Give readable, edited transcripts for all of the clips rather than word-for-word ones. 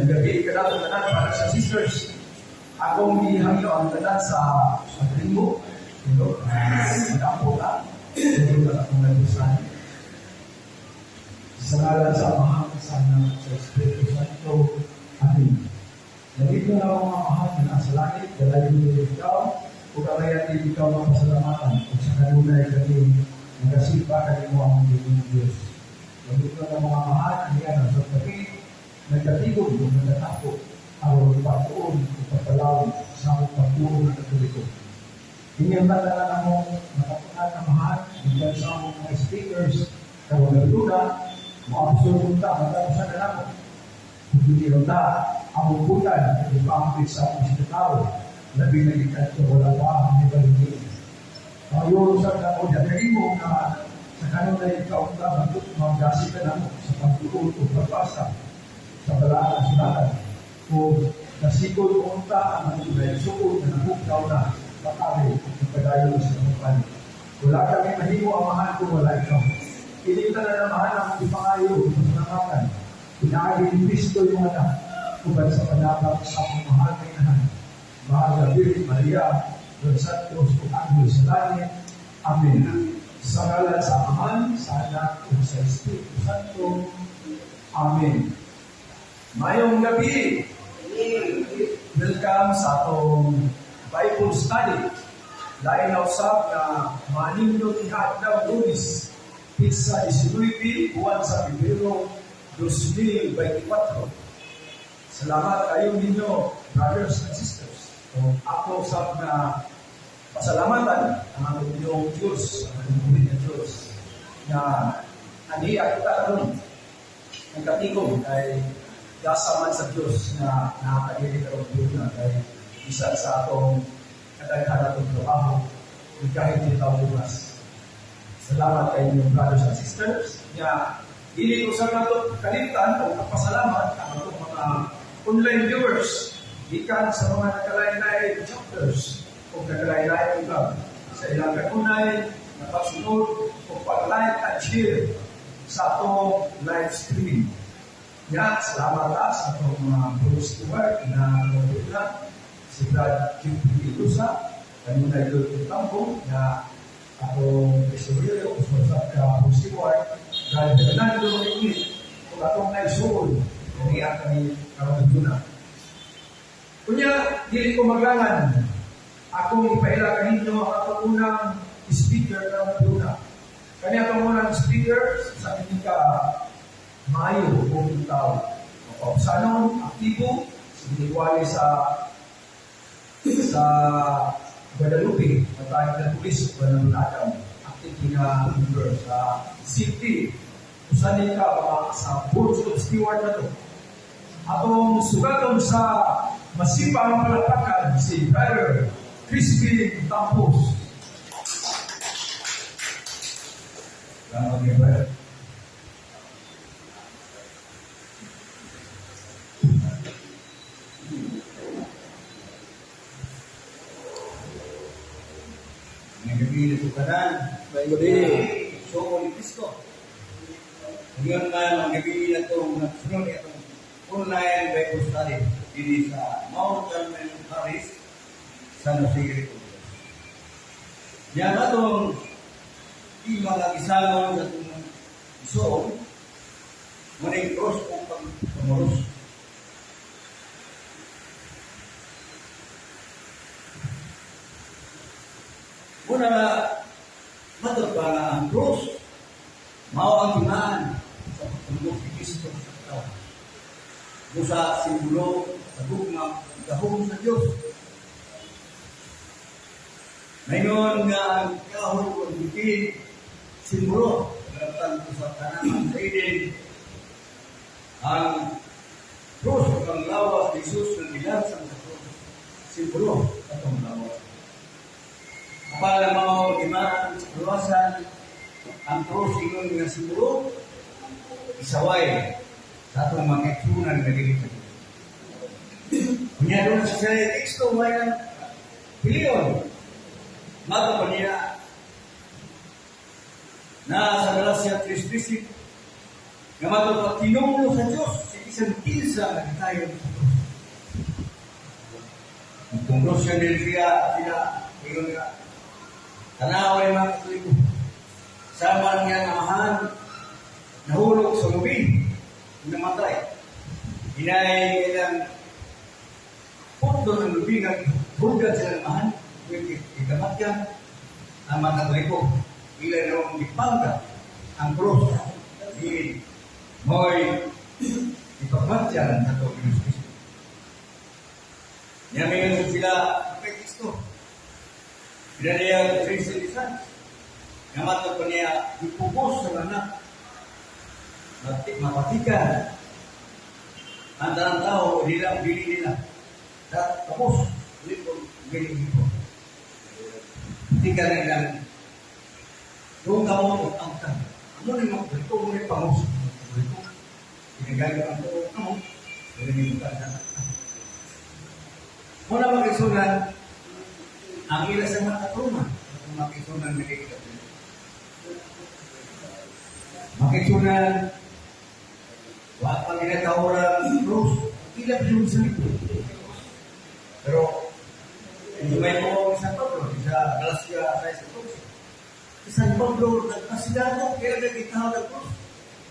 Mayong gabi kanato tanan, brothers and sisters. Akong gihangyo ang tanan sa pagringo. Nag-ampo ka. Tulog na akong nagbusan. Sa ngalan sa Amahan, sa Anak, sa Espiritu Santo. Amen. Nandito na akong Amahan na nasa langit, dalayan niyo ikaw, ug angayan din ikaw ng pasalamatan, ug sa kanunay kami nagasimba kanimo ang Ginoong Diyos. Nandito na mga Amahan, aniya sa gabi, nagkatigom ug nagkatako, aron pagtuon ug pagpalawig sa among pagtuo nga Katoliko. Inyong tanan among nakatunan, Amahan, gikan sa among mga speakers, karon nagdula, moabsorb ta, matapos na namo. Kung hindi ta, among butan, ipaambit sa among sinatao, labi na gikan ito, wala pa ang ibalingin. Ngayon sa kako, kanimo nga sa kanunay ikaw ta, magdasi ka namo sa pagtuon o pagbasa sa balaan ng sulatan. Kung nasikol unta ang mga suod na nabugnaw na patari at padayon sa kapal. Wala kami mahimo, Amahan, kung wala ikaw. Ini tanan, Amahan, ang ipangayo pasalamatan. Pinaagi ni Kristo yung anak, uban sa panabak sa among mahal na inahan, Mahal na Birhen Maria, Los Santos ug Anghel sa langit. Amen. Sa ngalan sa Amahan, sa Anak, ug sa Espiritu Santo. Amen. Mayong gabi. Welcome sa atong Bible study. Lain na usab nga manindot adlaw Lunes, petsa 19, buwan sa Pebrero 2024. Salamat kayo ninyo, brothers and sisters. So, ako usab nga pasalamatan ang atong Ginoong Diyos, ang atong na Diyos, na aniya kita karon ang katigom kay gasa man sa Diyos na nakakadili karon na kay bisan sa atong kadaghan atong trabaho, kahit di tao bukas. Salamat kay inyong brothers and sisters nga dili ko sa nato kalimtan o kapasalamat ang atong mga online viewers gikan sa mga nagkalain-lain chapters o nagkalain-lain club sa ilang kanunay na pagsunod o pag-like at share sa atong live streaming. Ya, salamat ta sa atong mga board steward na na si Brad Jeffrey Ilusa, kanunay Lord Tambo, na atong tesorero, sa ka board steward, Brad Fernando Ingit, ug atong naisuod, niya kami karon duna. Kunya, dili ko maglangan. Akong ipaila kaninyo ang atong unang speaker karon duna. Kani atong unang speaker sa inyong ka maayo o tao. Mapausanon, aktibo, siniwali sa Guadalupe, matayog na pulis o ng Adam, active na member sa city. Usanin ka mga sa board of steward na to. Atong sugaton sa masipang palakpakan si Brother Crispin Tampos. Salamat kay Brad. Ngayong gabi na sa tanan. Ngayong gabi. So, ni Kristo. Ngayon man, ang gabi na ito, nagsunod itong online Bible study dito sa Mount Carmel Parish, San Jose Grico. Yan atong ima nga gisalon sa itong isuon, muning cross o pagpamuros. Muna na, matod pa nga ang cross, mao ang timaan sa pagtulog ni Kristo sa tao. Busa simbolo sa gugma, gahom sa Diyos. Ngayon nga ang kahoy o bukid, simbolo, nagtan ko sa tanan sa Eden, ang cross o ang lawas ni Jesus na gilansang sa cross, simbolo atong lawas. Apala mao gimaan sa kruwasan, ang cross ingon nga simbolo, isaway sa atong mga igsuonan nga dili sa Diyos. Kunya doon sa teksto, may nang pilion. Mato pa niya na sa Galatia 3:13 nga mato pa tinunglo sa Diyos si Bisan kinsa nga gitayon sa krus. Kung krus siya din siya, sila, ingon nga, tanaw ay mga Katoliko. Sama niya amahan, nahulog sa lubi, namatay. Inay ilang punto ng lubi nga hulgan sila amahan, ikamatyan, ang mga Katoliko, ila noong gipangga ang krus, di mo'y ipagmatyan sa ito Kristo. Niya sila kay Kristo. Bila niya 3 lisans. Nga matod pa niya ipugos sa anak. Mapatikan. Ang tanang tao, nila, dili nila. Tapos, dili ko, dili ko. Patikan na ilang doon ka mo ang tang. Amo ni mo, ito mo ni pangos. Ito. Ginagayo ang tuong kamo. Dili ni mo ka. Muna makisunan, ang ila sa mga katruma, makisunan nagiging. Makisunan, wa pa ginatawran krus, ila pa yung sa likod. Pero, hindi may po sa Pablo, sa Galacia 6:14. Sa San Pablo, nagpasigarbo, kaya nagkitaw ng krus.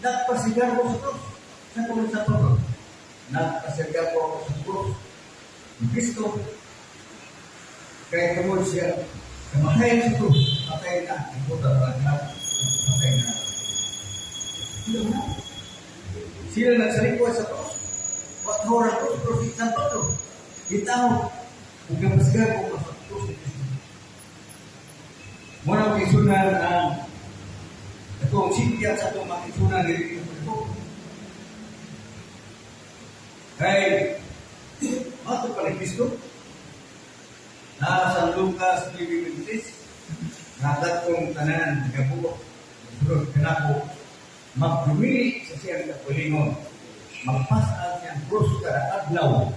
Nagpasigarbo sa krus. Sa Pablo, sa Pablo. Nagpasigarbo ako sa krus. Ni Kristo, kaya tungod siya, kamatay sa krus, patay na, ang puta na, patay na. Sila na. Sila nagsalikwa sa krus. Watahor ang krus, pero si San Pablo, itaw, kung kapasgar ko sa krus ni Kristo. Muna makisunan ang itong sitya sa itong makisunan ni Kristo. Kay, mato pa ni Kristo, na San Lucas 9:23, nadat kong tanan gabuo, sunod kanako, magdumili sa siyang kapulingon, magpasal siyang krus kada adlaw,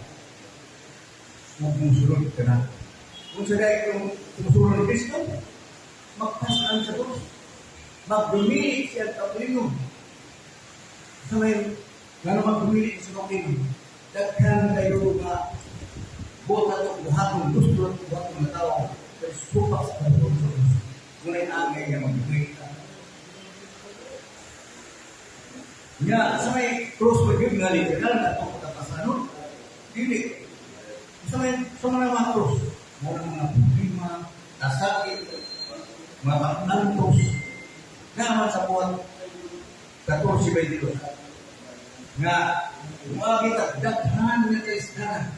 ug musunod kanako. Kung sa dahil kung sumusunod ni Kristo, magpasal sa krus, magdumili siyang kapulingon. Sa may, gano'n magdumili sa kapulingon, daghan kayo nga buhat ato buhaton gusto at buhaton nga tao pero supak sa pagbuhat sa krus. Ngunit angay nga magdumili ka. Nga, sa may cross ba yun nga literal na itong katapasanon? Dili. Sa mga mga cross, mga mga problema, nasakit, mga antos, naman sa buwan, 14:22. Nga, umagi ta, daghan nga kaisdaran,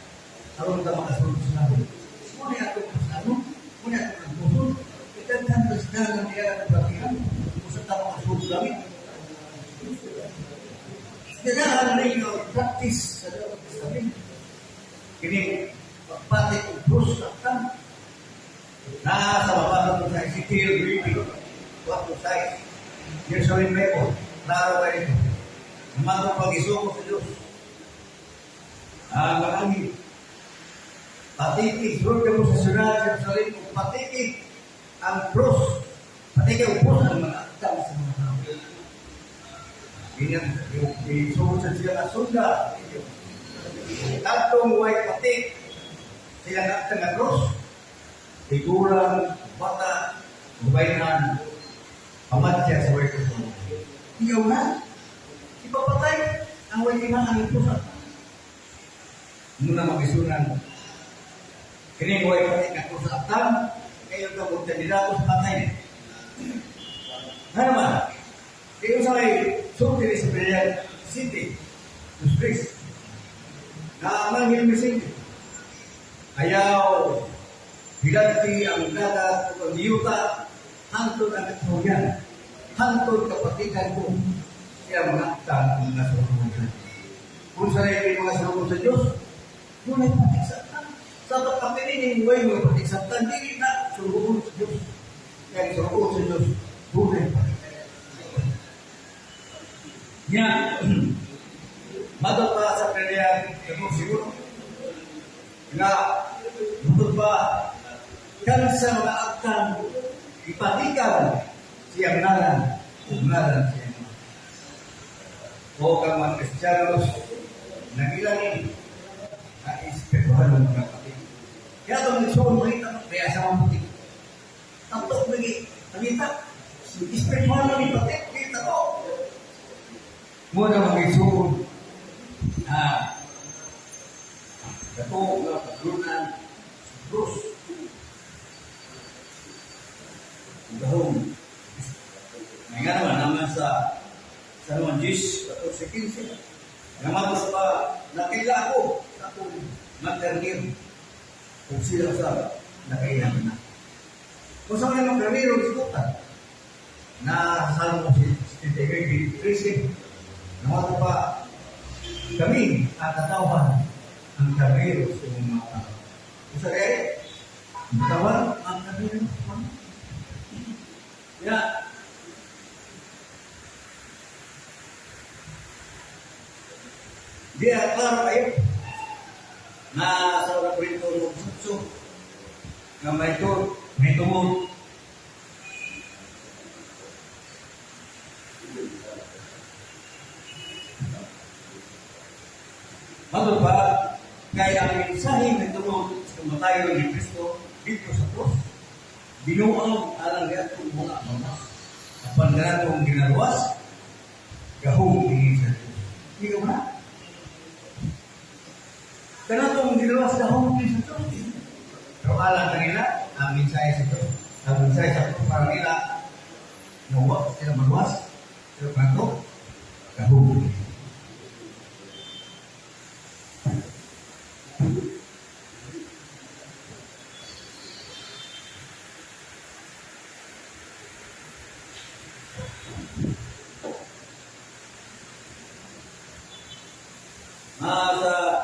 aron ta makasunod sa nabo. Muna ato sa ano, muna ato ng puso, daghan kaisdaran niya ang bagihan, kung sa tao makasunod langit. Kailangan na rin practice sa Dapat Testament. Kini, pagpati og krus sa tang. Nasa baba sa Ezekiel 20:4-6. Jerusalem Bible, klaro kayo ito. Mga pag-isuko sa Diyos. Ang marami. Patiki, sunod ka mo sa syudad sa Jerusalem, ug patiki ang krus. Patiki ang krus ang mga atang sa mga tao. Ganyan, yung isuko sa siya nga sunda. Atong way patik, siya nga atang nga krus. Tigulang, bata, gubaynan, pamatya sa way krus. Iyaw na, ipapatay ang way kinahanglan krus. Muna makisunan. Kini way patik nga krus sa atang, kayo ka kung kandidato sa patay. Nga naman, kayo sa may sulti ni sa Berea City, Street, na ang anghel Messenger. Ayaw, bilanti ang dagat o ang yuta, hantod ang katawyan, hantod kapatikan ko, siya mga atang ang mga surugan. Kung sa rin mga surugan sa Diyos, doon ay patik sa atang. Sa pagkapinin, way mga patik sa atang, dili na surugan sa Diyos. Kaya surugan sa Diyos, doon ay patik. Nga, matod pa sa kanya, ito siguro, nga, matod pa, kan sa mga agtang, ipatikan siyang ngalan, ug ngalan siyang. O kang mga Kristiyanos, Nagilangin na espiritual ng mga kapatid. Kaya itong nagsuon makita, kaya sa mga puti. Tato, lagi, nakita. Espiritual na ni pati, kita ko. Muna mga isuon na kato nga paglunan sa krus. Gahong. May nga naman naman sa Juan 10, 14, 15. Nga matos pa, nakaila ako sa akong maternir. Kung sila sa nakailan na. Kung sa mga makarniro, isutan. Na sa Salmo 73, 13. Nga pa, kami ang katawan ang karniro sa imong mga tao. Kung sa kaya, ang katawan ang karniro. Ya, dia klaro kayo na sa una Korinto 8 nga may may tungod Matod pa, kaya ang mensahe may tungod sa kamatayon ni Kristo dito sa krus, binuang alang niadtong mga mamas. Apan kanatong ginaluwas, gahom dinhi sa Dios. Hindi na. Kanatong ginaluwas, gahom dinhi sa Dios. Pero alang kanila, ang mensahe sa Diyos, ang mensahe sa krus para nila, nawa sila maluwas, pero kanato, gahom dinhi. Nasa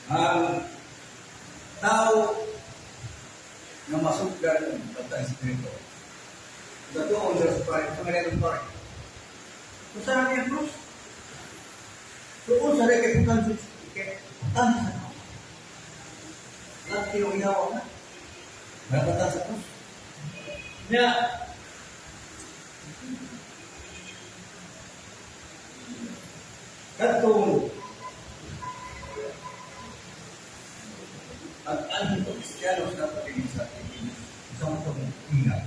ang tao nga masugdan ng Bantang Espiritu. Gatoon sa pare, sa mga pare. Kung saan niya krus? Doon sa rin kay putan sa putan sa krus. Lahat yung ihawa na. Napatan sa krus. Niya, katong ang anhong Kristiyano sa pagiging sa Pilipinas, isang itong ingat.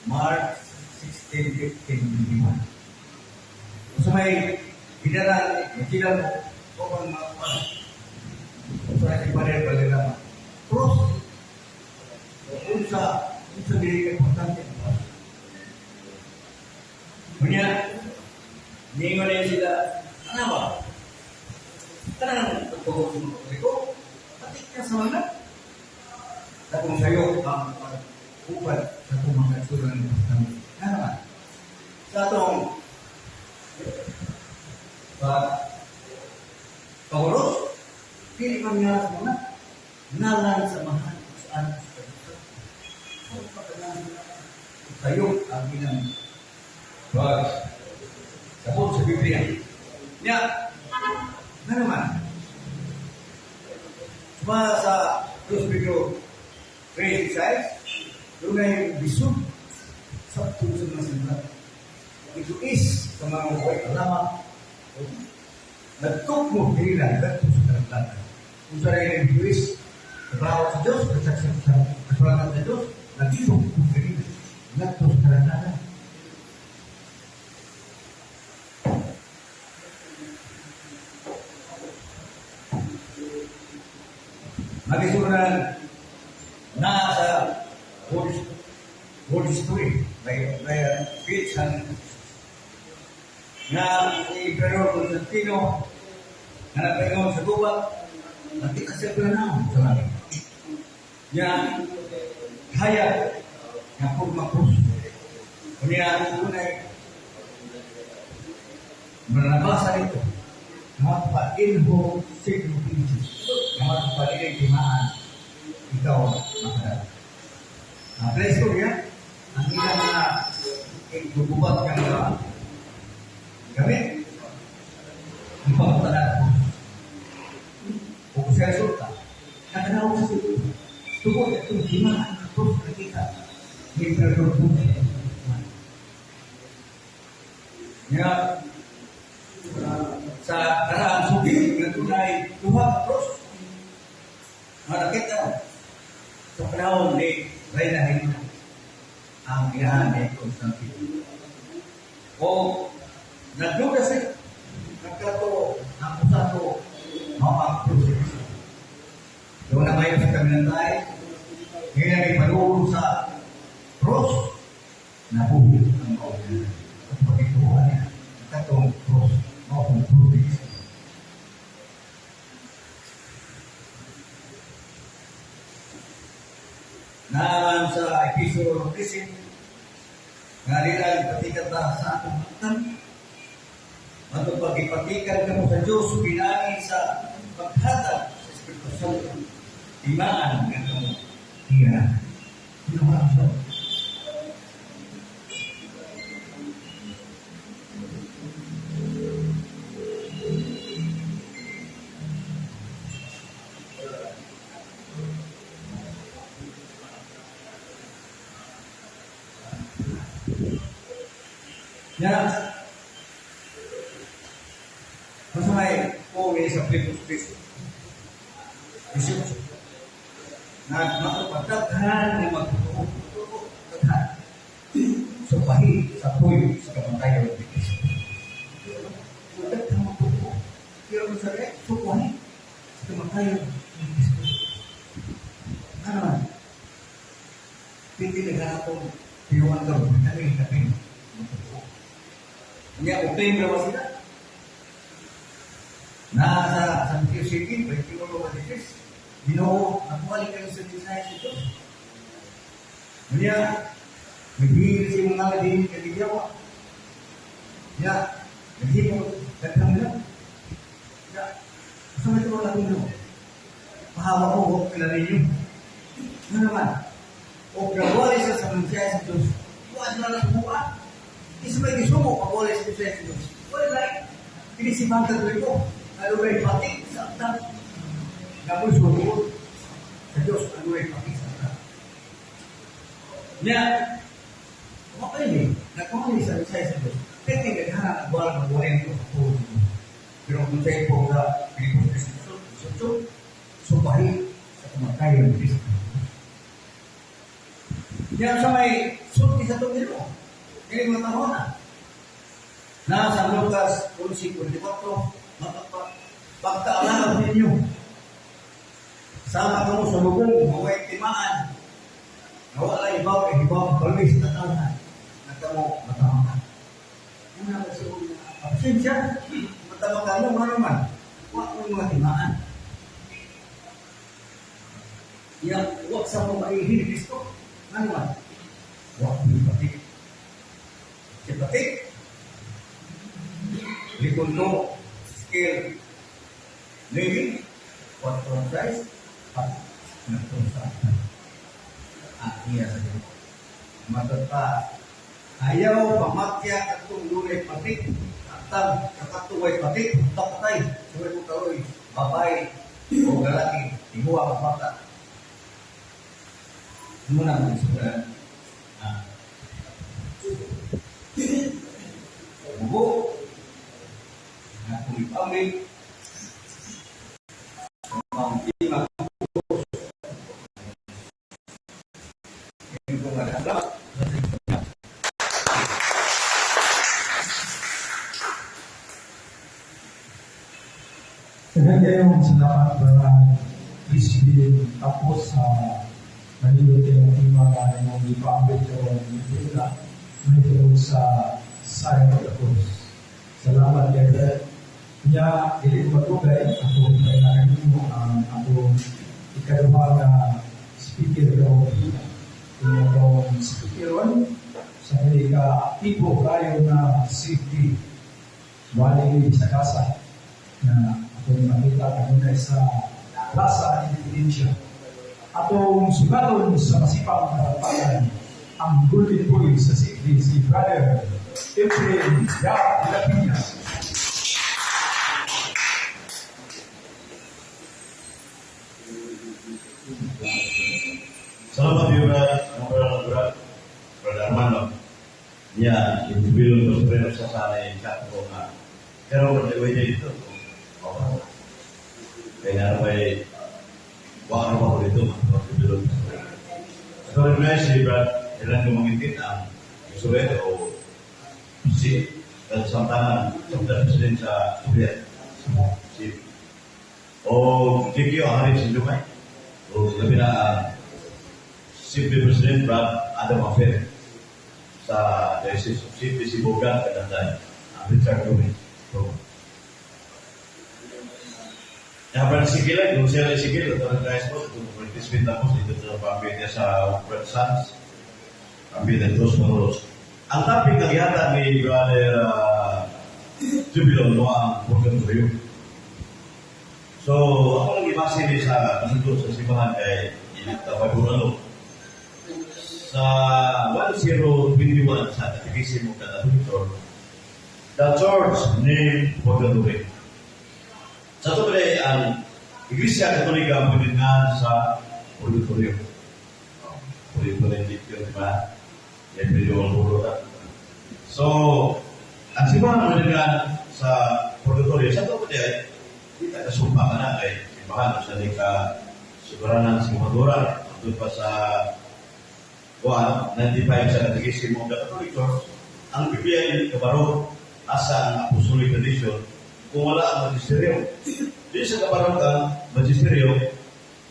March 16, 15, 21. So may ginaran, may mo, upang mga so ay si Padre Valderrama. Cross. Unsa, unsa dili ka importante. Kunya, ningon na sila, ano ba? Tanang pagpagod sa mga Katoliko, pati ka sa mga Katong sayo ang pag-upad sa itong mga kaisuran ng Testamento. Ano naman? Sa atong pag-uros, pili man nga sa mga ngalan sa mahal sa anak sa Diyos. Sayo ang inang pag-sabot sa Biblia. Nya, ano naman? Suma sa 2 Pedro 3:6, doon ay bisog sa tulo sa mga simula. Ituis sa mga buhay kalamak. Nagtukmo nila ngadto sa kalanglatan. Kung sa rin bituis, sa bawat sa Diyos, sa kasulatan sa Diyos, nagtukmo nila ngadto sa kalanglatan. Magisunan na sa Holy Spirit, may pitsan na si Emperor Constantino na nagpaingon sa gubat, nakita siya pananaw sa langit. Niya, hayag, nga kurma krus. Kunya, unay, manabasa nito, nga pa inho signo pinches, nga pa dili timaan, ikaw makadala. Bless ko niya, ang ilang mga gugubat ka mga gamit, ipagpatala ko. Kung siya resulta, nakanaw sa siguro. Tungod itong timaan ng krus nakita ni Emperador Ponce. Nga, sa karaan sugi, nga dunay duha ka krus. Nga nakita sa panahon ni Reyna Helena, ang iyahan ni Constantine. O nagduda siya, nagkato, ang usato, mao ang krus ni Kristo. Doon na ngayon sa kaminantay, ngayon ay panulo sa cross, nabuhi ang kaunan. At pagkituhan niya, katong cross, mao ang krus ni Kristo. Naan sa Episo 13, nga nila ipatikan ta sa atong hangtan. Matong pag-ipatikan kamo sa Diyos, pinagi sa paghatag sa Espiritu Santo, timaan nga kamo iya. Ginawa siya. Ya. Masa may uwi sa Filipos Cristo. Jesus. Nagmatupagdaghan ng magtutuo. Daghan. Supahi sa tuyo sa kamatayon ni Cristo. Daghan magtutuo. Pero kung sabi, supahi sa kamatayon ni Cristo. Ano man? Hindi naghanapong piyuan daw. Ano yung kapin? Magtutuo. Niya, okay na ba sila? Nasa San Mateo City, 21 23, Ginoo, nakuwali kayo sa mensahe sa Diyos. Niya, naghihil si mga ladin kaligawa. Niya, naghihil daghang nila. Niya, sa may tulong natin no? Pahawa ko, huwag kila ninyo. Ano naman? O gawali siya sa mensahe sa Diyos. Buwan na lang buwan. Isa may gisumo, pagwali sa mensahe sa Diyos. Wala lang. Pinisipan ka tuloy ko. Ano ay patik sa atang. Namoy sumunod sa Diyos, ano ay patik sa atang. Niya, okay ni, nagkumali sa mensahe sa Diyos. Pwede naghanap ang buwan ng buwan ko sa tulong. Pero kung sa'yo po sa Pilipos Kristo, supahi sa kamatayon ni Kristo. Niya sa may sulti sa itong Ginoo. Kaya mga taon na. Nasa Lucas 11:44, pagkaalala ninyo, sama kamo sa lubong, maway timaan, nawala ibaw, ibaw, balwis na taon na kamo matamakan. Una kasi absensya, matamakan mo, ano man, huwag mo mga timaan. Yang huwag sa mo maihin Kristo, ano man, huwag mo patik. Si patik, likundo, skill, living, what from Christ, at nagtong sa iya sa Diyos. Matod pa, ayaw pamatya katong dunay patik, atang kakatuway patik, tapatay, suway mo karoy, babay, o galaki, imuha ka bata. Muna mo isuran. Bugo, na kung ipamil, ang tima salamat. Daghan kayong salamat para Crispin tapos sa manilo kayong tema nga imong ipaambit karon na mahitungod sa sign of the cross. Salamat kay Brad. Nya dili ko madugay ako kailangan nimo ang akong ikaduha nga speaker karon. Inya akong speakeron sa kay ka aktibo kayo na city wali sa kasa na atong makita kanunay sa Plaza Independencia. Atong sugaton sa masipang kapalpakan ang Golden Boy sa city si Brother Efrain Yap de la Piña. Salamat yung mga brad, Brad Armando. Niya, yung bilon ko sa pero sa sana yung chat ko nga. Pero kung di dito, oh, kaya na ba wala ba ko dito, mag-bilon ko sa. So, rin si Brad, ilan gumangitit ang Soviet o si samtangan sa president sa Soviet. Si o GQ Harry Sinjumay o labi na City President Brad Adam Afer sa Diocese of City Sibugan Kananday, Richard Gomez. So, ya, Brad Sigil, kung siya Sigil, ito rin guys po, kung participate tapos dito sa pambit niya sa Brad Sons, pambit ng Dos Moros. Ang topic ng yata ni Brother Jubilon mo ang purgatorio. So, ako lang ibase ni sa kasundo sa simbahan kay Ilita Paguralo. Sa 1021 sa Catechism of the Catholic Church, the Church named Purgatory. Sa ito ang Iglesia Katolika ang sa Purgatorio. Oh, Purgatorio dito, di ba? Yan medyo ang puro. So, ang simbahan ang sa Purgatorio, sa ito ay di ta kasumpa ka na kay simbahan sa di ka suguranan sa Madura, doon pa sa 95 sa Catechism of the Catholic Church, ang Biblia ay kabaro asa ang apostolic tradition kung wala ang magisteryo. Di sa kabarong ang magisteryo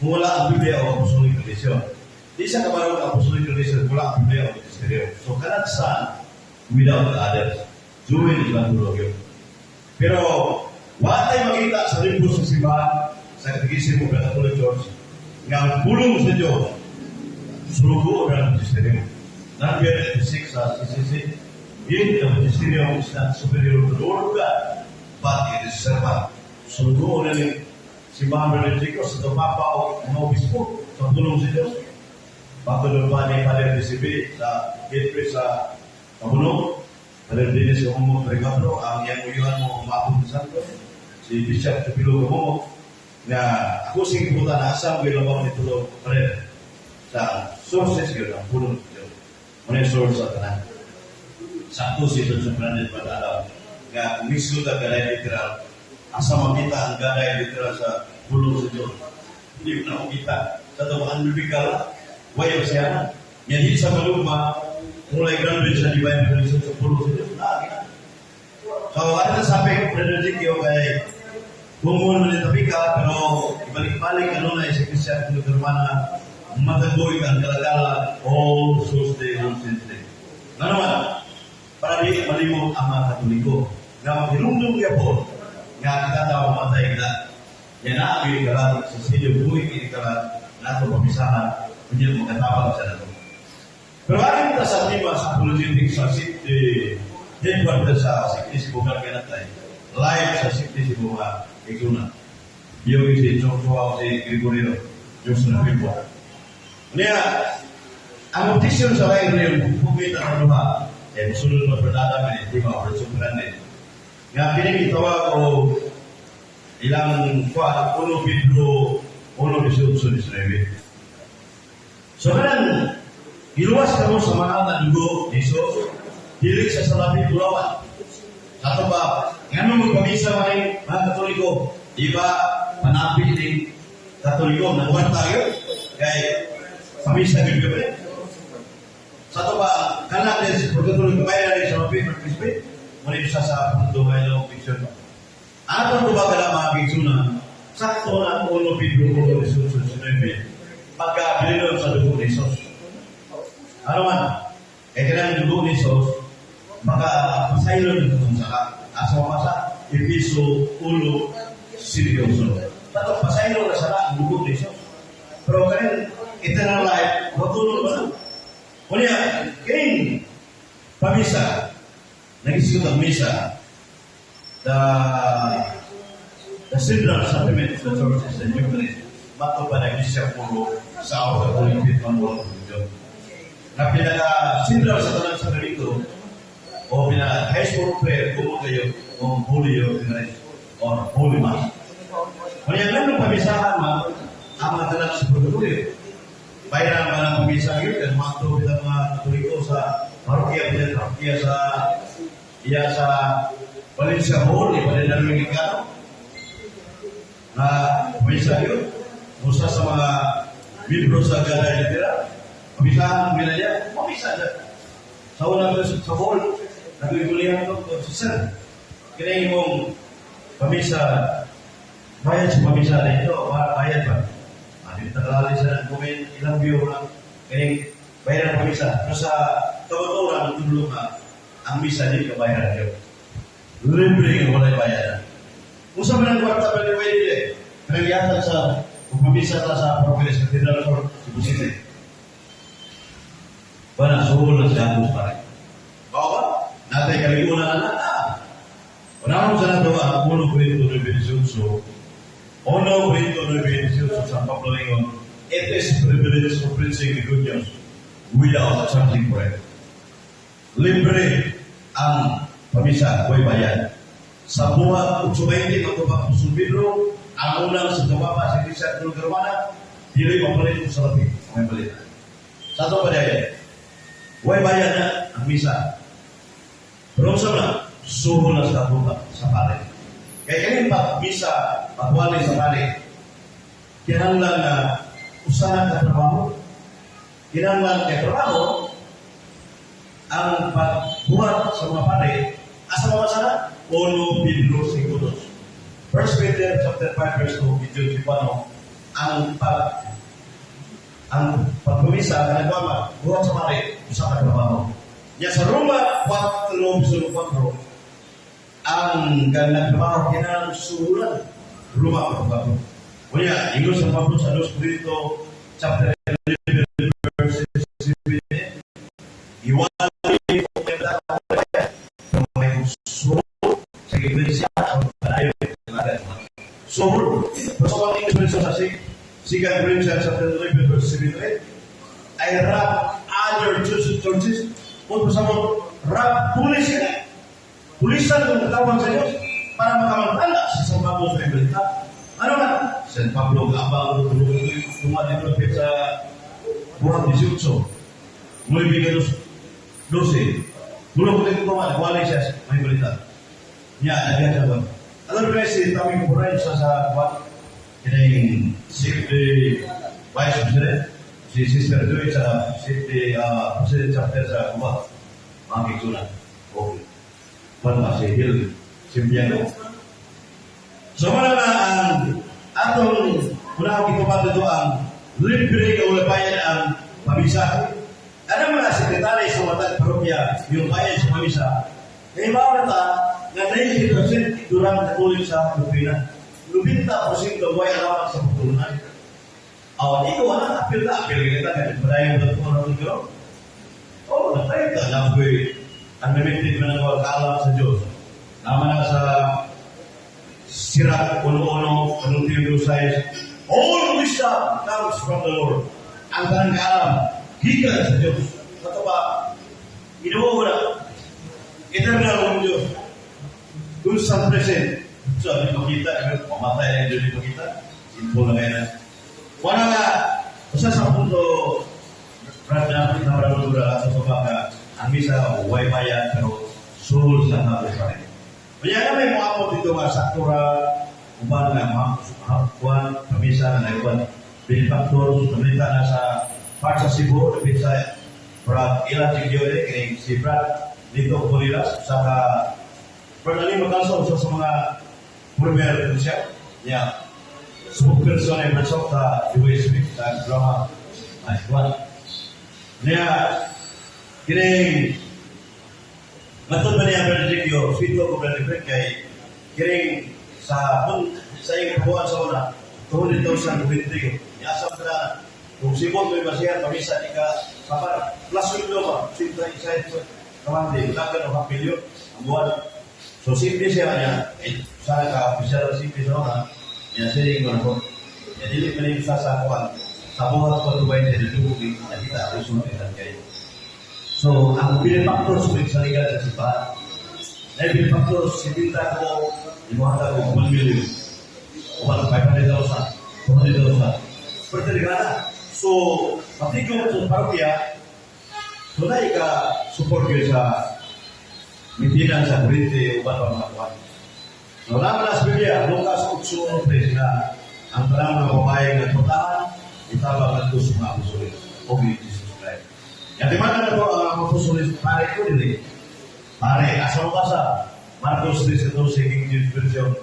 kung wala ang Biblia o apostolic tradition. Di sa kabarong ang apostolic tradition kung wala ang Biblia o magisteryo. So cannot stand without the others. Join is yun. Pero wala tayo makita sa libro sa simbahan sa Catechism of the Catholic Church nga ang pulong sa Diyos sulugo ng magisteryo. Number 86 sa CCC, yet the magisterium is not superior to the Word of God, but it is servant. Sulugo na ni simbahan ng Diyos sa Papa o mga obispo sa pulong sa Diyos. Bago doon pa ni Padre DCB sa gateway sa Kabuno, Padre Dennis Kamumo Tricatro, ang iyang uyuhan mo Mapong Santo, si Bishop Tupilo Kamumo, nga ako sing kibutan na asa mo ilabaw ni tulo Padre sa sources yun, ang pulong sa Diyos. Muna yung source sa tanan. Sakto si Don Fernandez Padalaw nga kung mismo ta ganay literal, asa makita ang ganay literal sa pulong sa Diyos. Hindi mo na makita. Sa ito, ang biblical, way ba siya na? Nga di sa maluma, kung like grounded sa divine revelation sa pulong sa Diyos, na, So, ano na sabi ko, Brother Jikyo, kay kung mo tabi ka, pero ibalik-balik, ano na, sa Christian Romana, matagboy ka ang kalagala, All Souls Day, All Saints Day. Nga naman, para di malimot ang mga Katoliko, nga maghinumdum kaya po, nga kita tao mamatay kita, yan na ang kalat sa silyo buhay kini kalat nato pamisahan, kunya magkatabang sa nato. Pero ayon ta sa tema sa apologetics sa city, headquarters sa City Sibugan kanatay, live sa City Sibugan, Iguna. Iyo si Joshua si Gregorio, Diyos na Pipo. Niya, ang objection sa lain rin, pumita ng duha, eh, musunod mo perdada man, di ba, or grande. Nga kini gitawag o ilang kuan, 1 Pedro 1:18-19. So kanang giluwas kamo sa mahal na dugo ni Jesus, dili sa salapi bulawan. Ato ba, ngano magpamisa man ning mga Katoliko, di ba panapit ning Katoliko, nagwarta tayo, kay pamisa gyud ba? Sa ato ba, kanang din sa purgatorio, kaya rin sa mapit, magpispit, muna isa sa punto kay long picture. Ato ba kala mga kigsuna, sakto na 1 Pedro 1:18-19, pagka bililon sa dugo ni Jesus. Ano man, kaya kailangan dugo ni Jesus, maka pasaylo ng itong saka. Asa masa, Efeso 1:seryoso. Tato pasaylo na sala ang dugo ni Jesus. Pero kanin eternal life, matulog ba na? Kunya, kining pamisa, nagisgot ang misa, the central sacrament of the Church is the Eucharist. Mato pa na Iglesia puro sa our Catholic faith ang walang religion. Na pinaka central sa tanan sakramento o pinaka highest form of prayer kung kayo o Holy Eucharist or Holy Mass. Kaya nga nung pamisahan man, ang mga tanan sa purgatorio. Bayaran ba ng pamisa yun? Kaya mga tubig ang mga Katoliko sa parokya, parokya sa iya sa Valencia Hall, iba din na Dominicano na pamisa yun. Usa sa mga miyembro sa Gada Litera, pamisahan ang niya, pamisa siya. Sa unang sa hall, nagigulihan ko, "Sir, kini imong pamisa, bayad sa pamisa na ito, bayad ba?" Ah, di tagalali sa nag-comment, ilang view na, kini bayaran ang pamisa. Pero sa kabaturan, tulong nga, ang misa di kabayaran yun. Libre nga walay bayaran. Kung sa manang kwarta pa ni pwede, kanang yatag sa pamisa ta sa Parokya sa Cathedral or Cebu City. Wala, suhol na siya ang pare. Bao ba? Natay kaligunan na na. Ah. Unahon sa nato ang 1 Corinto 9:18. 1 Corinto 9:18, San Pablo ingon, "It is privilege of preaching the good news without charging for it." Libre ang pamisa, way bayad. Sa buhat 8:20 matubang Apostol Pedro, ang unang sa tumama sa Iglesia Katolika Romana, dili mapalit og salapi, may balita. Sa ato pa dahil, way bayad na ang misa. Pero sa na, suhol na sa ato sa pare. Kaya kanin pa misa, pagwali sa pare, kinahanglan na usa na ka trabaho. Kinahanglan kay trabaho, ang pagbuhat sa mga pare, asa mga sana? 1 Pedro 5:2. 1 Peter chapter 5 verse 2, medyo Chipano, ang pagpumisa kanang buhat buhat sa pare, usa ka trabaho. Ya sa Roma 4 verse 4, ang ganang trabaho kinahanglan suhulan. Roma 4. Unya, ingon sa Pablo sa 2 Corinto chapter 11 verse 7, iwali ko may suhol sa iglesia ang padayon. Suhol. Basta ang English version sa 2 Corinthians chapter 11 verse 7 to 8, "I rob other churches." Kung sa mo, rob, pulis sila. Pulisan kung tawag sa Diyos para makamantala si San Pablo sa balita. Ano man? San Pablo, abang tulong tuma dito sa buhat 18. Mulai 12. Tulong ko dito tuma, nagwalay siya may balita. Nya, nagyan siya ba? Alam mo si Tami Kuray sa what? Kining the Vice President, si Sister Joy sa City President chapter sa Cuba. Mga kigsunan. Okay. Pan ba si Hill Simpiano. So muna na ang atong una ko gitupat dito ang libre ka wala bayad ang pamisa. Ano mo na sekretary sa matag parokya yung bayad sa pamisa. Kaya mao na ta nga 90% durang Katolik sa doktrina. 90% way alam sa pagtulunan. Awan, ikaw ana, apil na, apil kita, kaya padayon ba ito ng kilo? Oh, natayo ka, alam ko'y unlimited man ang kaalam sa Diyos. Naman na sa Sirach 1:1, anong tiyong says, "All wisdom comes from the Lord." Ang tanang kaalam, gikan sa Diyos. Ito ba, Ginoo na, eternal ang Diyos. Constant present. So, di makita, eh, mamatay na yung Diyos, di makita. Simple na kaya na. Wala nga, usa sa punto, Brad na nabaralura sa baba nga, ang misa, way bayad, pero suhol sa hapos pa rin. Kaya nga may mga ako dito nga saktura, uban nga mga kuan, pamisa na nagkuan, benefactor, namalita na sa part sa Cebu, dapit sa Brad Ilan Sigyore, kini si Brad Lito Bolilas, saka Brad Ali Magalso, usa sa mga former siya, niya, spokesperson ay Brad sa USB, sa drama, ay, kuan. Niya, kining Matod ba niya Brad Ezekiel, sweet ko Brad Efren, kay kining sa kung sa iyong kabuuan sa una, 200,000 kuwente. Niasa ka na, kung sibot mo yung siya, pamisa di ka, kapar, plus sweldo ba, sinta isa ito, kamandi, wala ka ng half million, ang buwan. So, simple siya niya, eh, sana ka, official simple sa una, niya siling ko na ko, niya dili pa niya sa kuwan, sa buhat ko ito ba yung dugo, nakita, resulta kayo. So, ang benefactor sa legal sa simbahan, na benefactor, si Pinta ko, imuhata ko 1 million, o 500,000, 200,000. Pero talaga na, So, patigong sa parokya, so na ka support yun sa maintenance sa kuryente o ba mga kuwan. So, wala man sa Biblia, Lucas 8:3 na ang tanang mga babae nga putahan, itabang ngadto sa mga apostoles o ni Jesus Christ. Yang di mana na po ang apostoles pare ko dili. Pare, asa mo ba sa Marcos 3:14, King James Version?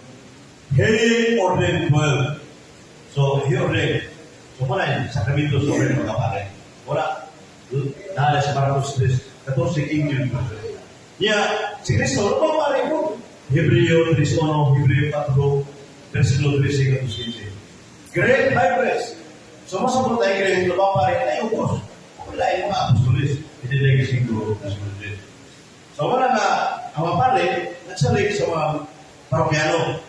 He ordained 12. So, he ordained. So, muna yun, sakramento sa ordained mga pare. Wala. Dahil sa Marcos 3:14, King James Version. Niya, si Cristo, ano ba pare ko? Hebreo 3:1, Hebreo 4, versikulo 13 hanggang 15. Great high priest. So, masabot tayo kaya yung labang pare, ay ubos. Wala yung mga apostoles. Hindi na siguro, versikulo 10. So, wala na, ang mga pare, nagsalig sa mga parokyano.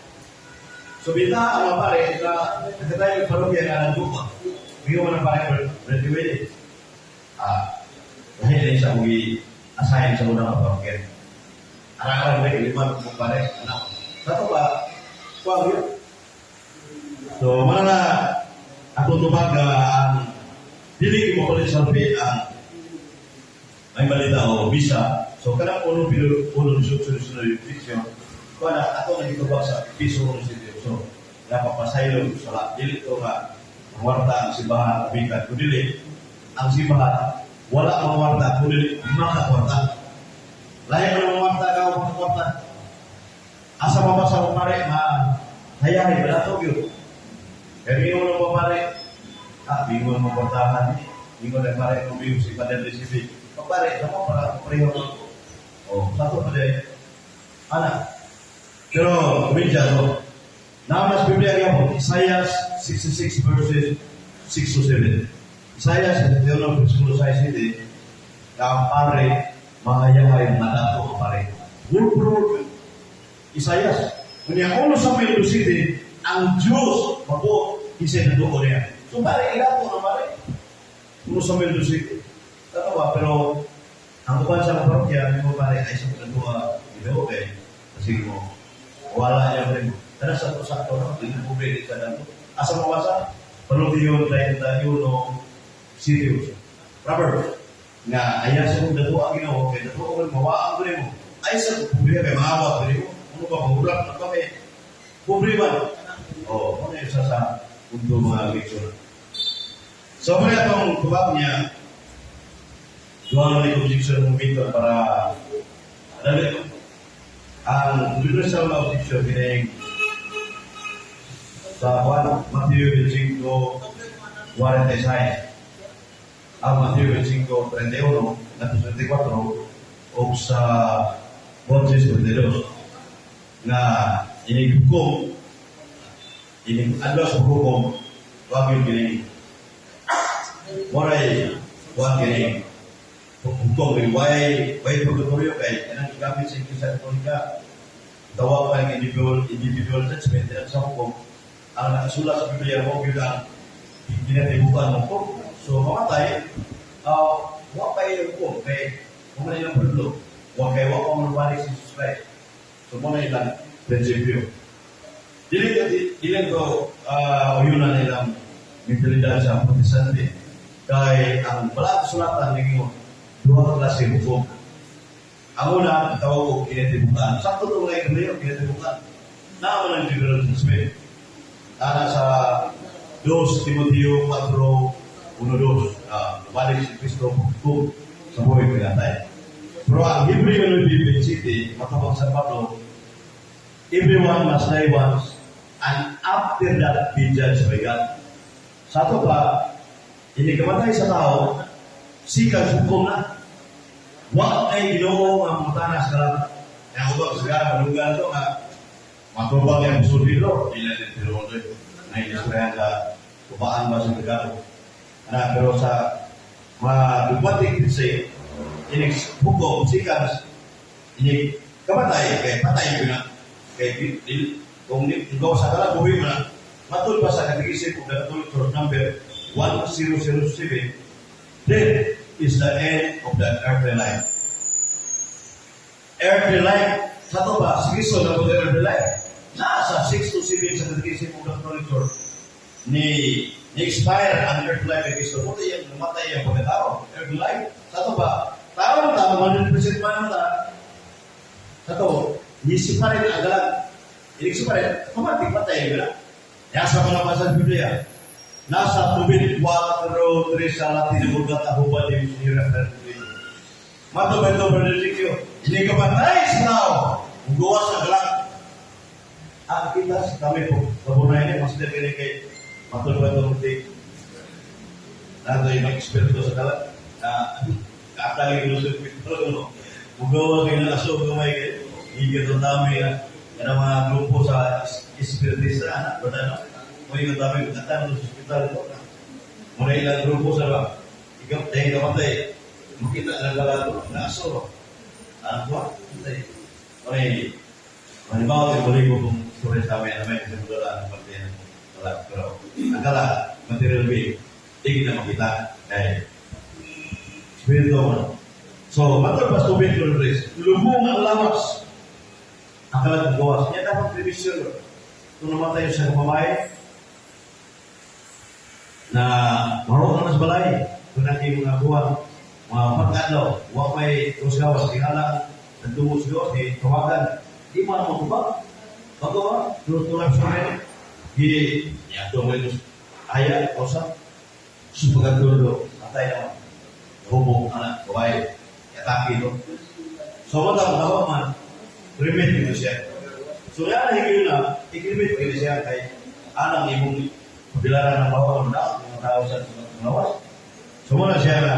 So, bita ang mga pare, na nagkatayo yung parokya na nandun. Bigyan mo ng pare, Brady Willie. Dahil na isa kong i-assign sa unang parokya. Arang-arang rin, lima kong pare, anak. Sa ba, kuwag yun. So, mana na, atong tubag nga ang dili mo kulit sa ang may balita o bisa. So, kanang uno pilo uno 18 19 fiction, kuha na ato na gitubag sa piso uno sitio. So, napapasaylo sa la. Dili to nga mangwarta ang simbahan bikan. Kung dili, ang simbahan, wala mangwarta, kung dili, makakwarta. Lahi mo mangwarta ka o makakwarta. Asa pa ba sa pare, ma hayahay, wala to yun. Kaya bingo mo pare, bingo mo kwartahan, bingo na pare, kung bingo si Padre Recife. Pare, sama para pareho mo. Oh, satu pa din. Ana. Pero, kumidya to. Namas Biblia gyapon, Isaiah 66 verses 6 to 7. Isaiah 71 versikulo 6 na ang pare, mahayahay, madato ang pare. Word for word. Isaiah. Kunya uno sa may City, ang Diyos, mabuo, isa na doon niya. So pare, ilato na pare. Uno sa Melo City. Tatawa, pero ang uban sa parokya, mo pare, ay sa pagkaduha, ginoo kay, kasi mo, wala niya rin. Tara sa to sa to, no? Hindi mo pwede sa danto. Asa mawasa? Panudiyon 31 City. Proverbs. Nga, ayan sa kong dato ang Ginoo, kay dato ko mawaan ko nimo. Ay sa pobre kay maawa ko nimo. Ano ba mahulak na kami? Pobre ba? Oh, ano yung isa sa punto mga lecture. So, muna itong tubag niya, duha na ni objection ng momento para dali ang universal na objection kining sa 1 Matthew 25:46. Ang Matthew 25:31 ngadto 34 o sa Juan 6:32 na inig hukom inig adlaw sa hukom wag yun kining moray wag kining hukom kay way purgatorio kay kanang gigamit sa Iglesia Katolika, tawag pa ng individual judgment at sa hukom. Ang nakasulat sa Biblia mo gyud ang ginatibukan ng hukom. So mamatay, wa pa yung hukom kay mo na ilang pueblo wa kay wa pa mo si Jesus Christ. So mo na ilang prinsipyo. Dili ko uyunan ilang mentalidad sa Protestante kay ang wala sulatan ninyo duha ka klase hukom. Ang una, tawag ko kinatibukan. Sakto itong na Hebreo, kinatibukan. Naman ang individual judgment. Ana sa 2 Timoteo 4, 1, 2. Balik si Kristo hukom sa buhay pinatay. Pero ang Hebreo 9 City, matubang San Pablo, everyone must die once and after that be judged by God. Sa ato pa, ini kamatay sa tao, sikan hukom na. Wa kay Ginoo nga mutana sa kalat. Kaya ubang sigara manunggal to nga matubang yung sulilo, ila din pero ito na sa kupaan ba sa Tagalog. Ana, pero sa mga dogmatic say, inig hukom, sikan, inig kamatay, kay patay ko na. Kay kung ikaw sa kalat, buhi mo na. Matul pa sa Catechism of the Catholic Church number 1007, death is the end of the earthly life. Earthly life, sa to ba, si Kristo na po earthly life. Nasa 6 to 7 sa Catechism of the Catholic Church ni Ni-expire ang earth life kay Kristo. Mao iyang namatay ang pagkatao. Earth life. Sa ato ba? Tao ta, 100% man ta. Sa to, ni-separate ang galag. Ini-separate, automatic matay na. Ya sa mga basa sa Biblia, nasa tubig 4, 3 sa Latin, Vulgata huban ni refer. Mato ba ito, Brother Ezekiel? Hindi ka patay sa tao. Mugawas ang galag. Ang kita sa kami po, kabunay niya, mas kini kay matod ba ito muntik? Nato yung mga eksperto sa kalat na kaatali ko sa espiritu, no? Mugawas kayo na aso, gamay kayo. Higit ang dami na mga grupo sa espiritista, anak, ba no? Mo yung dami, katang sa ospital ko. Muna ilang grupo sa ba? Ikaw, dahil kamatay, makita lang galato, na aso. Ano ba? Okay. Halimbawa, ibalik ko kung story sa amin, namin, kasi wala ang pagdiyan ng wala. Pero, ang kala, material being, di kita makita. Kaya, spirito mo. So, matod pa tubig ko rin, lubong ang lawas. Ang kalat ng gawas. Yan dapat prevision. Kung namatay siya ng babae, na maroon na sa balay, kung natin mga buwan, mga pagkadlaw, wa may gawas gawas, tingala, nagtungo sa gawas, di tawagan, di mo na matubag. Bago ba? Tulad sa amin. Di, yato mo ito, aya, osa, supagatulo, matay naman. Hubog, anak, babae, yataki ito. So, wala mo tawa man, remit ito siya. So, yan ang higil na, i-cremate ito siya kay anang imong pabilaran ng bawang na mga tao sa lawas. So, muna siya na,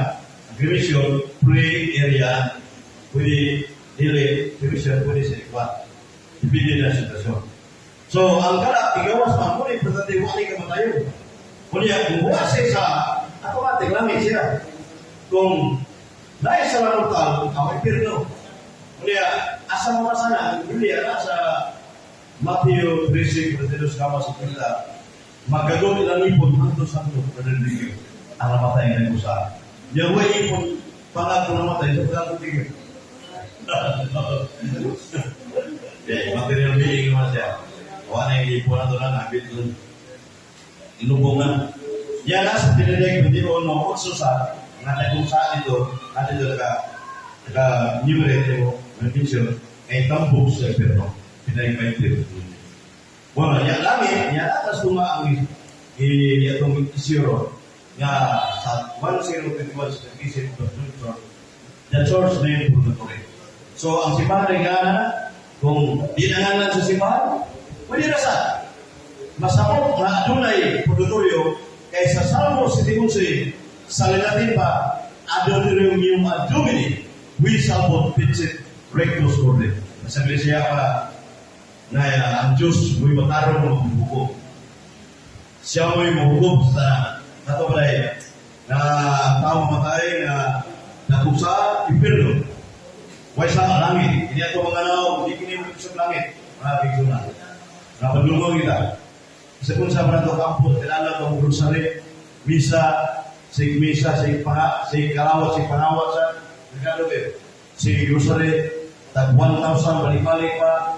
ang cremation, pre-area, pwede dili, cremation, pwede sa ikwa. Depende na sitwasyon. So, ang kala, igawas man mo, importante, wala ka matayo. Kunya, kung buwas siya sa, automatic langit siya. Kung dahil sa lang tao, ang impyerno. Kunya, asa mo sana, ang Biblia na sa Matthew 13, 22 kama sa kanila, magagot ilang ipon, hangtod sa ito, Brother Enrique, ang namatay nga nag-usa. Yawa ipon, pangako namatay, sa pagkakot tigil. Yeah, material being naman siya. Wala na yung ipon na ito na, nabit doon. Ilubungan. Yan nasa tinidek, hindi ko no, otso sa, nga nagkung saan ito, natin ito naka, naka numerate mo, mention, ay tambok sa impyerno. Pinay 20. Bueno, yan langit, yan atas tuma ang i atong zero nga sa 1021 sa Catechism of the the Church name Purgatory. So, ang simbahan ay nga kung di na sa simbahan, pwede na sa masabot nga adunay purgatorio kay sa Salmo 7:11 sa Latin pa adulterium meum ad Domini qui salvum fecit rectus corde. Sa Iglesia pa na ang Diyos mo'y matarong na maghuhukom. Siya mo'y mahukom sa nato palay na ang tao mamatay na nakusa impyerno. Way sa langit. Ini ato mga naw, hindi kini mo sa langit. Mga bigso na. Napadungon kita. Sa kung sa mga kampo, kilala ko ang rosary, misa, sig misa, sig paha, sig kalawat, sig panawat sa, Regalo kayo. Sig rosary, tag 1,000 balik-balik pa,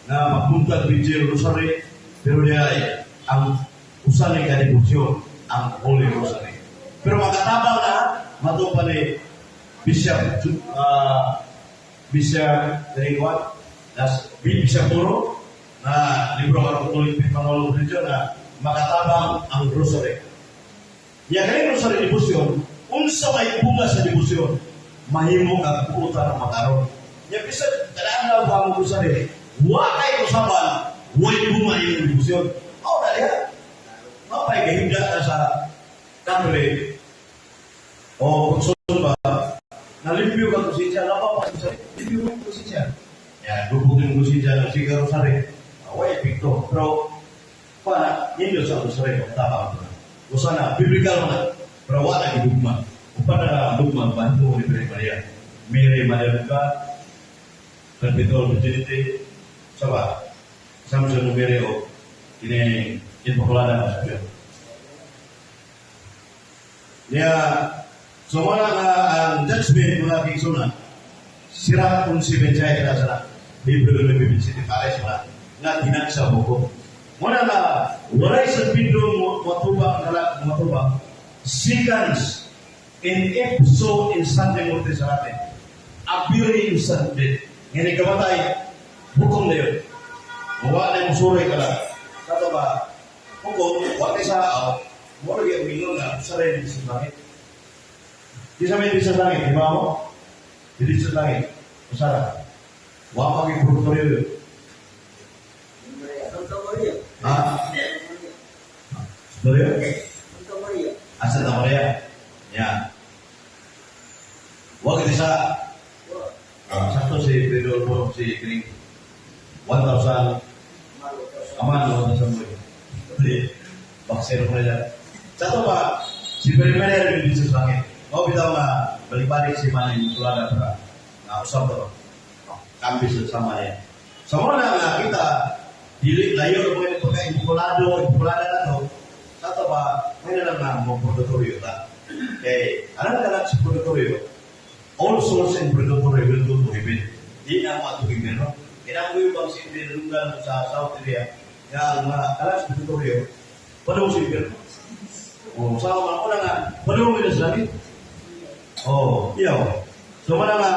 na magbuntag vigil rosary, pero niya ay ang usa ni kadebosyon, ang Holy Rosary. Pero makatabang na, mato pa ni Bishop, Bishop Drinkwat, nas Bishop Puro, na libro ka ng Pangulong Religion na makatabang ang rosary. Ya kani rosary devotion, unsa may bunga sa devotion, mahimo kag buotan ang matarong. Ya bisan kadaan na ba ang rosary, wa kay usaban, way bunga imong devotion. Oh, na diha. Mapay gahimda ka sa kapre o kung ba, nalimpyo ka konsensya, lapa pa sa limpyo ka konsensya. Ya, lubog yung konsensya ng sigaw rosary. Way epekto. Pero, para ninyo sa rosary, tama ko na. Usa na, biblical man. Pero wala gidugma. Upan na dugma, banto ni Mary Maria. Mary Maria ka, Perpetual Virginity, sa ba? Samson Mary o kini Inmaculada Concepcion. Niya, so wala nga ang judgment mga kigsuna, sira kung si Benjay na sa Hebrew 9:27 pares wala nga tinagsa buko. Muna na, walay San Pedro mo matubang kala matubang seconds in ipso instantly morte sa atin. A very instant death. Nga ni kamatay, hukom na yun. Mawa na yung suray ka lang. Kato ba, hukom, wa kay sa out, mo lagi ang mingon nga, sa rin sa langit. Di sa may sa langit, di ba mo? Dili sa langit. Usara. Wa pa kay purgatorio yun. Santa Maria. Ha? Sorry? Santa Maria. Ah, Santa Maria. Yeah. Wa kita sa Wa. Sakto si Pedro po si kining 1,000 Malo ka sa. aman 1,000 mo. Di baksero ko na dyan. Sa to ba, si Perimeter yung dito sa langit. Mao bitaw nga balik-balik si Manny Tulada para na usap to. Kambis sa sama niya. Sa mga na nga kita, dili layo na mga pagka imbukulado, imbukulada na to, sa to ba, may na lang nga mo purgatorio ta. Kay, alam ka lang sa purgatorio, all souls in purgatory will go to heaven. Di na mo ato no? Kaya mo yung bang sinilunggan sa South area, nga ang mga kalas sa purgatorio, padung sa impyerno. O, sa mga una nga, padung sa langit. Oh, iyaw. So, mana nga,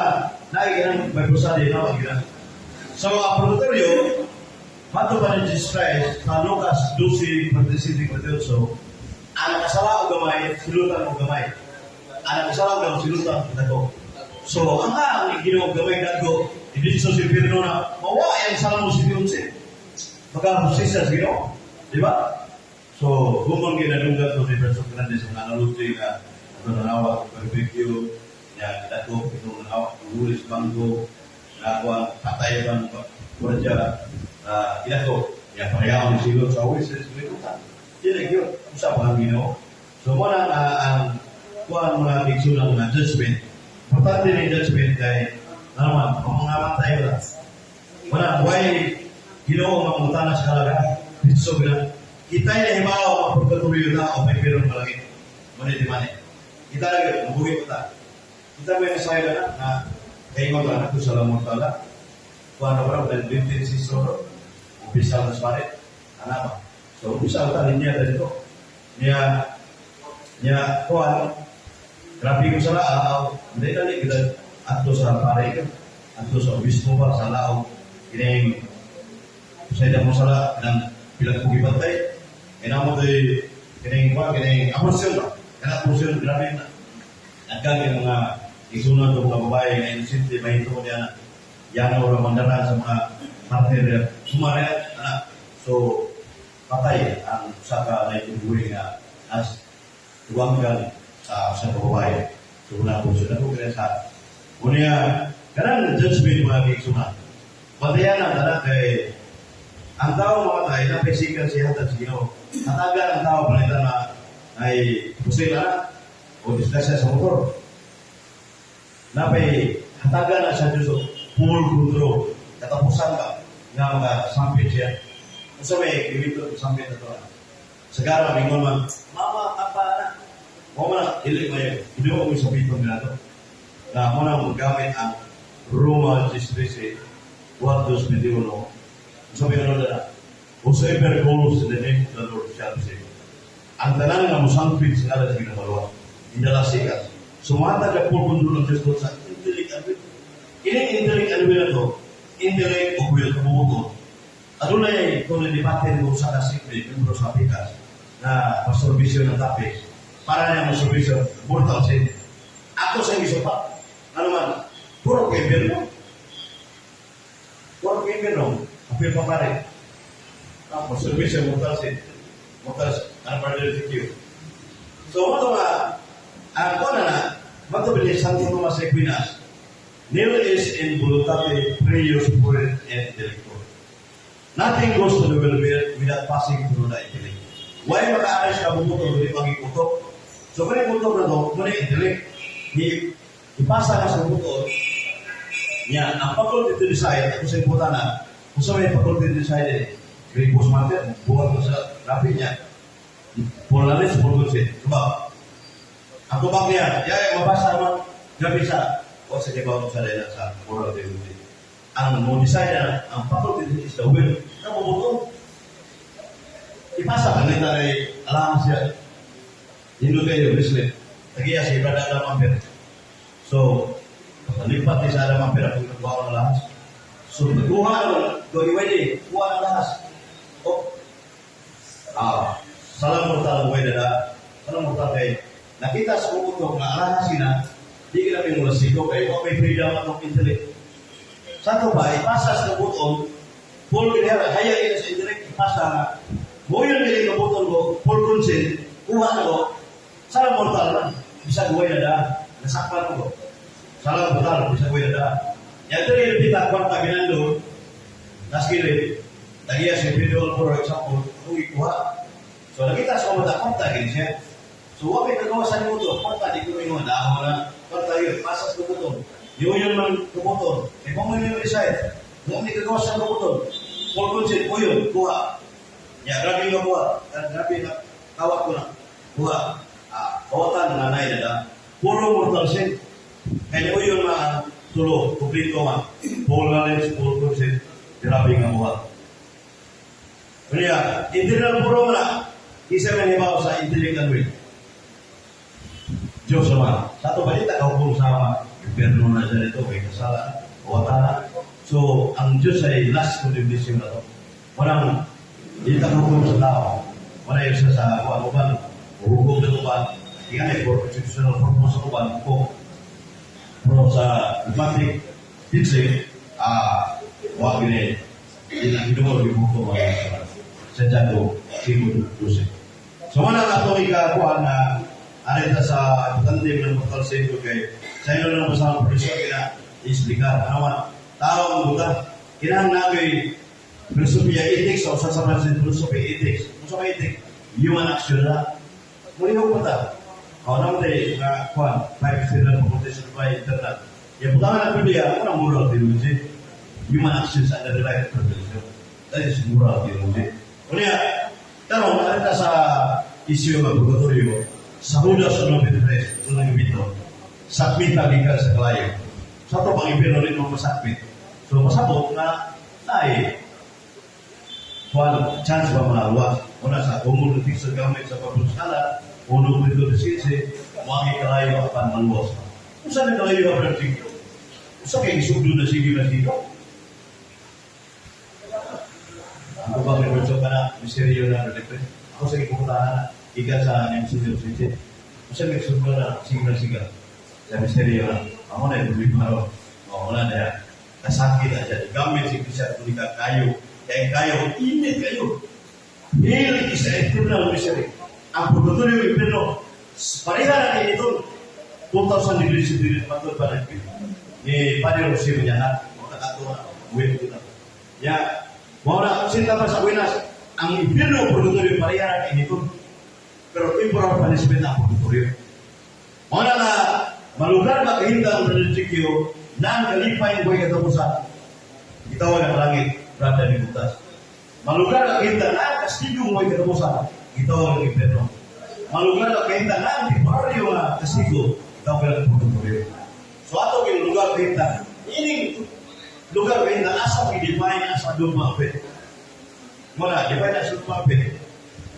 naigyan may pusadi na, wag na. So, ang purgatorio, mato pa ni Jesus Christ, sa Lucas 12, 47, 48, ang nakasala o gamay, silutan o gamay. Ang nakasala o gamay, silutan o dako. So, ang Ginoo gamay dako, hindi sa impyerno na, mawa ang sala mo si Diyos. Baka hustisya sa Ginoo. Di ba? So, gumon ginadunggan to ni Berso Fernandez ang analogy nga ato nanawag barbecue, ya dako itong nanawag huli sa bangko, na kuan patay bang gwardiya, ginako, ya pareha ang silot sa awis sa likutan. Dili gyud usa pa ang Ginoo. So mo na ang kuan mga igsoon nga judgment. Importante ni judgment kay naman mga tayo lang. Wala, why Ginoo nga mangutana sa kalaga? Dito gina. Kita na hibaw ang purgatorio na o may pirong malangit. Muna di mani. Kita lagi, mabuhi ko ta. Kita may nasaya na na kaingon na ako sa lamang tala. Kuha na ba, dahil 26 soro. Umpisa na sa parit. Ana ba? So, umpisa ta linya dito. Niya, niya, kuha, grabe ko sa laaw, hindi na kita ato sa pare ato sa obispo ba sa laog, kining sa mo sala ng bilang kugibantay. Kaya mo to'y kining ba, kining abortion ba? Kaya abortion, grabe na. Nagkang yung mga isunod ng mga babae nga inosente, mahito niya na yan ang mandaran sa mga partner niya. Sumari anak. So, patay ang saka na itong nga as tuwanggan sa sa babae. So, una po siya. Ako kaya sa unya, kanang judgment mga kaigsunan. Bantayan ang tanan kay ang tao mamatay na physical siya sa Ginoo. Hatagan ang tao palitan na ay pusil na o disgrasya sa motor. Napay hatagan na sa Diyos og full control. Katapusan ba nga mga sampit siya. Unsa may giwito sampit na to? Sagara mingon man, mama, papa na. Mo man na, dili mayo. Ginoo mo sabiton nga to. Na mo na gamit ang Roma 13, 4, 21. Sabi ano na, "Whosoever calls in the name of the Lord shall be saved." Ang tanan nga musangpit sa ngalan sa Ginoo maluwas. Indala sikat. Sumata ka full control ng Diyos sa intellect and will. Kining intellect and will na to, intellect o will kabubuto. Adunay kung nilipate mo sa kasikli, membro sa pikas, na paserbisyo ng topic, para niya mo serbisyo, mortal sin. Ako sa isupa. Ano man, puro kay impyerno. Puro kay impyerno. Apil pa pare. Tapos, serbisyo, mortal sin. Mortal sin. Ano pa rin. So, mo nga, ang kuha na, mato bili Santo Tomas Aquinas, "Nil est in voluntate prius fuit in intellectu." Nothing goes to the will without passing through the intellect. Why maka-aris ka bumuto, hindi maging utok? So, kung yung utok na to, muna intellect, ni, ipasa ka sa buto, niya, ang faculty to decide, ako sa imputa na, kung sa may faculty to decide, eh, grievous matter, buhat mo sa rapi niya, full knowledge, full consent. Diba? Ang tubag niya, ya, mabasa naman, gabi sa, o sa kibaw sa dela sa moral duty. Ang mo decide na, ang faculty is the will. Nabubuto. Ipasa ka nita kay alam siya. Hindot kayo, bracelet. Tagiya si Brother Adam Amper. So, lipat ni sa Adam Amper ako nagkuha ng lahas. So, nagkuha na, go ready, kuha ng lahas. Oh, salang mortal ang na salang mortal kay nakita sa utok nga alahas sina, di ka namin mula siko kay wa may freedom atong intellect. Sa ato ba, ipasa sa kabuton, full ginhera, haya ina sa intellect, ipasa nga, moyon gini kabuton ko, full consent, kuha na ko, salang mortal na, bisag way na da, nasakpan ko. Salang mortal, bisag way na da. Yan ito yung pita, kwarta ginando, naskilid, tagiya si Pedro, for example, kung ikuha. So nakita sa mga kwarta gini siya. So wa may kagawa sa nimuto, kwarta di ko mingon, dahon na, kwarta yun, pasas kabuton. Yun yun man kabuton. Eh kung mo yung decide, mo may kagawa sa kabuton. Full consent, o yun, kuha. Ya, grabe nga kuha. Grabe na, kawat ko na. Kuha. Ah, kawatan na nanay na da. Puro mortal sin. Kaya yun nga, tulo, kumpleto nga. Full knowledge, full consent, grabe nga buhat. Kaya, internal puro nga, isa man hibaw sa intellect and will. Diyos naman. Sa ato balita, kahukom sa impyerno na siya nito, may kasala, kawatan na. So, ang Diyos ay last condemnation na to. Walang, hindi ta hukom sa tao. Wala yun siya sa kuwan uban. Hukom sa uban. Nga eh, for constitutional purpose sa uban. Kung pero sa dogmatic teaching, wa gini, hindi na hinuol yung hukom ang sa Santiago 5:12. So, wala na itong ikakuha na arita sa importante ng mortal sin kay sa ilo lang sa profesor kina isplicar. Ano man, tao ang buta. Kinahanglan nagoy philosophy ethics o sa philosophy ethics. Kung sa ethics, human action na. Muli ko punta. O naman tayo, nga, kuan, five external faculties by internal. Yung butangan ng Biblia, ano ang moral theology? Human actions under the light of revelation. That is moral theology. Unya, karon arita sa issue ng purgatorio, sa Judas 1.23, unang ibito, sakmit na gikan sa kalayo. Sa ito, pang impyerno rin mo masakmit. So, masabot na ay kuan chance ba maluwas. Una sa umul ng sa gamit sa pagpusala, uno Corinto 15, muangi kalayo apan maluwas. Kung saan na kalayo ang sige? Usa kay isugdo na sige na sige? Ang kubang reverso ka na, misteryo na, relibre. Ako sa ipukutahan na, ikan sa niyang sinyo sige. Usa may isugdo na sige na sige. Sa misteryo na, ako na yung problema ro. Oo, wala na yan. Kasakit na siya. Gamit si Kristo Katolika kayo. Kaya kayo, init kayo. Hell is a eternal misery. Ang purgatorio ng impyerno, pareha na ito. 2,000 degrees centigrade matod pa rin. Ni Padre Jose Manyahat, mga nakato na, uwi ko na. Ya, mao na, sinta pa sa Buenas, ang impyerno purgatorio pareha na ito. Pero temporal punishment ang purgatorio. Mao na nga, malugar makahimta ang religiyo, nang kalipay ng buhay katapusan, gitawag ang langit, brother ni butas. Malugar ang kahimta na kastigo mo katapusan, gitawag ang impyerno. Malugar ang kahimta na temporaryo nga kastigo, gitawag ang purgatorio. So ato yung lugar kahimta, ining lugar kahimta asa gi-define as a duma apit. Muna, define as duma apit.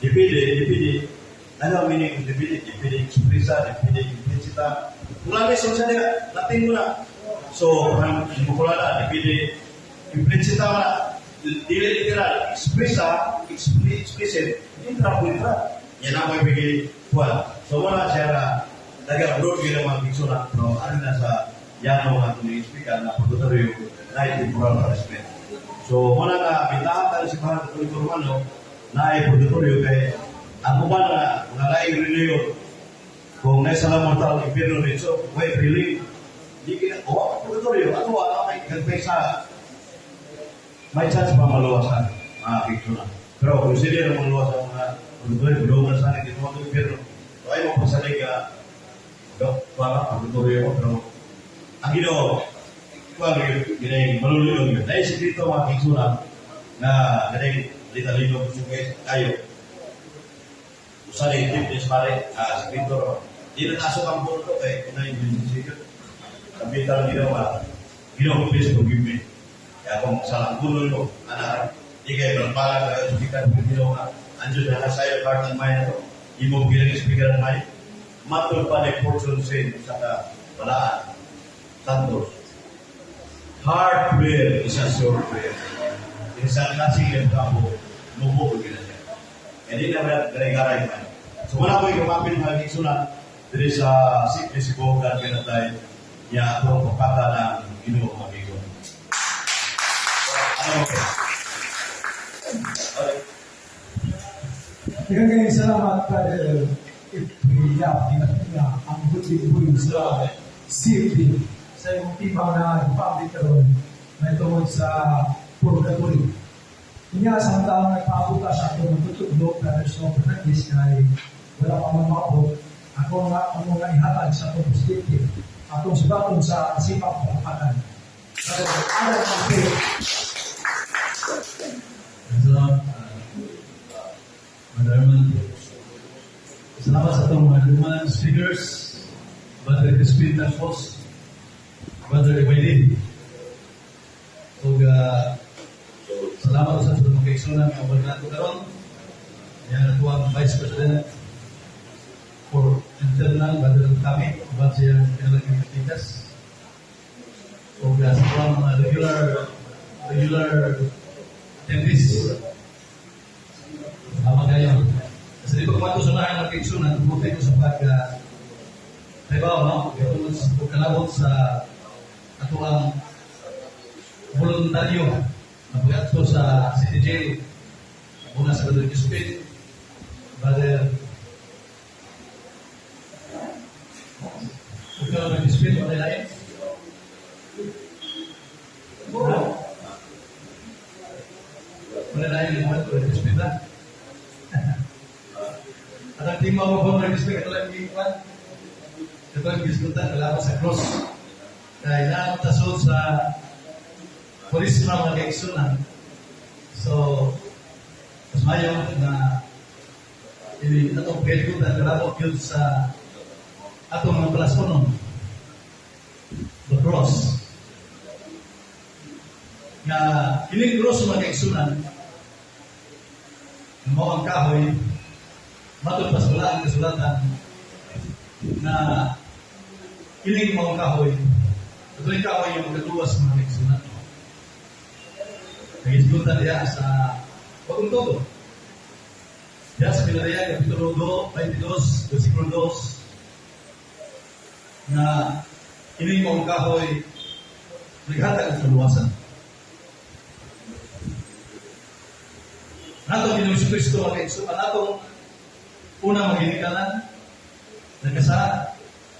Depende, depende. Ano ang meaning ng depende? Depende expressa, depende implicita. Kung lang sa nila, Latin mo na. So, parang mukulala, depende implicita na, dili literal, expressa, explicit, intra intra. Yan ang may bigay kuwan. So, wala siya na naga-abroad yun ang mga picture na, pero ano na sa yano nga itong i-explica na purgatorio na temporal punishment. So, muna nga, bintahan tayo si Mahal Katoliko Romano na ay purgatorio kay ang uban na mga laing reliyon kung nasa lang mortal impyerno dito, way feeling, di kina, oh, purgatorio, ato wala kay gagpay sa may chance pa maluwasan, mga picture na. Pero kung sila na maluwasan mga purgatorio, budo na sana, dito mga impyerno. So ay mo pasalig ka, do, para purgatorio ko, pero ang Ginoo, kuwan yun, ginay maluluyong yun. Dahil sa dito mga picture na ganay litalino ko kayo. Usa na yung tip pare, sa Di na nasok ang punto kay kung na yung decision. Sabi lang Ginoo, Ginoo, please forgive me. Kaya kung sa lang gulo nyo, anak, di kayo magpala kayo, gikan ng Ginoo nga, Ang Diyos na nasa iyo heart and mind ato. Imo bilang speaker ang may. Matod pa ni Fortune Sin sa ka balaan. Santos. Hard prayer is a short prayer. Isa klaseng yung kamo, mubo na siya. Hindi na garay-garay man. So wala ko ikamapin mga kigsunan diri sa Sikli Sibugan kanatay niya atong papata ng Ginoo, mga kigsunan. Ano mo kayo? Okay. Daghang kayong salamat, Brother Ipriya, nga ang butig sa CFD sa imong timang na ipablik karon may tungod sa purgatory. Inya samtang nagpaabot ta sa atong magtutudlo, Brother Snow Fernandez, kay wala pa man maabot, ako nga ang mga ihatag sa atong presidente, atong subaton sa sipang palakpakan. Brother Alan Alfredo. Salamat, Brother Herman. Salamat sa atong mga duman speakers, Brother Crispin Tacos, Brother Ibaydin. Ug salamat sa atong mga kaigsunan nga uban nato karon. Yan ato ang Vice President for Internal, Brother Tami, uban siyang pinalaging katikas. Ug sa atong mga regular attendees. Tama kayo. Kasi di pa kumato sa nahan ng kaigsunan, tumuti ko sa pag trabaho, no? Tungod sa pagkalabot sa ato ang voluntaryo na pag sa City Jail. Una sa Brother Crispin, Brother Ikaw, Brother Crispin, wala lain? Ha? Wala lain yung Brother Crispin na? At ang tima mo po, Brother Crispin, ito lang yung kwan. Ito lang gisgutan, kailangan sa cross. Kaya natasod sa pulis na mga kaigsunan. So, mas mayo na ini atong pagkagutan, kalabot yun sa atong mga palasonon. The cross. Nga, kining cross, mga kaigsunan, mao ang kahoy, matod pa sa wala ang kasulatan, na kining mao ang kahoy, ito yung kahoy yung magkatuwas, mga kaigsunan. Nagisgutan diya sa Bagong Todo. Diya sa Pinaraya, Kapitulo 2, 22, versikulo 2, na kining mao ang kahoy, naghatag ng kaluwasan. Nato Ginoong Kristo, mga kaigsunan, natong unang maginikanan, nagkasala,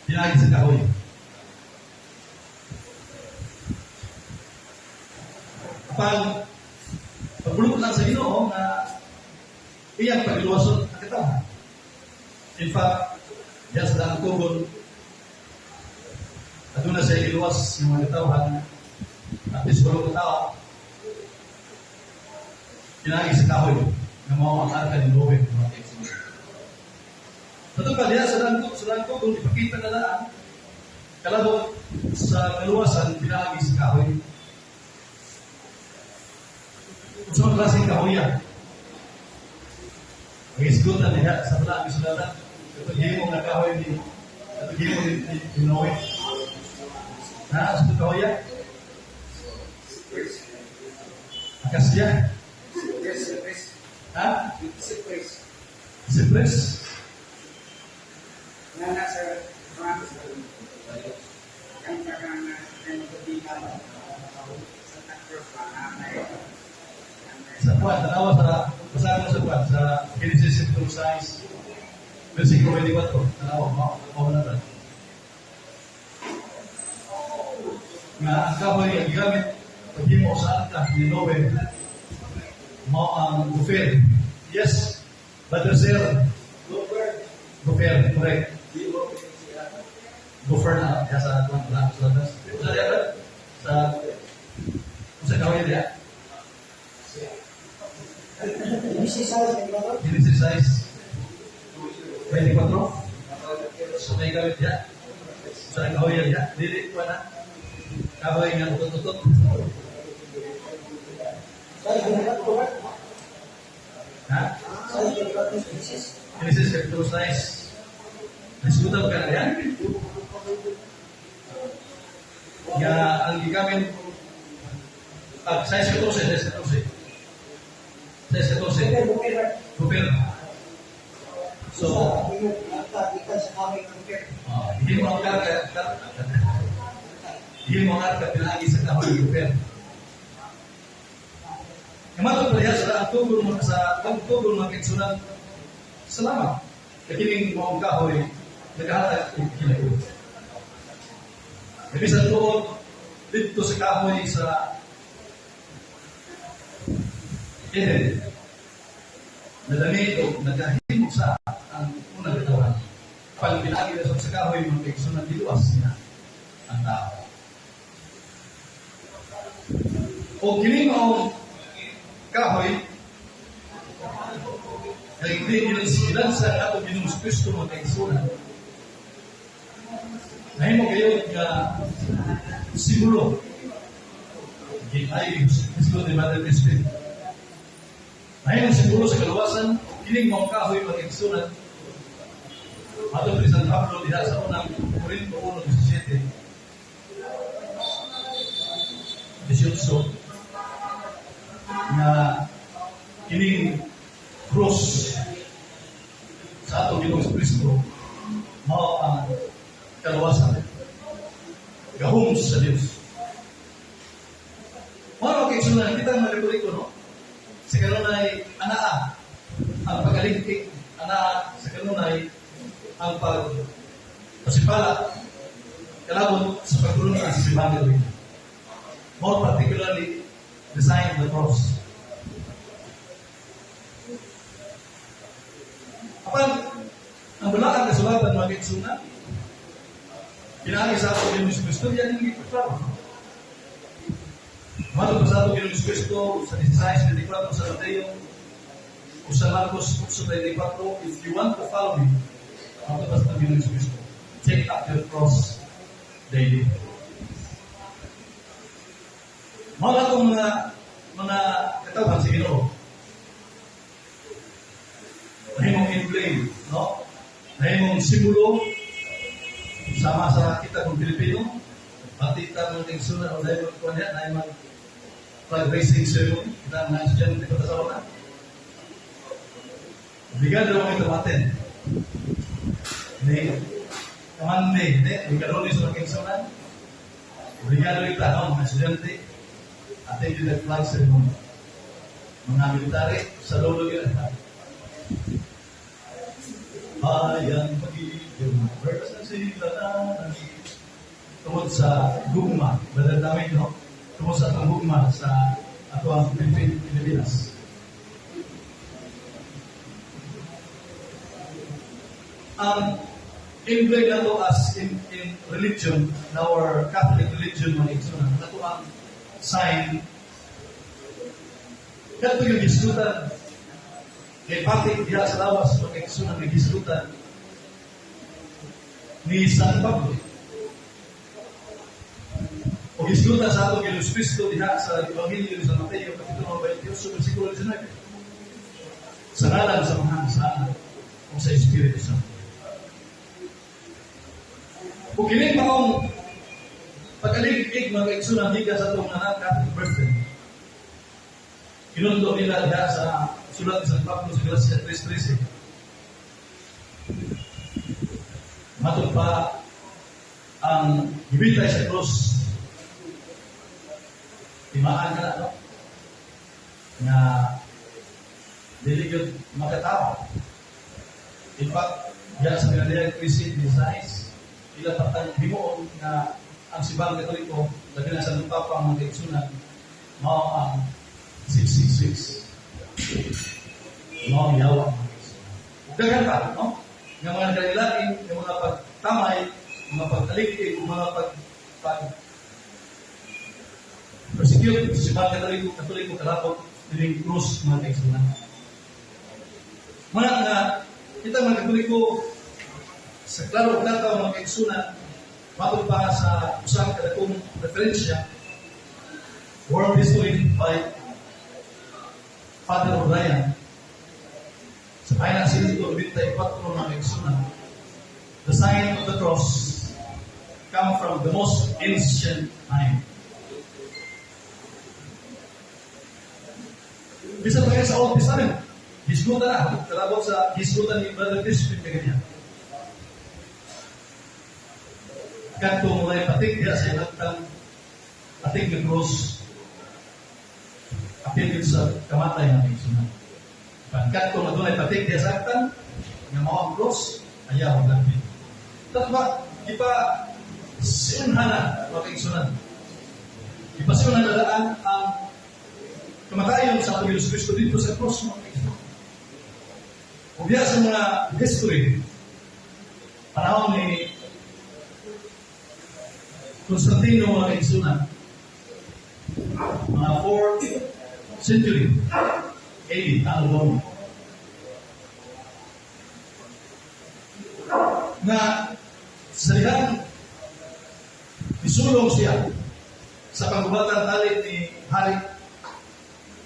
pinagi sa kahoy. Pag pagbulot lang sa Ginoo nga iyang pagluwason ang katawhan. In fact, diyan sa daang tugon, aduna siya iluwas ng mga katawhan, at least walo ka tao, pinagi sa kahoy nga mao ang arka ni Noe, mga kaigsunan. Ito pa, diyan sa daang tugon, ipakita na daan, kalabot sa kaluwasan, pinagi sa kahoy. Sa mga klaseng kahoya, Nagisgutan niya sa mga kasulatan. Ito himo nga kahoy ni ito himo ni Noe. Na sa kahoya? Akasya. Ha? Cypress. Cypress. Na nasa France. Ang kakana ng pagkita sa Cruz Sa kwan, tanawa sa basahan mo sa kwan, sa Genesis chapter 6, versikulo 24, tanawa, mao na ba? Nga ang kahoy ang gigamit paghimo sa arka ni Noe, mao ang gopher. Yes, Brother Sir. Gopher, correct. Gopher na kaya sa kwan, sa sa sa sa sa kahoy diya. Genesis 6, 24. So may gamit diya. Sa kahoy diya. Dili ko na. Kahoy nga utot-utot. Ha? Genesis kapitulo 6. Nasgutan ka na yan? Nga ang gigamit, 6:14, 6:14. 6:14. Gopher. So, himo ang arka pinaagi sa kahoy ng gopher. Kamatod pa diha sa ang tugon mo sa ang tugon mga kaigsunan, salamat. Kay kining maong kahoy nagahatag og kinabuhi. Bisan tuod didto sa kahoy sa Eden, nadani o nagahimo sa ang unang katawan. Pag pinaagi na sa kahoy, mga kaigsunan, giluwas niya ang tao. O kini maong kahoy, na hindi gilansa ang atong Ginoong Kristo, mga kaigsunan. Nahimo kayo nga simbolo. Ay, gusto ni Mother Crispin. Nahimo simbolo sa kaluwasan, kining maong kahoy, mga kaigsunan. Matod ni San Pablo diha sa unang Corinto 1:17, 18, nga kining cross sa atong Ginoong Kristo mao ang kaluwasan, gahom sa Dios. Mao kay sunan kita mga Katoliko, no? Sa kanunay anaa ang pagaligtik, anaa sa kanunay ang pag pasipala kalabot sa pagtulungan sa simbahan Katoliko. More particularly, the sign of the cross. Apan, ang balaan kasulatan, mga kaigsunan, pinaagi sa ato Ginoong Kristo, yan yung giklaro. Matod pa sa ato Ginoong Kristo sa 16:24 sa Mateo o sa Marcos 8:34, "If you want to follow me," matod pa sa ato Ginoong Kristo, "take up your cross daily." Mga atong mga katawhan sa Ginoo, nahimong emblem, no? Nahimong simbolo sama sa kita kung Pilipino, pati ta mga kaigsunan o dahil magkuhan niya, nahimong flag raising ceremony, kita mga estudyante pa sa una. Obligado mo ito matin. Ni kamande, hindi, obligado ni sa mga kaigsunan. Obligado ita, no, mga estudyante, attend the flag ceremony. Mga military, sa lolo yun. Bayan pag-ibig, sila na tungod sa gugma, badal namin, no? Tungod sa atong gugma sa ato ang Pilipinas. Ang emblem nato as in religion, in our Catholic religion, mga igsoon, ato ang sign, kadto yung gisgutan, kay pati diha sa lawas, mga igsoon, ang gisgutan ni San Pablo. O gisgutan sa atong Ginoong Kristo diha sa Ebanghelyo ni San Mateo, Kapitulo 28, versikulo 19. Sa ngalan sa Amahan, sa Anak, o sa Espiritu Santo. Ug kini maong pag-alig-ig, mga kaigsunan, gikan sa atong mga Catholic birthday. Kinundo nila diha sa sulat ni San Pablo sa Galacia 3:13. Matod pa ang gibitay sa krus. Timaan ka na, no? Nga dili gyud makatao. In fact, diha sa Pinadiyag 13:16, ila patang himuon nga ang Simbahang Katoliko, labi na sa Papa, mga kaigsunan, mao ang 666. Mao ang yawa, mga kaigsunan. Ug daghan pa, no? Nga mga nagkailain, nga mga pagtamay, mga pagtalikig, mga pag persecute sa Simbahang Katoliko kalabot dining krus, mga kaigsunan. Mga nga kita mga Katoliko sa klaro ug lataw, mga kaigsunan, matod pa sa usa ka dakong referensya, World History by Father O'Brien, Sa pahina 194, mga kaigsunan, the sign of the cross come from the most ancient time. Bisan pa sa Old Testament, hisgutan na, kalabot sa hisgutan ni Brother Crispin kay ganyan. Kadto mo patik diha sa ilang patik ng cross, apil sa kamatay ng kaigsunan. Pagkat kung adunay patik diha sa aktan, nga mao ang cross, ayaw ang labi. Tatwa, ipa siunhan na, mga kaigsunan. Ipa siunhan na daan ang kamatayon sa atong Hesus Kristo dito sa cross, mga kaigsunan. Ug diha sa mga history, panahon ni Constantino, mga kaigsunan, mga 4th century AD, ano ba? Na sa dihang isulong siya sa pagubatan tali ni Hari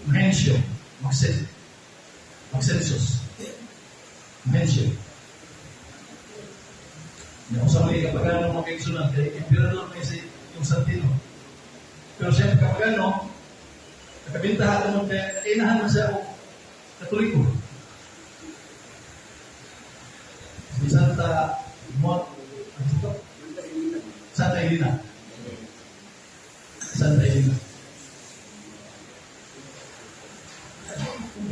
Mahencio, Maxentius, Mahencio. Yung sa mga kapagano, mga kaigsunan, kay emperador may si Constantino. Pero siya kapagano, nakabintahan mo kay kainahan man siya og Katoliko. Si Santa Mon, ano ito? Santa Elena. Santa Elena.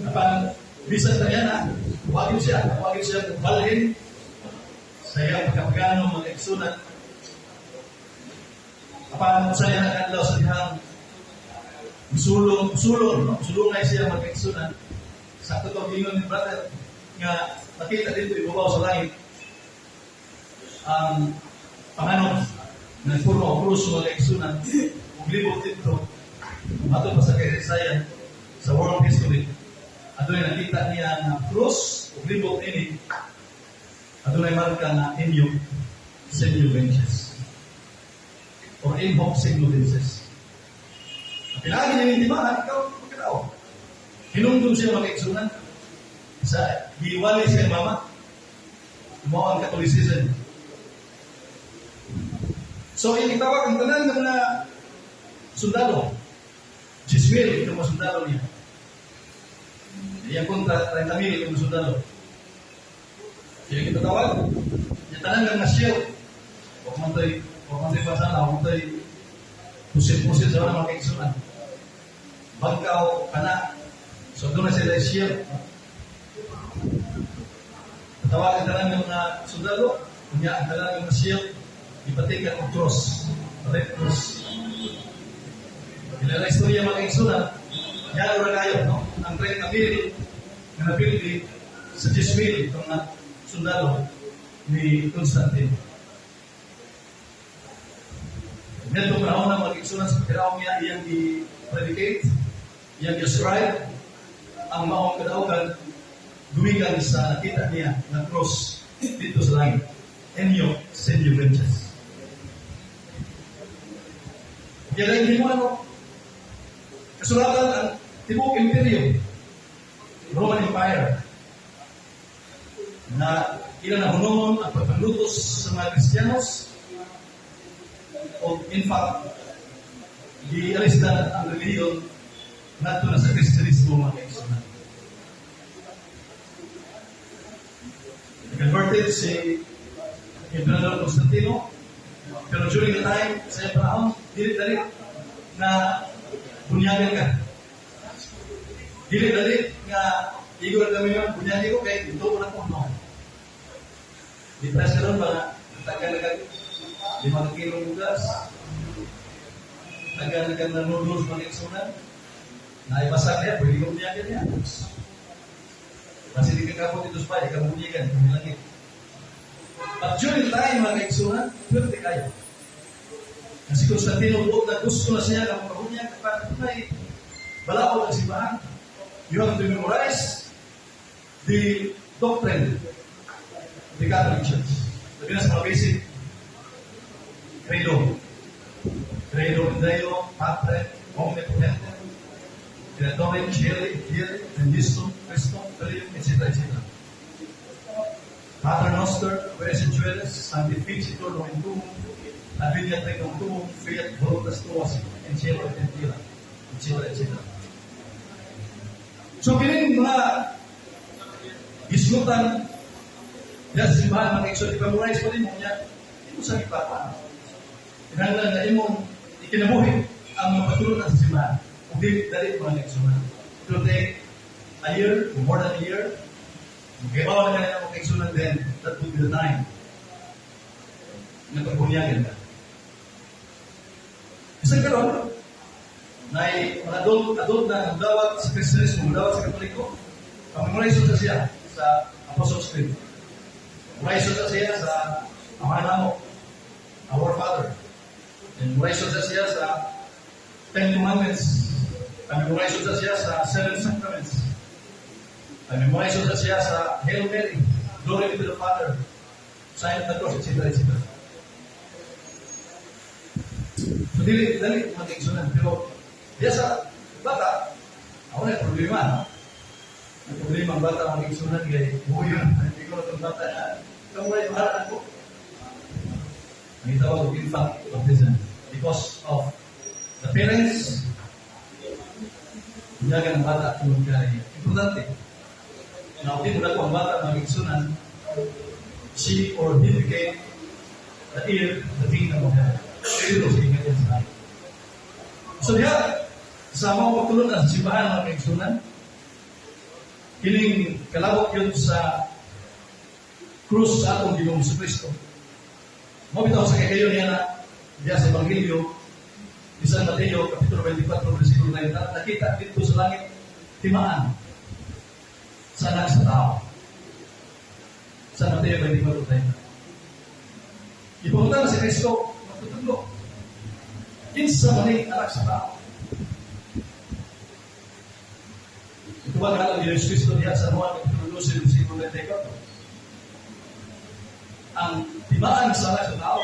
Apan bisan na yan, wagin siya balhin sa iyang pagkapagano, mga kaigsunan. Apan sa iyang nakadlaw sa dihang sulong, sulong, no? Sulungay siya, mga kaigsunan. Sa totoo ingon ni brother nga nakita dito ibabaw sa langit ang panganod nga puro ang krus, mga kaigsunan, ug libot dito ato pa sa kasaysayan sa world history, adunay nakita niya nga krus ug libot ini adunay marka nga "In hoc signo vinces" or "In hoc signo vinces." Ang pinagi niya yung timaan, ikaw pagkatao. Hinungdom siya, mga kaigsunan, sa giwali siya mama, mao ang Catholicism. So, itawag ang tanan ng mga sundalo. 10,000 yung mga sundalo niya. Iyang kontra, 30,000 yung mga sundalo. Kaya kita tawag, yung tanan ng mga shield. Huwag man to'y pasana, huwag man to'y pusil-pusil sa mga kaigsunan. Bangkaw, kana. So doon na sila shield. Tawag ang tanan ng mga sundalo, kunya ang tanan ng mga shield, ipatikan og cross, red cross. Kilala istorya, mga kaigsunan, yaro na kayo, no? Ang 30 mil nga napildi sa 10 mil itong mga sundalo ni Constantine. Ganito panahon na, mga kaigsunan, sa pagkaraong niya, iyang i-predicate, iyang i-describe, ang maong kadaugan, gumikan sa nakita niya na cross dito sa langit. "In hoc signo vinces." Kaya lang mo ano, kasulatan ang tibuok imperyo, Roman Empire, na ilan na hunungon ang pagpanglutos sa mga Kristiyanos, o in fact, gialis na ang relihiyon ngadto na sa Kristyanismo, mga kaigsunan. Converted si Emperador Constantino, pero during the time, sa iyang panahon, dili dali na bunyagan ka. Dili dali nga igo na kami yun, bunyagi ko kay ito ko na ko. No. Di press ka ron ba, tagal na kag 5 kilong bugas, tagal na kag na noodles, mga kaigsunan, na ibasa niya, pwede ko bunyagan niya. Kasi di ka kapot ito sa ka bunyagan, kung langit. But during time, mga kaigsunan, pwede kayo. Kasi Constantino buot na gusto na siya na makabunyag, kapag may balaod ang simbahan, you have to memorize the doctrine of the Catholic Church. Labi na sa mga basic credo. Credo in Deo, Patre, Omnipotente, Creatore, Cieli, Fieri, and Jesu, Cristo, Filium, etc., etc. Pater Noster, qui es in caelis, sanctificetur nomen tuum, adveniat regnum tuum, fiat voluntas tua in cielo et in terra, etc. etc. So kining mga gisgutan diya sa simbahan, mga igsoon, i-memorize pa din mo niya, imo sa ipapa. Kinahanglan na imong ikinabuhi ang mga pagtulunan sa simbahan. Ug dili dali, mga igsoon. It will take a year, or more than a year. Magkabaw na kanila mga igsoon, then that would be the time nga pagbunyagan ka. Bisan karon, na mga adult na ang dawat sa Kristiyanismo, dawat sa Katoliko, pag-memorize sa siya sa Apostles' Creed. Memorize sa siya sa Ama Namo, Our Father. And memorize sa siya sa Ten Commandments. Memorize sa siya sa Seven Sacraments. Memorize sa siya sa Hail Mary, Glory be to the Father, Sign of the Cross, etc. etc. So, dili, dali, mga kaigsunan. Pero, diya sa bata, ako na problema, no? Ang problema ang bata, mga kaigsunan, kay buhay hindi ko itong bata na, ikaw ay mahalaan ko. Ang itawag og infant baptism. Because of the parents, bunyagan ang bata tungod kay importante. Na kung di mo ko ang bata, mga kaigsunan, she or he became the heir of the kingdom of heaven. Pero sa ingat yan sa langit. So diha, sa mga pagtulunan sa simbahan, mga kaigsunan, kining kalabot yun sa krus sa atong Ginoong Kristo. Mao bitaw sa kayo niya na diya sa Ebanghelyo ni San Mateo kapitulo 24 versikulo 9, nakita dito sa langit timaan sa anak sa tao. San Mateo 24:30. Ipunta na si Kristo magtutudlo. Kinsa man ni anak sa tao? Ito ba nga ang Yesus Kristo diha sa Juan kapitulo 12 versikulo 34? Ang timaan sa anak sa tao,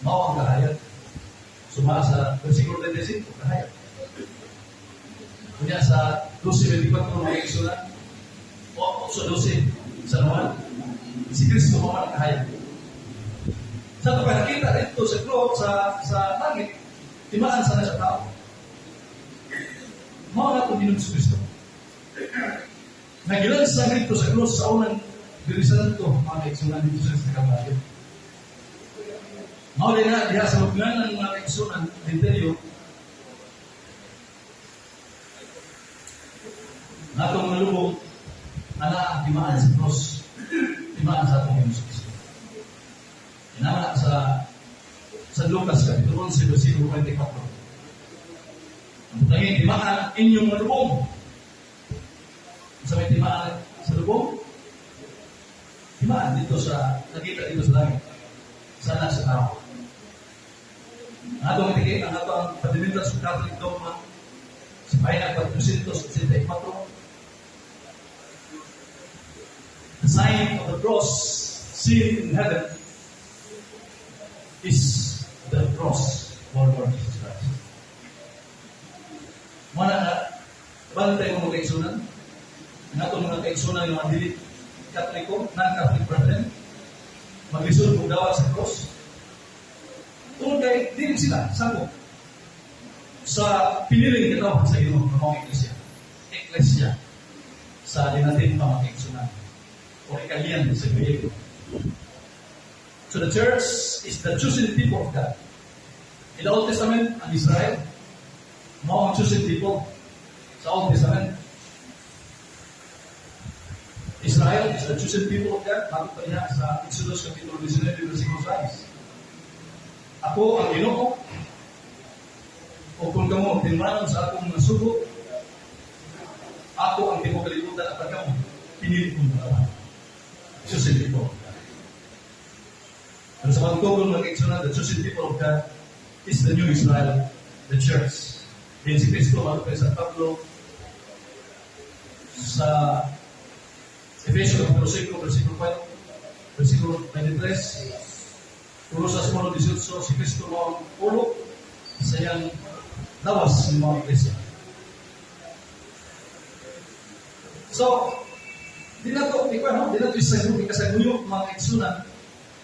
mao ang kahayag. Suma sa versikulo 35, kahayag. Kunya sa 12:24, mga igsunan, o 8:12 sa Juan, si Kristo mao ang kahayag. Sa ito pa nakita dito sa cross, sa langit, timaan sa anak sa tao. Mao na itong Ginoong Kristo. Nagilansa dito sa cross sa unang Diri Santo, mga kaigsunan, dito sa Kalbaryo. Mao din na diha sa lubnganan, mga kaigsunan, Dinteryo, natong nalubong, ana ang timaan sa cross, timaan sa atong Ginoong Kristo. Inama sa San Lucas, Kapitulo 11, versikulo 24. Ang butanging timaan ang inyong malubong. Sa may timaan sa lubong, timaan dito sa, nakita dito sa langit, sa anak sa tao. Ang atong itiki, ang ato ang Fundamentals of Catholic Dogma, sa pahina 484, the sign of the cross seen in heaven is the cross of our Lord Jesus Christ. Muna na, bantay mo mga kaigsunan, ang atong mga kaigsunan yung mga dili Katoliko, non-Catholic brethren, maglisod kung dawat sa cross. Tungod kay dili sila sakop sa piniling katawhan sa Ginoo ng mga iglesia. Eklesia sa Latin pa, mga kaigsunan, o Italian sa Griego. So the church is the chosen people of God. In the Old Testament, ang Israel, mao ang chosen people sa Old Testament. Israel is the chosen people of God. Bakit pa niya sa Exodus Kapitulo 19, versikulo 6? Ako ang Ginoo, o kung kamo tinmanon sa akong mga sugo, ako ang tibuok kalibutan at kamo, pinili kong katawhan. Chosen people of God. Pero sa pagtugon, mga kaigsunan, the chosen people of God is the new Israel, the church. Din si Kristo, mga kay San Pablo, sa Efeso Kapitulo 5, versikulo 4, versikulo 23, Colosas 1:18, si Kristo mo ang ulo sa iyang lawas ng mga iglesia. So, Di na to, ikaw, no? Di na to ikasaguyo, mga kaigsunan,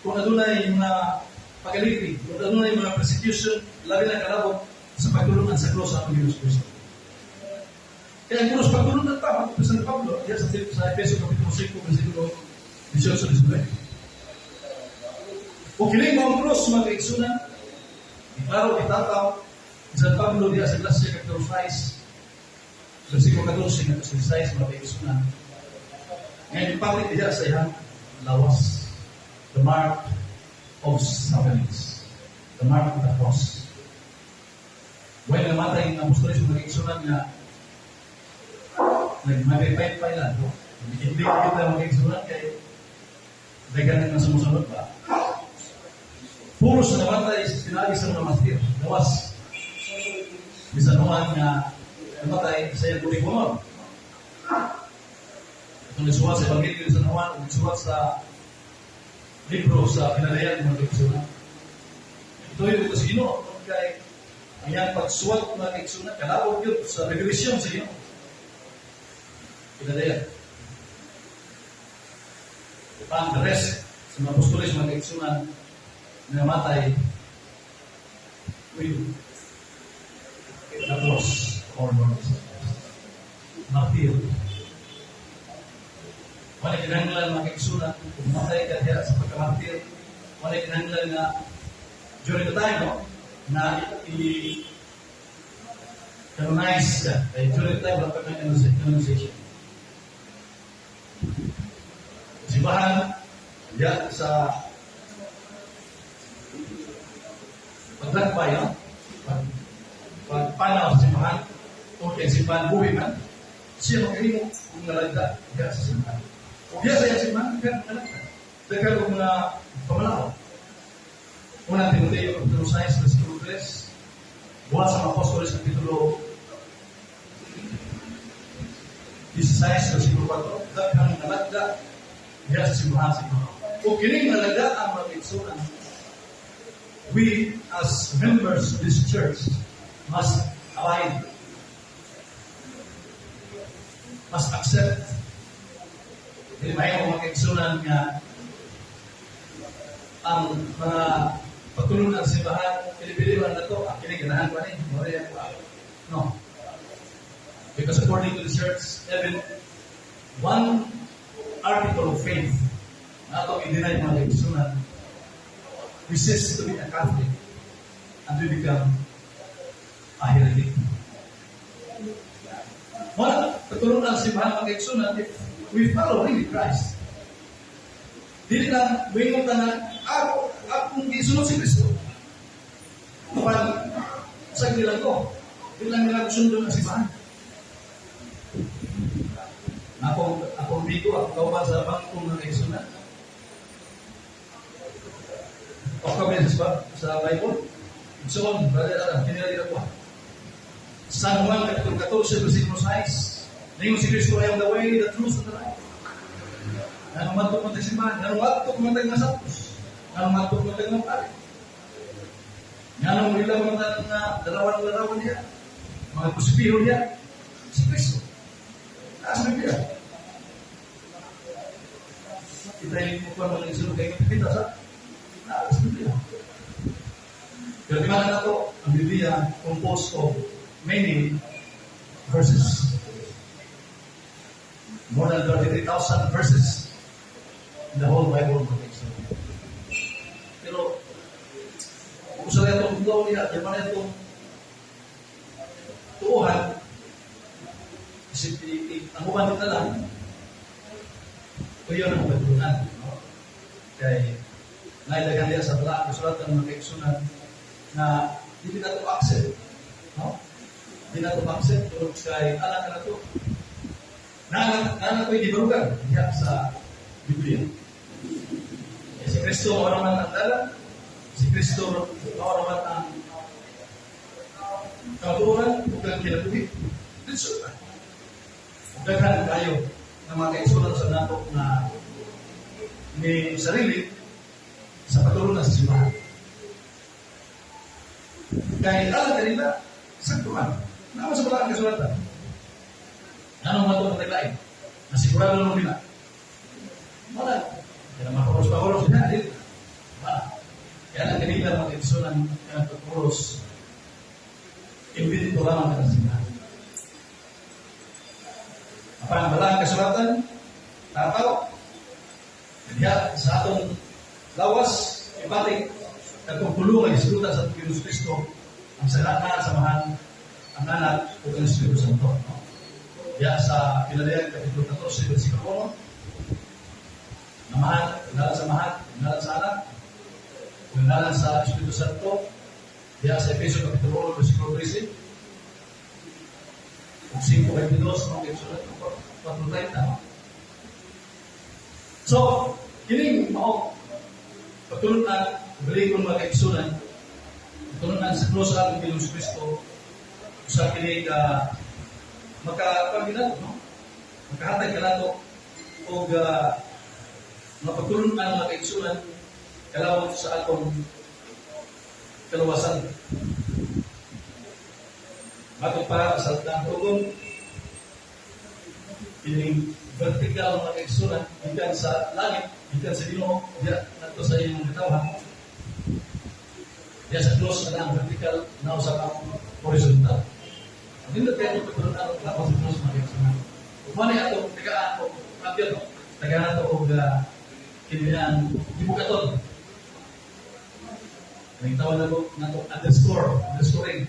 kung adunay mga pagaliti, kung adunay mga persecution, labi na kalabot sa pagtulungan sa krus sa atong Diyos Kristo. Kaya ang krus pagtulungan ta, matod San Pablo, diya sa Efeso Kapitulo 5, versikulo 18-19. O kining maong krus, mga kaigsunan, iklaro, itataw, San Pablo diya sa Galacia Kapitulo 6, versikulo 14 ngadto sa 16, mga kaigsunan. Ngayon, ipalit diya sa iyang lawas, the mark of sufferings, the mark of the cross. When namatay ang apostoles, mga kaigsunan, nga nagmagay-pay lang, no? Hindi kita, mga kaigsunan, kay daghan na sumusunod ba? Puro sa namatay sa sinabi sa mga martir, gawas. Bisan Juan nga namatay sa iyang tuig mo. Itong nisuwat sa Ebanghelyo sa Juan, o nisuwat sa libro sa Pinadayan, mga kaigsunan. Ito yung ito sa Ginoo, kay ang iyang pagsuwat, mga kaigsunan, kalabot yun sa revelation sa Ginoo. Pinadayan. Ang the rest sa mga apostoles, mga kaigsunan, na namatay with the cross of our Lord Jesus Christ. Martir. Wala kinahanglan, mga kaigsunan, kung matay ka diha sa pagkamartir, wala kinahanglan nga during the time, no, na i-canonize ka. Kaya during the time, wala pa kang canonization. Simbahan, diya sa paglakbay, no? Pagpanaw sa simbahan, o kay simbahan buhi man, siya makahimo kung nalagda diya sa simbahan. O diya sa iyang simbahan, kaya nalagda. Daghan og mga pamalaw. Una Timoteo, Kapitulo 6, versikulo 3. Buhat sa mga Apostoles, Kapitulo 16, versikulo 4. Daghang nalagda diya sa simbahan sa Ginoo. O kining nalagda ang mga kaigsunan, we as members of this church must abide, must accept. Hindi mahimo, mga kaigsunan, nga ang mga pagtulungan sa simbahan, pili-pili man na to, ah, kini ganahan ko ni, mao rin ako. No. Because according to the church, even one article of faith na atong i-deny, mga kaigsunan, we cease to be a Catholic and we become a heretic. Wala, pagtulungan sa simbahan, mga kaigsunan, if we follow really Christ. Dili lang, muingon ka na, ako, akong gisunod si Kristo. Kapag sa nilang ko, dili lang nila sundon ang simbahan. Akong bigo, akong kauban sa bangko ng kaigsunan. O kami sa Bible. So on, brother Adam, kinila ko. San Juan, Kapitulo 14, versikulo 6. Ningon si Kristo, "I am the way, the truth, and the life." Nganong madto man tag simbahan, nganong adto man tag masapos, nganong adto man tag mga pari. Nganong ila man tag nga larawan-larawan niya, mga krusipiho niya, si Kristo. Nasa Biblia. Kita yung mo pa mga isunod kayo kita sa nasa Biblia. Pero di ba na to, ang Biblia composed of many verses. More than 33,000 verses in the whole Bible. Pero, kung sa itong gloria, di ba na itong tuuhan, isip, ang uban na lang, o yun ang pagtulunan. No? Kay, nailaghan niya sa bala, kasulatan ng mga kaigsunan, na hindi na ito accept. No? Hindi na ito accept, tungod kay alam ka na ito. Na na ito'y gibarugan diha sa Biblia. Eh, si Kristo mao naman ang dalan, si Kristo mao naman ang katuoran ug ang kinabuhi. Ditso na. Daghan kayo ng mga kaigsunan sa nato na ni sarili sa pagtulungan sa simbahan. Kaya alam kanila, sakto man. Nama sa balaan kasulatan. Anong mato ng taglain? Nasigurado naman nila. Wala. Kaya makuros makuros na dili. Wala. Kaya lang kanila mga kaigsunan kanang pagkuros, imbento lamang ka sila. Apan balang kasulatan, tataw. Diha sa atong lawas, ipatik, katong pulo nga gisulutan sa atong Ginoong Kristo, ang sa Amahan, ang Anak, ug ang Espiritu Santo. No? Diha sa Pinalayan, Kapitulo 14, versikulo 1, Amahan, ngalan sa Amahan, ngalan sa Anak, ug ngalan sa Espiritu Santo, diha sa Efeso Kapitulo 1, versikulo 13, ug 5:22, no? Kay 4:30, no? So, kining mao pagtulunan, balikon mga kaigsunan, pagtulunan sa krus sa atong Ginoong Kristo, usa kini ka maka no? Makahatag kanato og mga pagtulunan, mga kaigsunan, kalawang sa atong kaluwasan. Matod pa sa tugon, kining vertical, mga kaigsunan, gikan sa langit, gikan sa Ginoo, diya ngadto sa iyong katawhan. Diya sa cross na ang vertical, na usa ka horizontal. Nindot kayo pagtulunan ang labaw sa cross, mga kaigsunan. Ug mao ni atong tagaan og cambio, no? Tagaan nato og kini ang gibukaton. Ang tawag nato underscore, underscoring.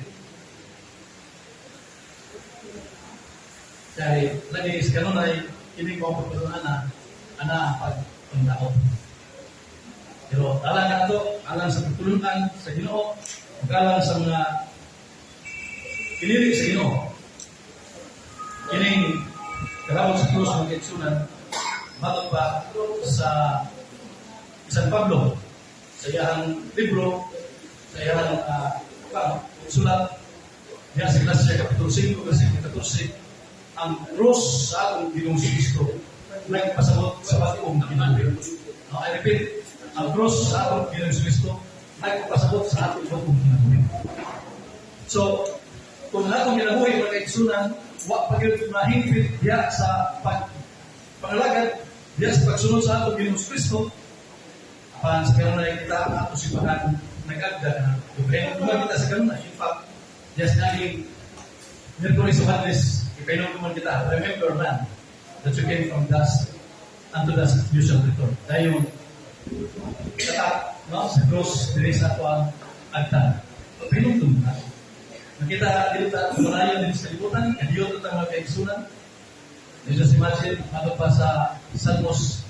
Kay lagi sa kanunay kini ko pagtulunan na ana ang pagpangdaot. Pero alang nato, alang sa pagtulunan sa Ginoo, ug alang sa mga pinili sa Ginoo. Kining kalawang sa krus, mga kaigsunan, matod pa sa San Pablo sa iyang libro, sa iyang sulat diya sa Galatia Kapitulo 5 versikulo 14, ang krus sa atong Ginoong Kristo nagpasabot sa bag-ong kinabuhi. No, I repeat, ang krus sa atong Ginoong Kristo nagpasabot sa atong bag-ong kinabuhi. So, kung ang atong kinabuhi, mga kaigsunan, wa pa gyud mahingpit diha sa pangalagad, diha sa pagsunod sa atong Ginoong Kristo, apan sa kanunay kita ang atong simbahan nag-agda na. Kaya kung kita sa kanunay, in fact, just naging Merkulis o Huwebes, ipainom man kita, "Remember, man, that you came from dust, unto dust you shall return." Dahil tatak, no, sa cross, diri sa ato ang agtan. Pahinumdum na. Nakita, dili ta malayo din sa kalibutan, kadiyot ta mga kaigsunan. You just imagine, ano pa sa Salmos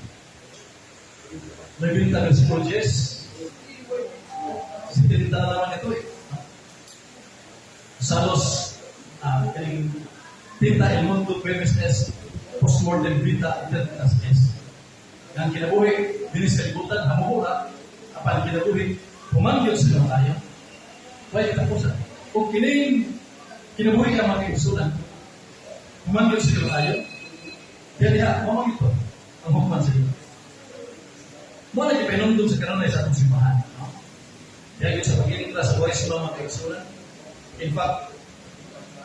90 versikulo 10, 70 na naman ito eh. Salos, kaning tinta el mundo brevis est, post mortem vita aeternitas est. Ang kinabuhi, diri sa kalibutan, hamuhura, apan kinabuhi, humangyod sa kamatayon. Why katapusan? Kung kining kinabuhi ang mga kaigsunan, humangyod sa kamatayon, diya diha, mao ito, ang hukman sa Ginoo. Mao na gipahinumdum sa kanunay sa atong simbahan. No? Diya yun sa pag-intra sa Kwaresma, mga kaigsunan. In fact,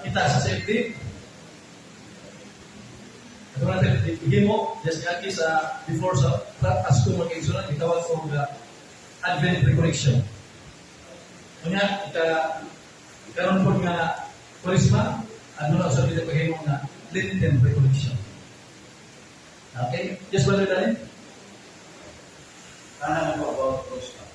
kita sa safety, ito natin, himo, just ngagi sa before sa Pasko, mga kaigsunan, itawag ko nga Advent Recollection. Kunya, ika, karon po nga Kwaresma, ano na sa kita paghimo nga Lenten Recollection. Okay? Yes, Brother Daniel? Kana mo about cross ka.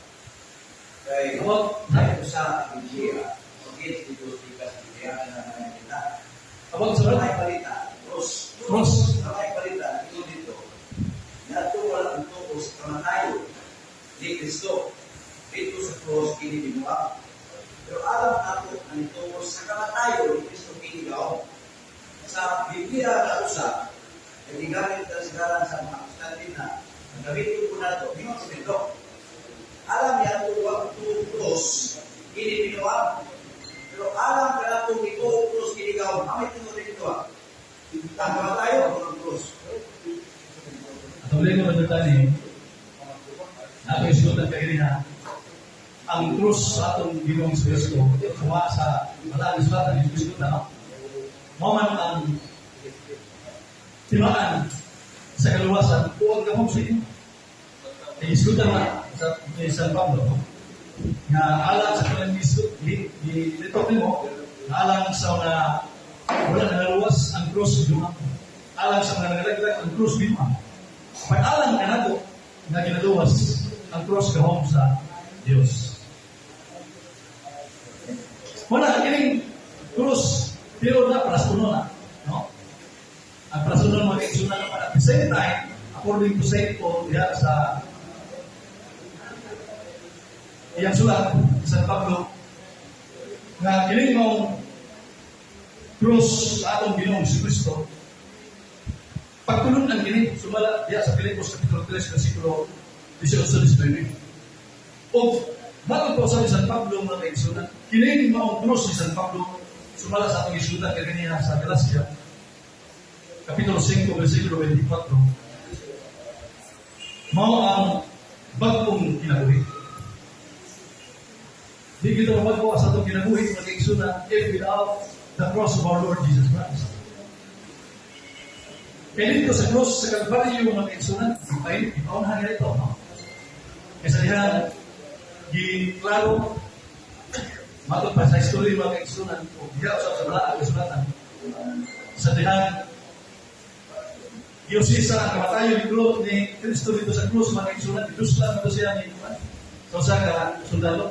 Kay About, ay usa ang Biblia, pagkit dito tikas Biblia na naman kita. About sa May balita, cross. Cross. May balita dito dito. Nato wala ang tuo sa kamatayon ni Kristo. Dito sa cross kini binuhat. Pero alam nato na nituo sa kamatayon ni Kristo kini gaw. Sa Biblia na usa, ay gigamit ta sa ngalan sa mga Constantine na ang gamitin ko nato, hingon sa dito. Alam niya ito wa tuo cross kini binuhat. Pero alam ka na kung ito cross kini gaw, amay tungod dito ah. Ang kamatayon ng cross. At ulit nga, Brother Daniel, nato isulat kay ha, ang krus sa atong Ginoong Kristo, kuha sa balaan sulatan, yung Kristo na, no? Mao man ang timaan Sa kaluwasan o ang gahom sa inyo. Isgutan na sa ni San Pablo, no? Nga alang sa kanang isgot, litok nimo, nga alang sa mga wala nangaluwas, ang cross ginuang. Alang sa mga nangalaglag, ang cross ginuang. Pag alang kanato nga ginaluwas, ang cross gahom sa Dios. Wala kining cross, pero na prastuno na, no? Ang prastuno mga kaigsunan na at the same time, according to Saint Paul diha sa iyang sulat, San Pablo, nga kining maong cross sa atong Ginoong Kristo, pagtulun-an kini sumala diha sa Filipos kapitulo 3 versikulo 18-19. O matod pa sa ni San Pablo, mga kaigsunan, kining maong cross ni San Pablo sumala sa atong isulat kaniya sa Galacia kapitulo 5 versikulo 24, mao ang bag-ong kinabuhi. Di kita mabag-o sa atong kinabuhi, mga kaigsunan, if without the cross of our Lord Jesus Christ. Kaya dito sa cross sa Calvario, mga kaigsunan, ay ipaunahan nila ito, no? Kaya sa diha, giklaro, matod pa sa history, mga kaigsunan, o diha usab sa Balaang Kasulatan, sa dihang giusisa ang kamatayon ni Kristo dito sa krus, mga kaigsunan, giduslan ito siya ni sa usa ka sundalo.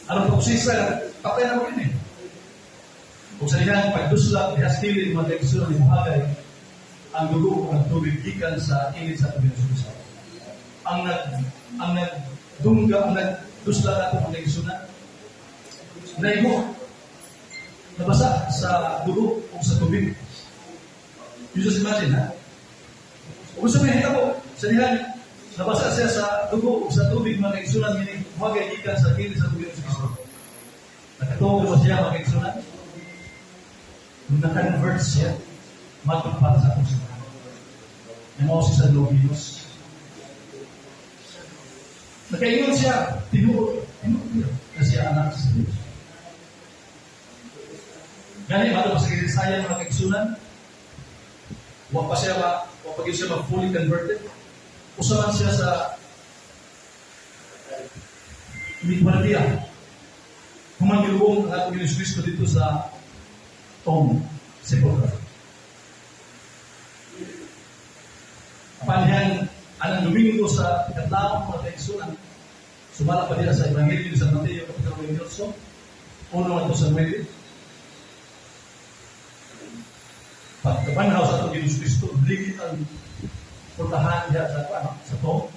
Aron pag-usisa, patay na mo yun eh. Kung sa dihang pagduslan, diha sa kilid, mga kaigsunan, ni muhagay ang dugo ug ang tubig gikan sa kilid sa atong Ginoong. Ang nagdungga, ang nagduslan ato, mga kaigsunan, naigo, nabasa sa dugo o sa tubig. You just imagine, ha? Kung sa may hitabo, sa dihang nabasa siya sa dugo o sa tubig, mga kaigsunan, meaning muhagay gikan sa kilid sa tubig sa Kristo. Nakatuo ba siya, mga kaigsunan? Na-convert siya, matod para sa atong simbahan. Namo si San Longinos. Nakaingon siya, tinuod, tinuod na siya anak sa Diyos. Gani, matod pa sa kasaysayan, mga kaigsunan, wa pa gyud siya ma fully converted. Usa man siya sa migwardiya. Human gilubong ang atong Ginoong Kristo dito sa tomb, sepulchre. Apan anang Domingo sa kadlawon, mga kaigsunan, sumala pa diha sa Ebanghelyo ni San Mateo kapitulo 28, 1 ngadto sa 9. Pagkabanhaw sa atong Ginoong Kristo, ligit ang pultahan diha sa ano, sa tomb.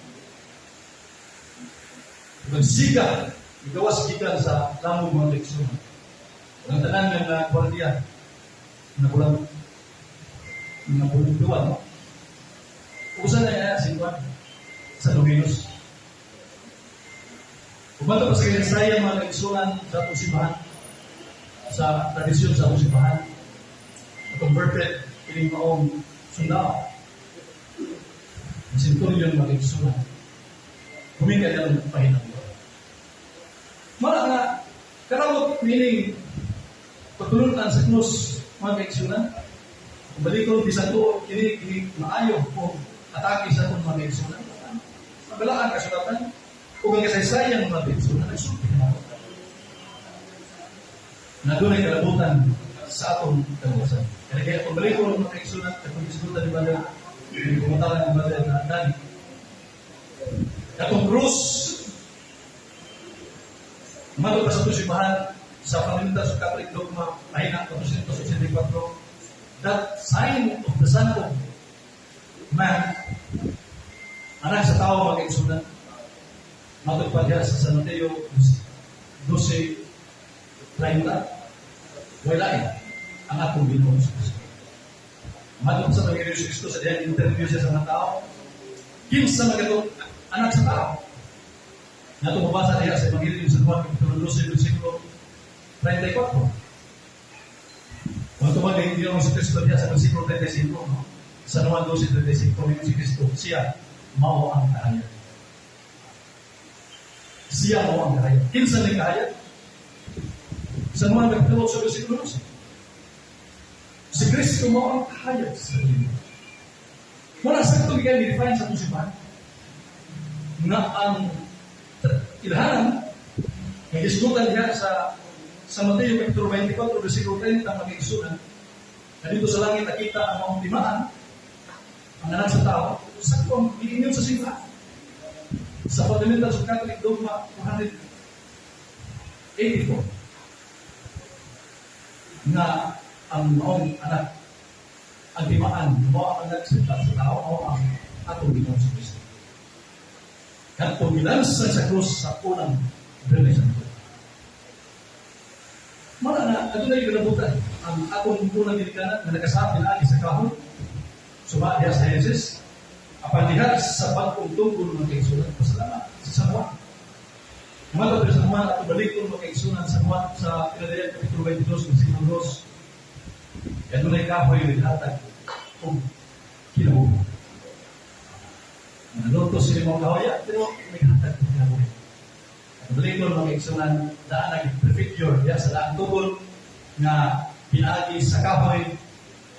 Nagsiga, gawas gikan sa lamog, mga kaigsunan. Ang tanan nga na gwardiya, nabulang nabuluntuan, no? Usa na yan, si Juan, sa Dominos. Umato pa sa kasaysayan, mga kaigsunan, sa atong simbahan, sa tradisyon sa atong simbahan, converted kining maong sundao. Ang centurion, mga kaigsunan, huminga ng pahinang. Mara nga, karamot meaning pagtulunan sa krus, mga kaigsunan. Kung balikon, bisan to, kini, kini maayo kung atake sa atong mga kaigsunan. Mabalaan kasulatan, ug ang kasaysayan, mga kaigsunan, nagsulti na ako na dunay kalabutan sa atong kaluwasan. Kaya kung balikon, mga kaigsunan, katong isgutan ni Brother, ni kumatalan ni Brother na Dani, katong krus, matod pa sa atong simbahan, sa Fundamentals of Catholic Dogma, pahina 464, that sign of the Son of Man, anak sa tao, mga kaigsunan, matod pa diha sa San Mateo 12:30, wala lain ang atong Ginoong Kristo. Matod sa Panginoon Kristo sa diyang interview siya sa mga tao, kinsa man katong anak sa tao? Nato mabasa diha sa Ebanghelyo sa Juan kapitulo 12 versikulo 34. Kung tumag ang Ginoong si Kristo diha sa versikulo 35, no? Sa Juan 12:35, ingon si Kristo, siya mao ang kahayag. Siya mao ang kahayag. Kinsa ni kahayag? Sa Juan kapitulo 8 versikulo 12. Si Kristo mao ang kahayag sa Diyos. Muna sa ito bigay define sa itong nga ang ilhanan nga gisgutan diha sa Mateo Kapitulo 24, versikulo 30, mga igsunan, na dito sa langit nakita ang mga timaan, ang anak sa tao, sakto ang giingon sa simbahan. Sa Fundamentals of Catholic Dogma 484, nga ang maong anak, ang timaan, mao ang anak sa tao, mao ang atong Ginoong sa Kristo. Kadtong gilansa sa krus sa unang Biyernes Santo. Mara na, adunay kalabutan ang atong unang ginikanan na nakasabi na sa kahoy, suma diha sa Genesis, apan diha sa bag-ong tungkol mga kaigsunan, pasalamat sa San Juan. Mga sa San Juan, at balik mga kaigsunan sa Juan sa Pinadayan Kapitulo 22, versikulo 2. Adunay kahoy naghatag og kinabuhi. Naluto sila mga kahoy, pero naghatag og kinabuhi. At balik mga kaigsunan, daan nag-prefigure diha sa daang tugol nga pinaagi sa kahoy,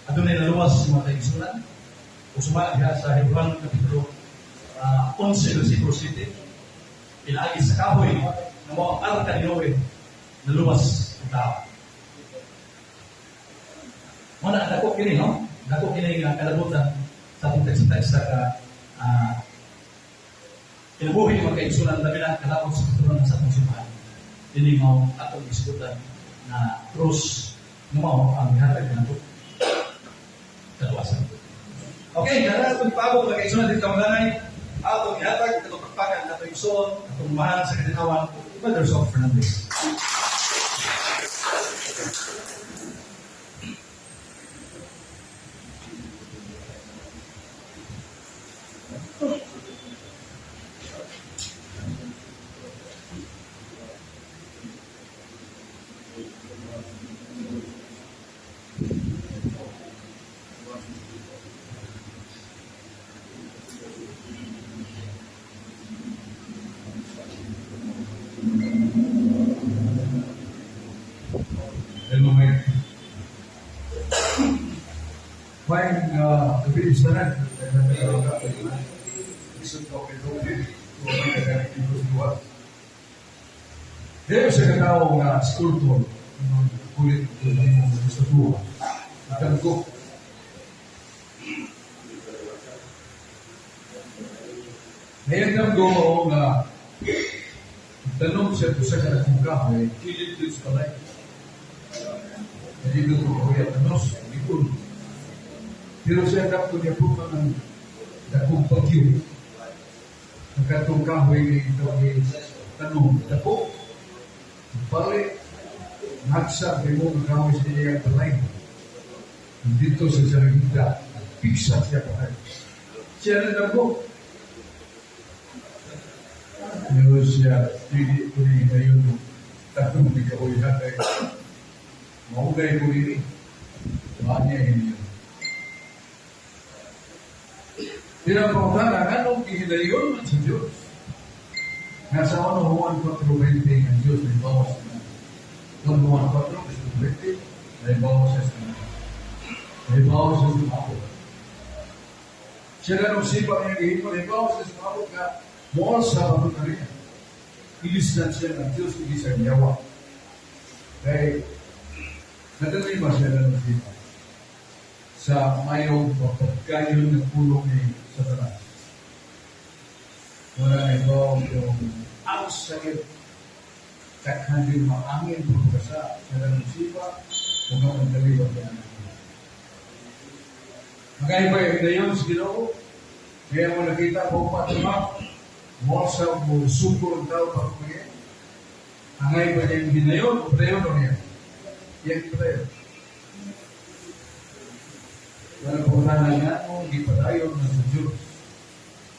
adunay naluwas sa mga kaigsunan. O suma diha sa Hebrew Kapitulo 11, versikulo 7, pinaagi sa kahoy na mao ang arka ni Noe, naluwas ang tao. Muna, dako kini, no? Dako kini nga kalabutan sa atong tagsa-tagsa ka kinabuhi mga kaigsunan, labi na kalabot sa katunan sa atong simbahan. Dili mao atong isgutan na krus nga mao ang gihatag nato kaluwasan. Okay, dara atong ipabot mga kaigsunan dito ang atong ihatag katong pagpakan nato igsoon atong mahal sa katinawan, Brother Sof Fernandez. Hello, mate. Fine, gabi sa na. Dahil sa katao nga sculptor, kulit ko sa tuwa. Nagko. Ngayon nang gumawa nga tanong siya sa kanakong kahoy, kilid din sa balay. Hindi ko kahoy at anos, likod. Pero siya kapto niya po ng dakong bagyo. Ang katong kahoy ni tanong, dako. Balik, nagsa, di mo ang kahoy sa iyang balay. Dito sa Saragita, pigsa siya pa kayo. Siya na dako. Pero siya, hindi ko ni ngayon, tatong di kahoy hatay. Maugay ko rin. Maanya hindi. Tinapangtana, anong gihinayon man sa Diyos? Nga sa ano Juan 4:20 ang Diyos may bawas na. Noong Juan 4:20, may bawas siya sa may bawas siya sa maabot. Siya na nung sipa niya gihimo, may bawas siya sa maabot nga muol sa abot na rin. Ilis na siya ng Diyos, ilis ang yawa. Kaya, nadalay ba siya na nung sipa? Sa mayong pagkayon ng pulong ni Satanas. Wala na ibaw yung ang sakit. Takhan din maangin pagkasa sa ng sipa kung ang daliwa niya. Magkaiba yung hinayon sa Ginoo. Kaya mo nakita ko pa tumak, mo sa mo sukol ang tao pa kumaya. Angay ba niya yung hinayon o padayon o niya? Yan padayon. Wala po na nga mo, gipadayon na sa Diyos.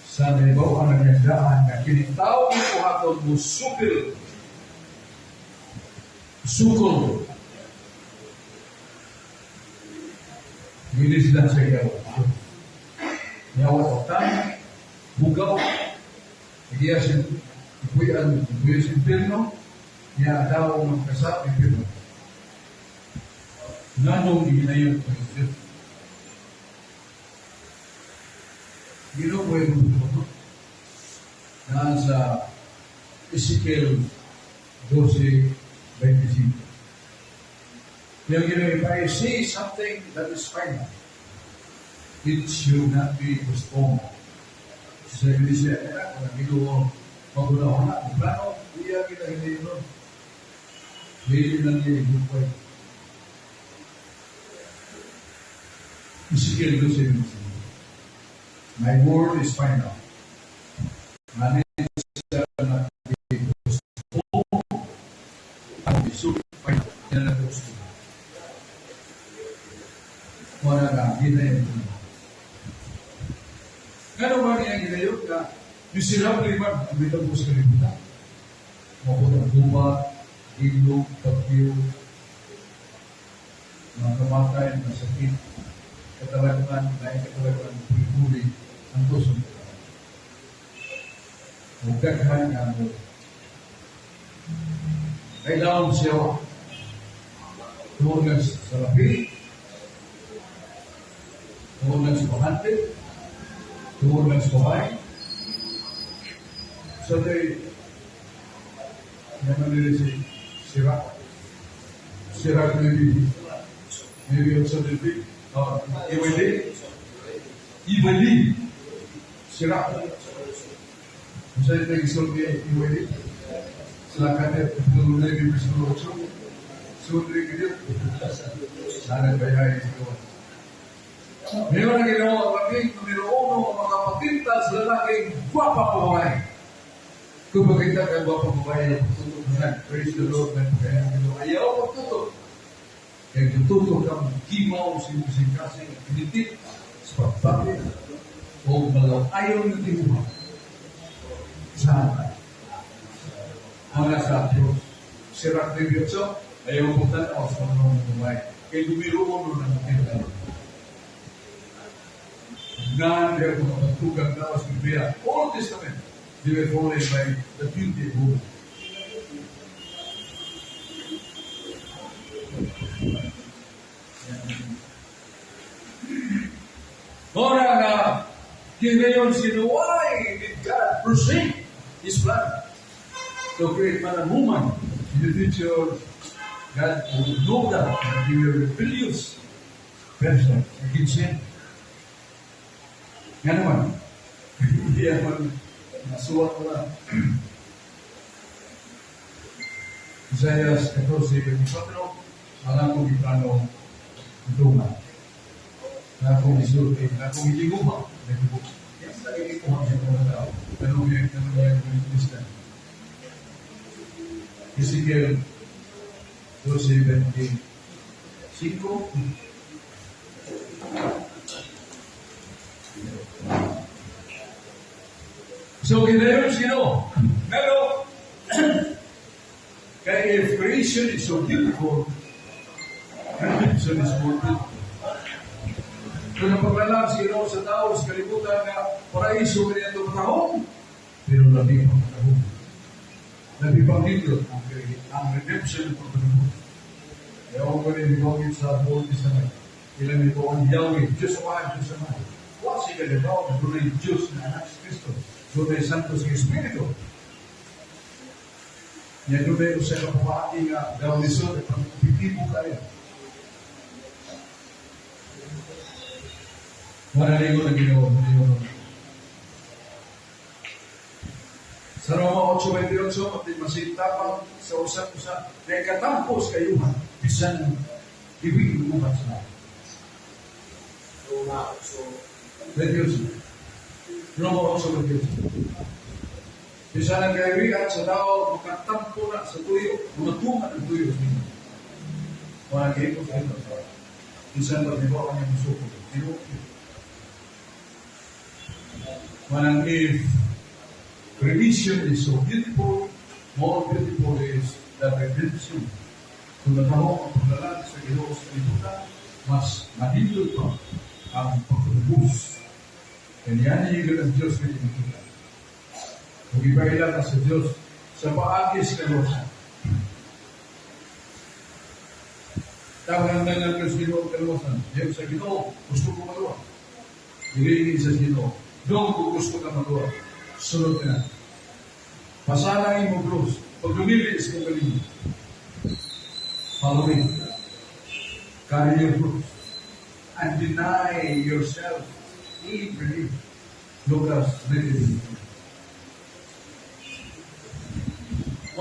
Sa naibaw ang nagandaan na kinitaw ng buhaton mo sukil. Sukol. Gilis lang sa yawa. Yawa otan, bugaw, igiya sa ipuyan, ipuyan sa impirno, niya daw ang magkasa, impirno. Nanong ginayon ko yung Diyos. Ginoo mo yung na sa Ezekiel 12:25. Yung Ginoo, if I say something that is final, it should not be postponed. Sa iglesia, kaya kung ang Ginoo maguna-una, plano, iya kita hindi nun. Hindi lang niya igupay. Ezekiel 12:25. My word is final. And it shall not be postponed. So, final. Yan ang gusto. Wala na, ginayon. Ngano ba niya ginayon ka? Miserable man ang bitang sa kalibutan. Mabot ang gubat, ilog, bagyo, mga kamatay, mga sakit, katalagman, laing katalagman, puli-puli, ang tusong tao. O daghan nga mo. Kailangan siya tungod lang sa lapi, tungod lang sa bahante, tungod lang sa babae. So, they, naman nila si Sirach. Sirach maybe also the big, Iwali, Iwali, Sirach. Sa ito yung isulti ay Iwali. Sila kanya, kapitulo 9, versikulo 8. Sulti kayo. Sana bayahin ito. Ngayon ang ginawa ang laking numero uno ang mga patinta sa lalaking gwapa babae. Kung makita ka gwapa babae, pagtutok na, praise the Lord, man, kaya ang ginawa, ayaw pagtutok. Kaya tututok kang gimaw sa iyong kasing at pinitit sa pagbati o malaw ayaw ng tibuha. Saan? Mga sa Diyos. Sirach 9:8, ayaw pagtanaw sa mga babae. Kaya numero uno na patinta. None there mga bantugang tao sa Biblia. Old Testament, they were fallen by the beauty of woman. Ora nga, ginayon sino, why did God forsake His plan to create man and woman? In the future, God would know that and be a rebellious person against Him. Nga naman, hindi naman nasuwat ko na. Isaiah 14:24, alam kong iplano ituma. Na akong isulti, na akong iliguha. Yan sa iliguha sa mga tao. Tanong niya, tanong niya. Ezekiel 12:25. So, ginayon sino? Pero, kaya if creation is so beautiful, redemption is more beautiful. Kung napaglalang si Ginoo sa tao sa kalibutan nga paraiso kaniya itong panahon, pero labi pang panahon. Labi pang nindot ang redemption ng pagpanahon. Kaya ako ko rin ibangin sa Old Testament. Ilang ito ang Yahweh, Diyos Ama, Diyos Ama. Wa siya kalibaw, doon ay Diyos na anak si Kristo. Doon ay Santo sa Espiritu. Yan doon ay usa ka pamaagi nga daw lisod at pagpitibo kayo. Manaligo na Ginoo, manaligo. Sa Roma 8:28, pati masintapang sa usap-usa, na ikatampos kayuhan, bisan ibig buhat sa Roma 8:28. Roma 8:28. Bisan ang kaibigan sa tao, makatampo na sa tuyo, mga ng tuyo sa inyo. Mga gihipon sa inyo. Bisan pa, di ba kanya musuko? Ginoo. Manang if creation is so beautiful, more beautiful is the redemption. Kung nataho ang paglalag sa Ginoo sa kalibutan, mas manindot pa ang pagtubos. Kanya niyo ang Diyos sa kalibutan. Kung ipaila ka sa Diyos sa paagi sa kaluwasan. Tawag ng Diyos Ginoo ang kaluwasan. Diyos sa Ginoo, gusto ko maluwa. Dili sa Ginoo. Dong kung gusto ka magawa, sunod ka na. Pasala ang imong krus. Pag dumili sa galing, follow me. Carry your cross. And deny yourself every day. Lucas 19.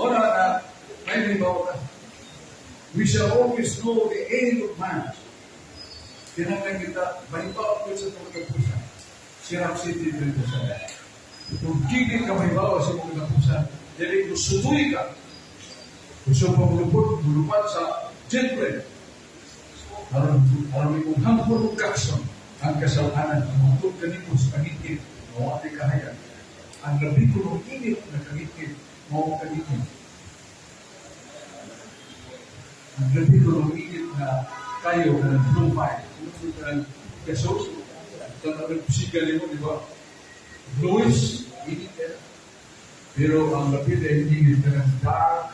Ora na, may ka. We shall always know the end of man. Kinahanglan kita, mahibaw ko sa itong katapusan. Sirach City 27. Kung dili ka mahibaw sa imong katapusan, dili ko suduy ka. Gusto pa mulupot, mulupat sa jet plane. Aron, aron imong hampon og kakson, ang kasalanan, ang hangtod kanimo sa kangitngit, mao ati kahayag. Ang labi ko ng init na kangitngit, mao kangitngit. Ang labi ko ng init na kayo na ng blue fire. Ano ng gasos? Tanawin pusika nimo, di ba? Bluish, init yan. Pero ang labi na init na ng dark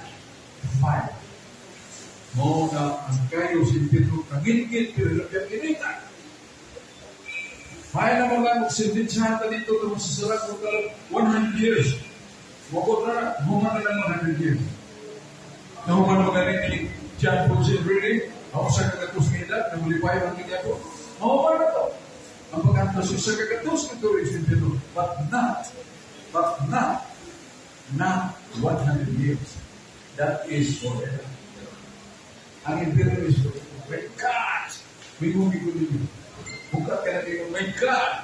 fire. Mao na ang kayo si Pedro kangitngit, pero labi ang initan. Kaya naman lang sentensyahan ta dito kung masasarap mo talang 100 years. Mukot na, human na lang 100 years. Nahuman mo galing ni John Paul Really, ako sa kagatos ng edad, namulipay ang kanya ko. Mahuman na to. Ang pag-antos sa kagatos ng tuloy si Pedro, but not 100 years. That is forever. Ang impyerno is forever. My God! May humi ko ninyo. Buka ka na ninyo, my God!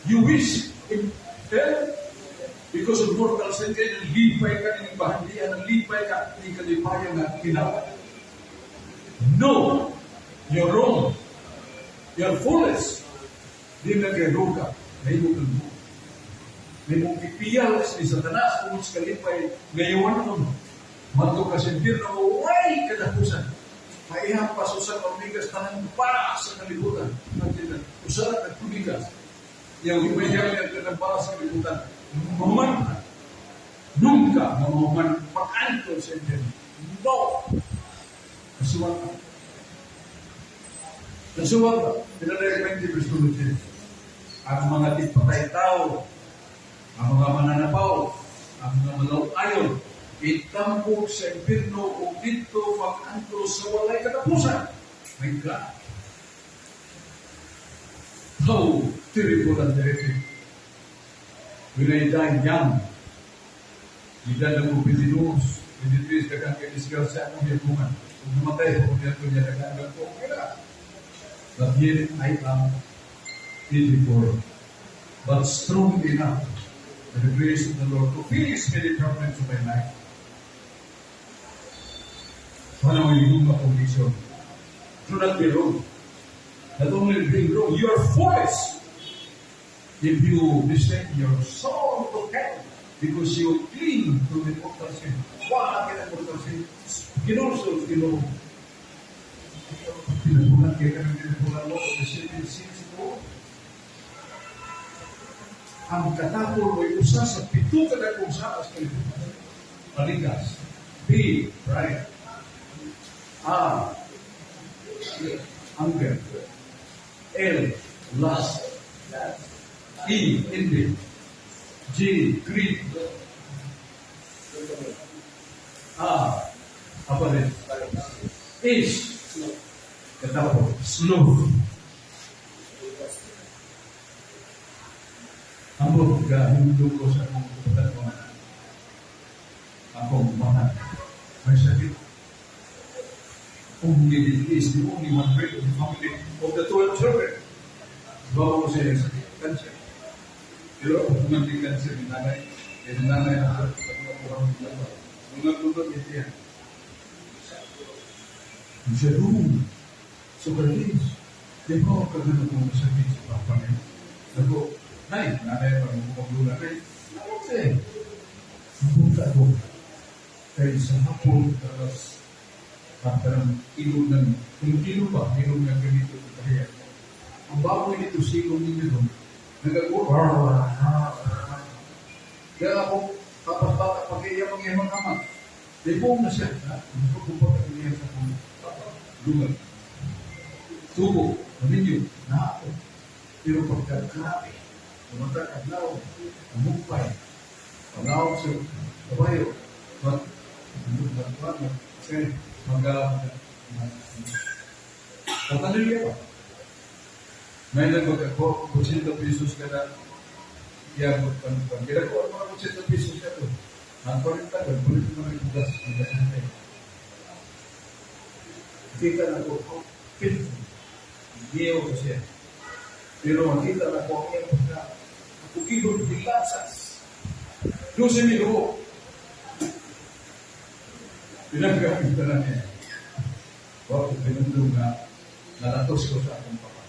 You wish in hell because of mortal sin, kaya nalipay ka ng bahandian, nalipay ka ng kalipayan na ginawa. No! You're wrong. You're foolish. Di na kay ka. Nahimo kang mo. May mong ipiyal ni Satanas kung sa kalipay ngayon mo. Madto ka sa impyerno mo, way katapusan. Paihang pasusan pamigas tanan para sa kalibutan. Usa na katubigas. Yang ibayang niya tanang para sa kalibutan. Mahuman ka. Nunca mahuman pag-anto sa impyerno. No! Nasuwag ka. Nasuwag ka. Pinalay 20 verse 2. Ang mga tigpatay tao, ang mga mananapaw, ang mga malaw-ayon, itampok sa impyerno o dito mag-anto sa walay katapusan. My God. How terrible and terrific. When I die young, edad na ko 22, 23, daghang kay disgrasya akong yagungan. Kung namatay ko, kung niya daghang ko, okay na. But yet I am 84, but strong enough by the grace of the Lord to finish many problems of my life. Paano ang iyong condition? Do not be wrong. Not only being wrong, you are foolish if you descend your soul to hell because you cling to the mortal sin. Wala ka ng mortal sin. Ginulsol, Ginoo. Pinabulan kayo ng pinabulan mo, the seven sins mo. Ang katapol mo'y usa sa pito kadakong sala sa kalibutan. Palikas. P, pride. R, anger. L, lust. E, envy. G, greed. A, avarice. S, katapol, sloth. Ambot ka, hinulog ko sa akong kapatid akong mahal. May sakit. Only he is the only one bread of the family of the 12 children. Bawa ko siya sakit, cancer. Pero ako kumandi cancer ni nanay, eh ni nanay na mga tulog ito yan. Siya doon, so kalis, di ba ako kagano kung sakit sa papa niya? Sabi ko, Nay, nanay pa mo kong lula. Nay, ano siya? Napunta ko. Kaya sa hapon, tapos, parang ilog ng, kung kilo pa, ilog ng ganito sa kaya. Ang baboy nito, silong ninyo doon, nagagawa, kaya ako, tapos bata, pag iya mga ama, libong na siya, ha? Nagpapagpapag niya sa akong lugar. Tubo, ninyo, na ako. Pero pagka grabe, Pumunta adlaw, mukpay. Paglaw sa kabayo, mag mag mag mag mag mag pa. May nagmag ako, 80 pesos kada yang magpan. Kaya ko ang mga 80 pesos ka to. Ang 40, nagbulit mo ng gas. Kita na ko, faithful. Giyo ko siya. Pero makita na ko ang iyang pagka pagkukigod pilasas. Doon siya minuo. Pinagkakita na niya. Wa ko pinundong na nalatos ko sa akong papa.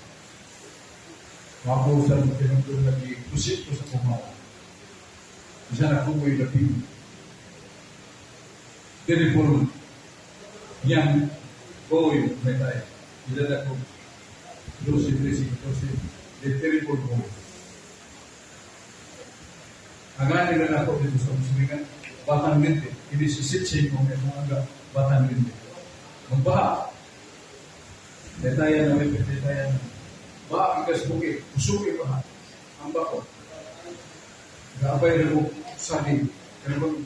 Wa ko sa pinundong na gikusit ko sa kumawa. Isa na ko ko'y lapin. Terrible young boy may tayo. Edad ako 12, 13, 14. The terrible boy. Ang nila na ako dito sa Musliman, Batang Linte. Ini si Sitsi kung may mga Batang Linte. Magbaha. Detaya na may detaya na. Ba, ikas buki, usuki pa. Ang bako. Gaabay na mo saging. Kaya bang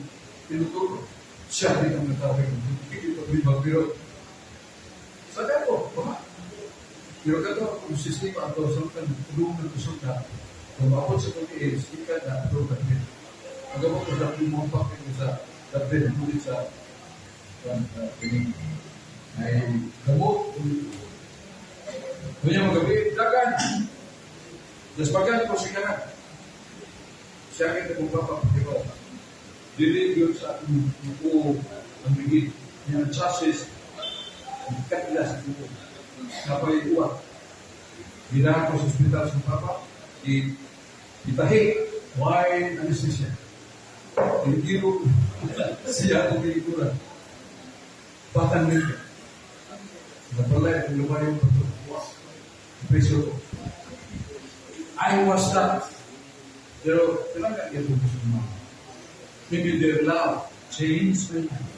tinuturo. Siya rin ang natawag. Hindi ko pag pero sa ko, baha. Pero kato, kung sistema ato, sa tulungan ko sa kung maabot sa pag-iis, ika na ito ka din. Ang ko sa lumampak ko sa tabi, ngunit sa pining ay gamot. Kanya magabi, dagan. Daspagan ko siya na. Siya kita kung papa, di ba? Dili yun sa akong buko ang bigit. Niya ang chassis, ang katla sa buko. Napay uwa. Ginahan ko sa ospital sa papa, itahi, why anesthesia? Tinigiro siya ang pinigura. Batang nito. Napalay, kung lumayo pa ito. Pressure ko. I was that. Pero, talaga ito ko sa mga. Maybe their love changed my life.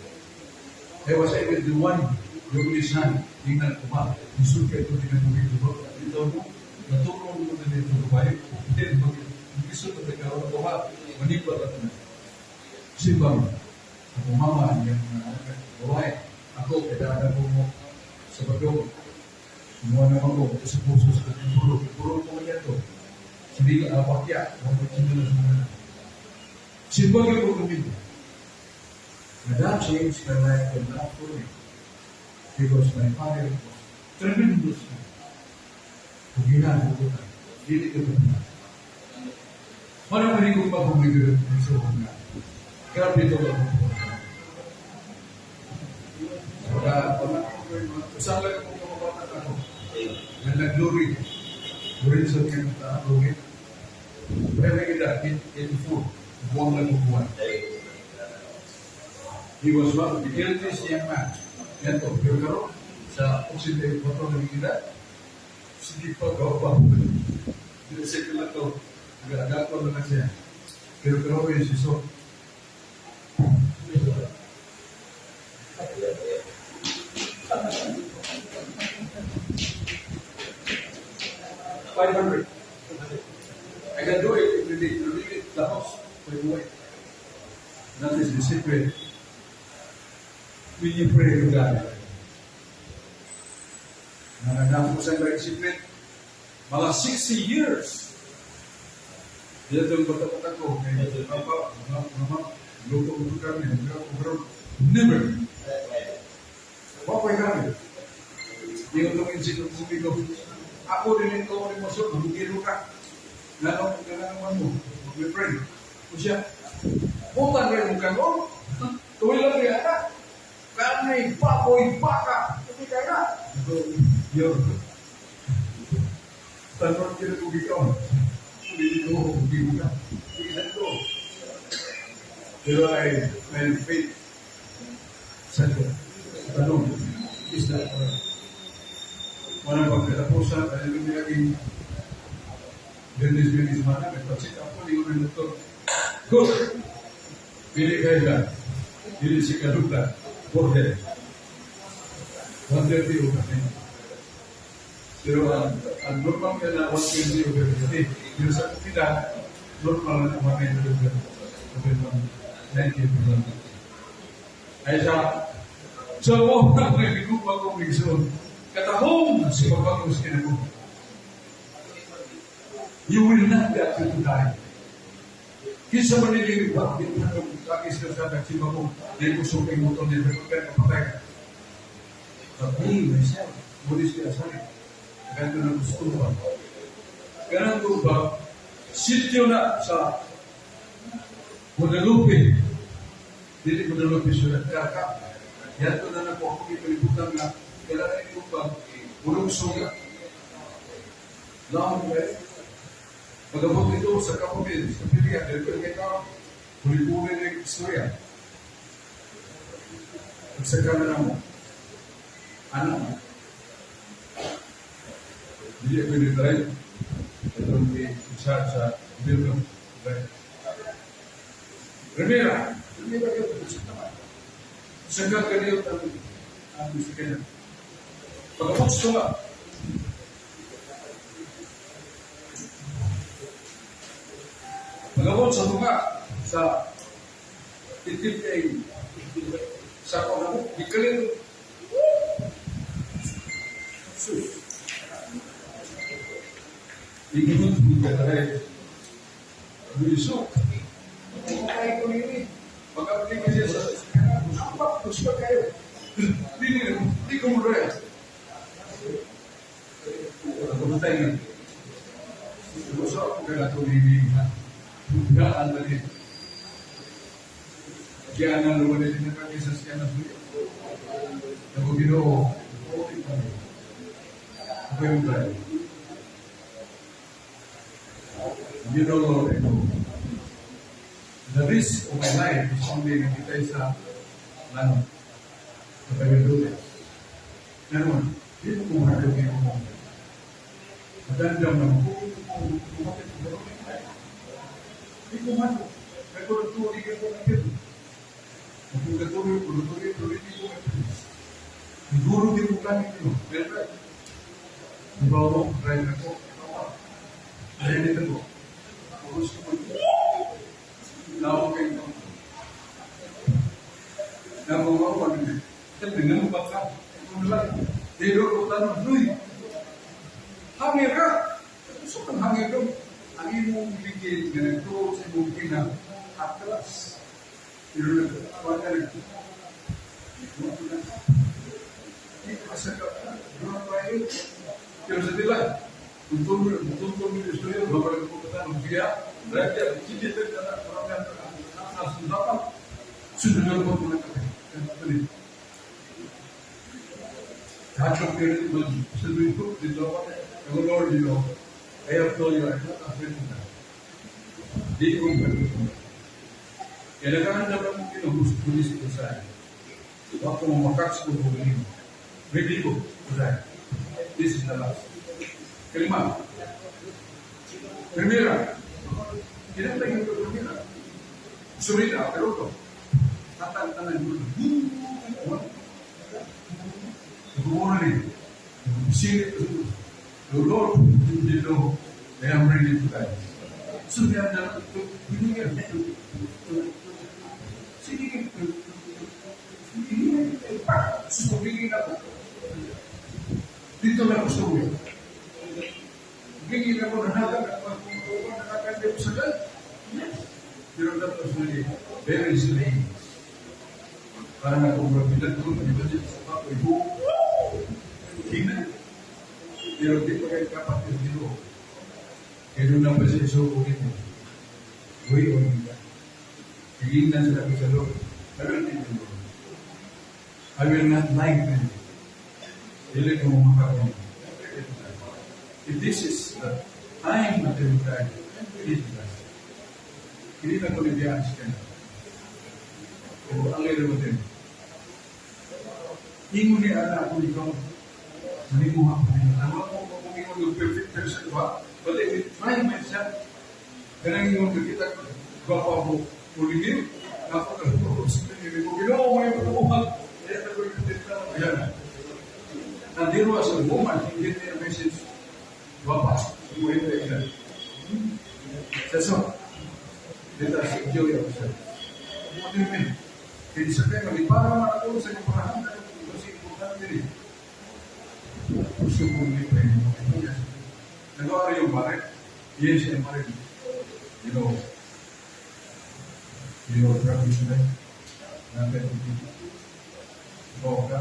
I was able the one, the only son, tingnan ko ba, isul ka ito tinatawag ko ba? Ito mo, natulong mo na dito ko ba? Hindi, mag-isul ka ito ko ba? Manipa ka na. Sibang, ako mama, yung babae, ako, kailangan ko mo sa bagong, sumuha naman ko, sa puso sa kanyang puro, puro ko kanya ito. Sige, apakya, huwag ko na sa mga. Simbang yung kami. And that changed my life and not for me. Because my father was tremendous. Kung ginagawa ko na, dili ko na. Wala mo rin kong pagpumigil sa nga. Grabe ito ako po. Saka, usang lang akong kamabata ako. Nga nag-glory. Glory sa kanya ng glory. Pero kita, 84. Buwang lang buwan. He was one of the healthiest young man. Yan to, pero karon sa 84 na kita, sige pa, gawa pa. Hindi siya lang to, nag-agako na lang siya. Pero karon yung siso. $500. I can do it if you need to leave it the house. Wait. That is the secret. When you pray to God. Nananapo sa mga secret, mga 60 years. Dito yung bata-bata ko, kay Papa, Mama, luto ko kami, pero never. Papoy kami. Hindi ko itong insik ng sumigo. Ako din ito, ako rin mo, magugiro ka. Nanong, nanong mo, mag-pray. O siya, butan rin mo kamo, tuwi lang rin anak. Kanay, baboy, baka, hindi ka na. Yo, tanong kira kung ikaw, hindi ko, hindi mo ka. Hindi ko. Pero ay, may faith sa ko. Tanong, is that correct? Walang pagkatapusan, ay yung naging Bernis-bernis mana, may pacheck up ko, yung doktor. Good! Pili kayo ka. Pili si Kaluta. Borden. 130 o kami. Pero ang normal ka na 120 over 50. Pero sa komunidad, normal na 100 90%. Ay sa So, mo na may bigugma kong igsoon. Katahom si pagpagos kinabuhi. You will not be afraid to die. Kinsa man nili ba kagi sa sa nagsimba ko, di ko sukay mo to ni pero kapatay ka. But me, myself, muli siya sa ganito na gusto ba? Ganito ba? Sityo na sa Guadalupe. Dili Guadalupe sila. Kaka. Yato na na po ako ipalibutan nga kailangan ito pa bulong suga. Laon ba? Pagabot nito sa Kapamil, sa Pilihan, dahil ko kita, huli-huli na yung istorya. Pagsaka na mo, ano? Hindi ako ni-drive. Ito ni isa sa gobyerno. Drive. Primera, primera kayo, naman. Saka kaniyot ang sa kanya. Pagabot sa tunga, pagabot sa tunga, sa titip kay sa ko gikalito. Sus. Iginot ni Katay. Luisok. Ay ko nini. Pagkabili ko siya sa Apa, gusto kayo. Di, di ko mo rin. Kumatay na. Gusto ako kaya ito nini. Gaan na rin. Kaya na luwan din na kami sa siya na suyo. Ako ginoo. Ako yung drive. You know, Lord, I know. The risk of my life is only nakita sa ano, sa pagkadulit. Ngayon, di mo kung mahal kayo mo. Madandam na mo, di ko man, may kulong di ka ko nakita. Kung katuloy, kulong tuloy, di ko nakita. Siguro di ko kami ito. Well, right. Diba mo, drive na ko. Ay, dito ko. Gusto ko. Lawak kayo. Nabawawan. Dengan baka. Tidur ko tanong, Luy, hangir ka. Gusto kang hangir ka. Ang imong bigin, ganito sa imong kina, atras. Pero nagkawa ka nag Di ka sa ka, pero sa tila, tuntun ng istorya, babalik ko ka tanong, siya, rakyat, hindi ka na, parang nakasundapan, sunod ko na kami. Catch up here with the Lord, you know, I have told you, I'm not afraid to die. Di ko ba? Kaya naghahanap akong kinugusto ko sa akin. Ako makaks ko ko ganyan. Ready ko to die. This is the last. Kelima. Primera. Kinatagin ko primera. Surida, pero ito. Tatang-tangan mo. Nag-uuri. Sirit. The Lord, you know, I am ready to die. So, yan na, sige, sumigin ako. Dito na gusto ko yun. Bigin ako na nakakandip sa dal. Pero that was really very strange. Parang ako mabilat ko, mabilat sa papoy. Tingnan. Pero di pa kayo kapat yung Ginoo. Kaya doon lang pa siya isuko nito. Uy, o nila. Higinan sila ko sa loob. I will not you. I will not like them. Dili ko makakaroon. If this is the time na will die, I'm ready to die. Hindi na ko libiyaan siya kanya. Pero ang ilo mo din. Ingon ni Ana ako ikaw. Manimuha ko niya. Ano ako kung ingon yung perfect person ba? But if I try myself, kanang ingon ka kita, gwapa mo, uligin, ako na ko, Ginoo, may pagkabuhat. Kaya na ko yung Ayan. And there was a woman, he gave me a message, gwapa, umuhin na ina. Balibaran man ako sa kaparahan kasi importante rin. Gusto ko lipay mo. Yes. Nag-are yung married? Yes, I'm married. You know, drug use na. Natin yung Ikaw ka.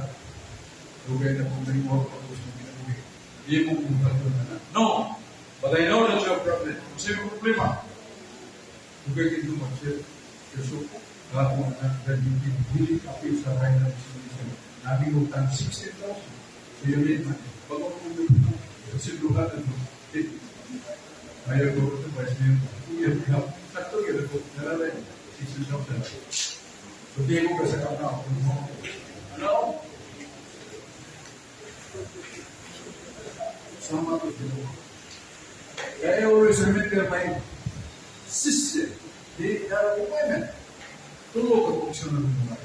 Dugay na kung may more purpose mo kinabuhi. Hindi mo kung na. No! But I know that you have problem. Kasi may problema. Dugay kayo mag-share. So, lahat mo anak, graduated, dili kapil sa final examination. Nabi utang 16,000. So you need money. Bago ko kasi duha na ito. Ayaw ko ito, Vice Mayor. Iya, sakto yun ako. Nalalay, 16,000. So di mo ka sa kamao. Ano? Sama ko dito. I always remember my sister. They are women. Tulo ka kung siya ng mga.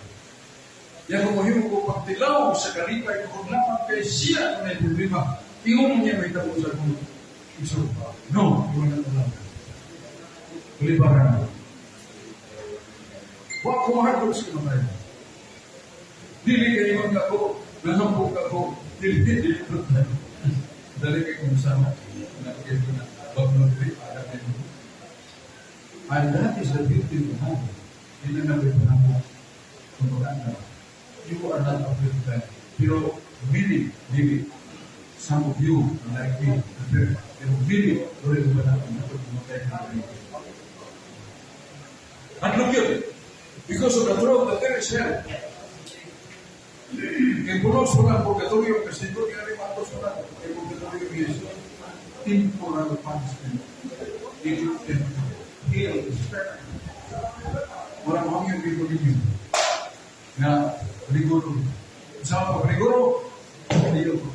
Yan kung mohimo ko pagtilaw sa kalipay ko kung lamang kay siya na may problema. Ingon niya may tabo sa kong isurpa. No, you will not allow that. Kulibaran na. Wa ko mahadlok sa kamatayan. Dili kayo nga ako, nanambok ako, dili, dili, dili. Dali kay kung sama, na kaya na, bagno dili, ada kayo. And that is the beauty of the Hindi na nabi pa na. You are not afraid to die. Pero many, maybe, some of you are like me, pero many, wala ba na pumatay na At look yun, because of the throne that there is hell. Kay pulos wala ang purgatorio, kasi ito kaya rin matos wala. Kay purgatorio is temporal punishment. It is hell is permanent. Wala mo hanggang dito ninyo na rigoro. Sa pag rigoro, hindi ko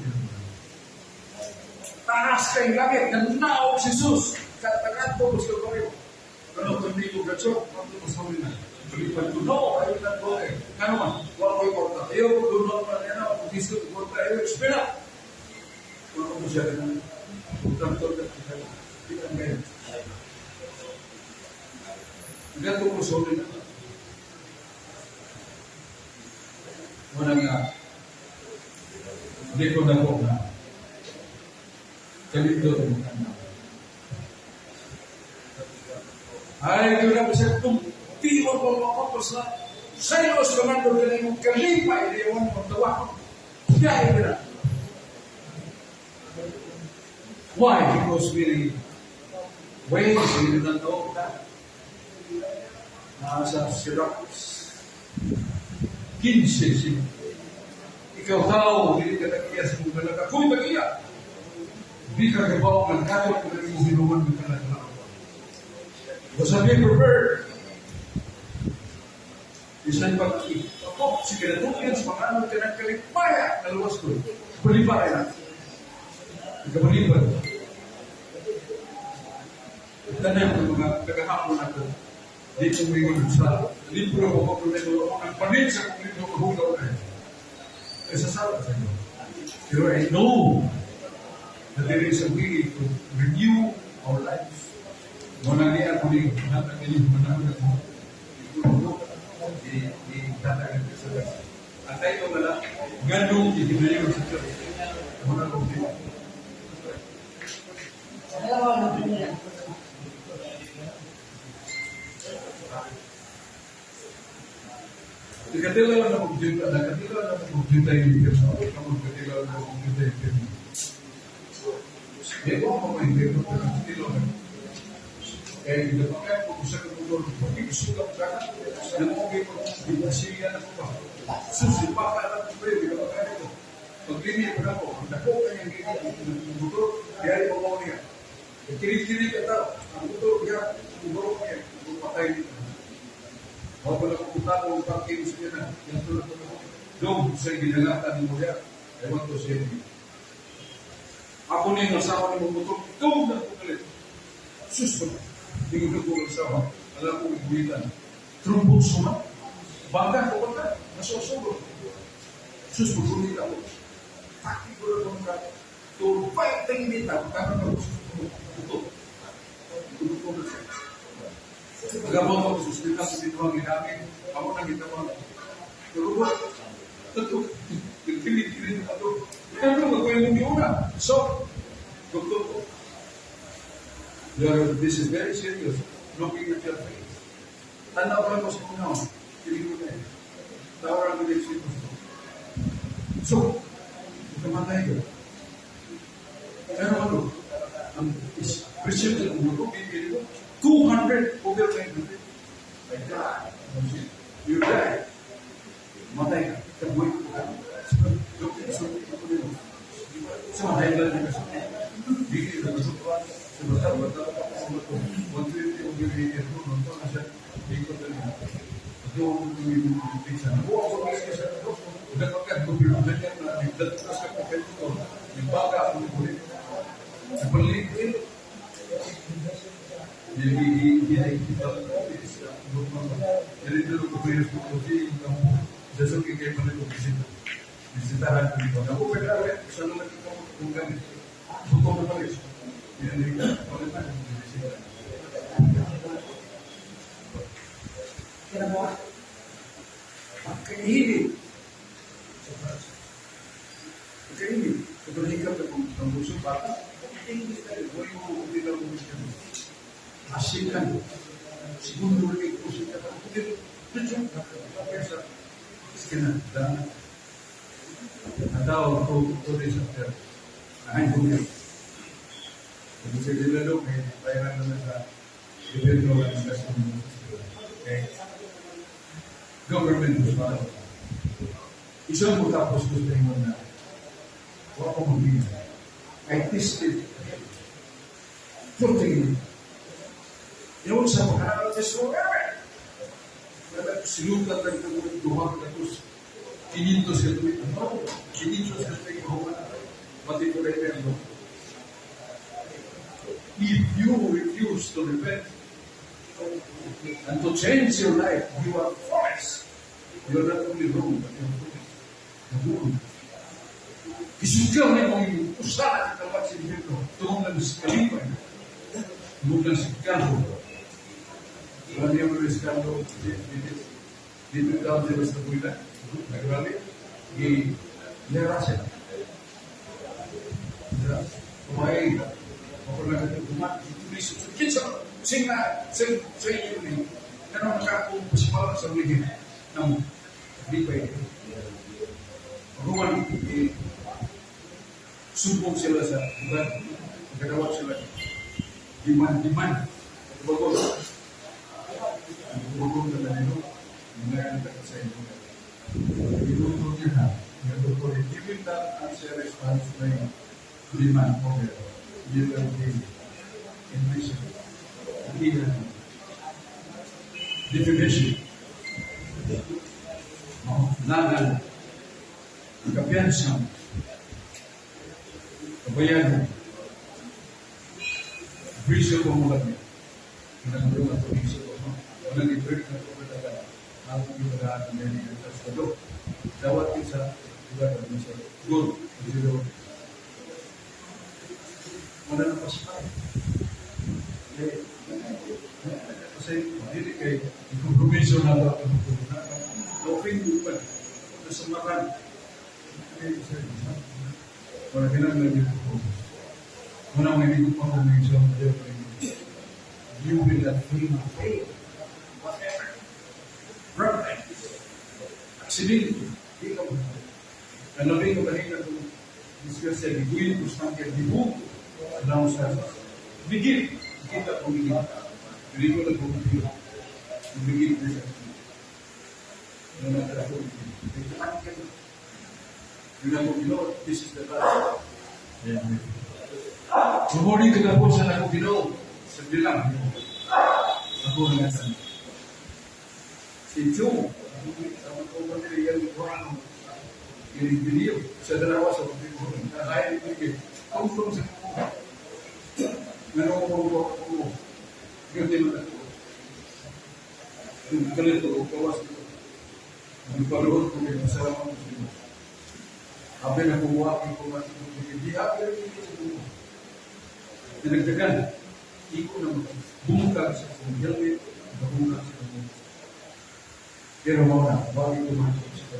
Taas kay langit, nanaog si Jesus. Katagat ko sa kayo. Pero kung hindi ko gatso, kung ko sa na. Lipad ko, no, I will not go there. Kano man, wala ko kwarta. Ayaw ko doon pa niya na, kung gusto ko kwarta, ayaw, spin up. Wala ko siya na. Utang to, di ka ngayon. Ganito ko sa na. Wala nga, hindi ko na po na. Kalito ko na. Ay, kaya na siya tumpiwa ko mga sa sayos ka man doon na yung kalipay na yung magtawa. Dahil na. Why? Because we ways we did not know that. Nasa Sirach 15 siya. Ikaw tao, hindi ka nagiya sa mong galak. Ako'y nagiya. Hindi ka gabaw ng katol kung ang hinuman ng kalakalawa. Basta be prepared. Bisan pag ako, si kinatuyan sa mga ka ng kalipaya na luwas ko. Balibay na. Ikabalibad. Tanan ng mga kagahapon ako. Di ko mingon sa libro ko problema ako ng panit sa kong libro mahugaw na. Ay sasala sa inyo. Pero I know that there is a way to renew our lives. Muna niya ako ni manang ako. Di tatagan sa Ang title nala, Ganong Ihinayon sa Church. Muna ko di. Ikatilaw na magjuta, nakatilaw na magjuta yung impyerno. Ako katilaw na magjuta yung impyerno. Di ko ako may impyerno, pero nakatilaw na. Kaya hindi pa kaya kung sa kaputol, pag-isugat ka, namukay ko, di ba siya na ko ba? Susi, baka lang ko di ba kaya ko? Paglini pa ako, ang dako kanyang gini, ang motor, diyan mo niya. Kirig-kirig ka tao, ang motor, diyan, ang niya, ang patay niya. Wala ko lang kung tao, ang pangkin sa niya na, yan tulad ko ako. Doon, sa ginalatan mo niya, I want to save you. Ako niya yung asawa ni mong motor, ikaw na ako galit. Sus ko na. Hindi ko ko asawa, alam ko iguitan. Trumbong suma, baga ko ka, nasusugo. Sus, magulit ako. Taki ko lang ka, to fighting dito, kaya ka ito. Tulog ko na siya. Nagabot ako, suspita sa dito ang ginamin, ako nang gitawag. Nagubot. Ito, nagkilig-kilig na ito. Ano, magawin mong giuna. So, doktor ko. This is very serious. Looking at your face. Tanaw ka mo sa una. Kilig mo na eh. Tawag ang si gusto. So, kamatay ka. Pero ano, ang pressure ng ulo, BP ko, 200 over 900. Like that. You die. Matay ka. Kabuhay ko ka. So, sa matay lang ka sa Dili na gusto ko. Sa basta, basta, 120 over 80 ko, nonton na siya. Di ko talaga. Ito ang pizza. Nabuha ko sa na nagdatas ka ko kayo ko. Nagbaga ako ni Kulit. Nagpaligid. Bisitahan ko dito. Ako pwede sa naman ito kung ganit. Buto na palis. Hindi ka, ulit na, bisita. Kaya mo, Pagkainit. Sa Pransya. Pagkainit. Kapag hikap na kung ang puso bata, English na rin. Huwag mo hindi lang mo siya. Asikan. Segundo ulit ko siya. Dito, sa iskina, dana. Nataw ko 2 days after. Nahain ko niya. Kung sa Dilalo, may bayaran naman sa gobyerno ng investment. Okay. Government was one. Isang mo tapos gusto mo na wala ko magbigay. I tested 14. Yung sa mga test ko, sinukat lang ito duha ka tapos 500 sa tuwid. No, 500 sa tuwid ko pati ko rin pero. If you refuse to repent and to change your life, you are foolish. You are not only wrong, but you are foolish. Nagulong. Isugaw na mong usahan at tawag sa impyerno. Tungong lang sa kalipay. Tungong lang sa kalbo. Wala niya mo rin sa kalbo. Dito daw sila sa buila. Nagrali. I-lera siya. Kumain. Ako lang ito gumat. Kinsa, sing na, sing, sing yun eh. Pero nakakumpasipala sa ulihin ng lipay. Pagkuman, sumbong sila sa lugar. Nagkadawat sila. Demand, demand. Bago. Bago na nila. Mga sa inyo. Inuto niya na. Nga doktor, if you will not answer response na yung demand over, you will be in prison. Hindi na. Defamation. No? Lagal. Ang kapiyansa. Kabayagan. Brisyo ko mo lang. Pinagulong at brisyo ko. Walang i-break na ito talaga. Ang pagkakaroon ng mga sa Dawat yun sa lugar na sa goal. Zero. Wala na pasipay. Kasi hindi kay kompromiso na ba ang na-offend mo pa. Nasamakan. Wala kinahanglan yun ko. Wala may hindi ko pa kung may isang You will not fail. Fail. Whatever. Problem. Aksidente. Di ka mo. Ang labing ko kanina kung disgrasya, giguin ko sa kaya gibuko. Alam sa bigil. Kita ko bigil. Hindi ko lang bumigil. Bumigil ko sa Ano na ako bigil. Yun ako Ginoo, this is the last. Sumuri ka na po sa ako Ginoo. Sa bilang. Ako na nga Si Chu, ang mga nila yung kuhan video sa dalawa sa pagbibo. Nakaya ni Bigil. Tungtong sa kuha. Nanungo ko. Ganti man ako. Yung kalito, kawas ko. Ang paluhod ko kayo, masarap ako sa Diyos. Abi na kumuha ko man sa tubig. Di abi rin ito sa buko. Dinagdagan. Iko na bumukag sa akong helmet, bumukag sa akong. Pero mao na, wag ito man sa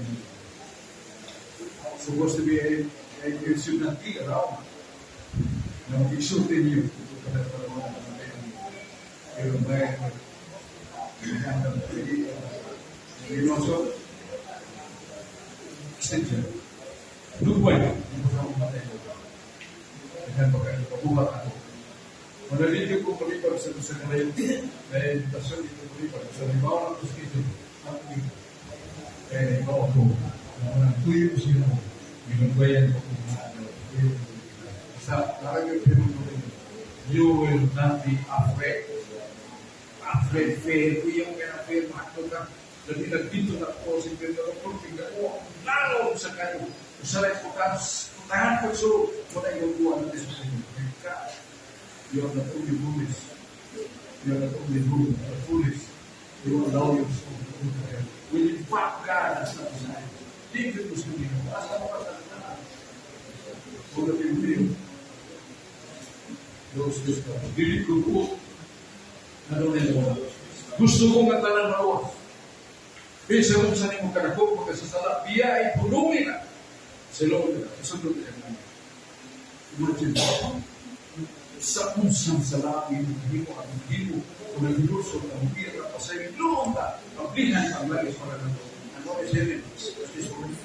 Supposed to be a, it should not be around. Na mag-isulti niyo. Ito ka na pala. Pero may Reynoso, extension. Lugway, hindi ko na umatay ko. Daghan pa kayo, pabuhat ako. Manalito ko palipag sa kalayo, dahil invitasyon dito palipag. Sa libaw ng schedule, ang dito. Kaya naibaw ako, na tuyo siya mo, ginugbayan ko kung mga ano, tuyo ko. Sa talagang pinuno, you will not be afraid. Afraid, fear, kuyong kaya fear, mahatod ka. Dali nagdito na ako, si Pedro, tingnan ko, lalo sa kayo. Usaray ko ka, putahan ko so, wala yung buwan na sa inyo. Ka, you are not only foolish, you are not only rude, but foolish. You allow yourself to go to hell. When in fact God has not decided. Di ko gusto niyo. Asa mo ka sa tanan? Huwag na yung those gusto. Dili ko po na doon nila. Gusto ko nga tanan maluwas. Bisa kung saan mo kadako, magkasasala, biya ay punungin na. Sa loob nila, kasunod nila. Imagine, sa unsang salami, himo ang himo, kung naglusot ang bira, pasay loong ka, pablihan ang langis para na ito. Ano ay seven? This morning.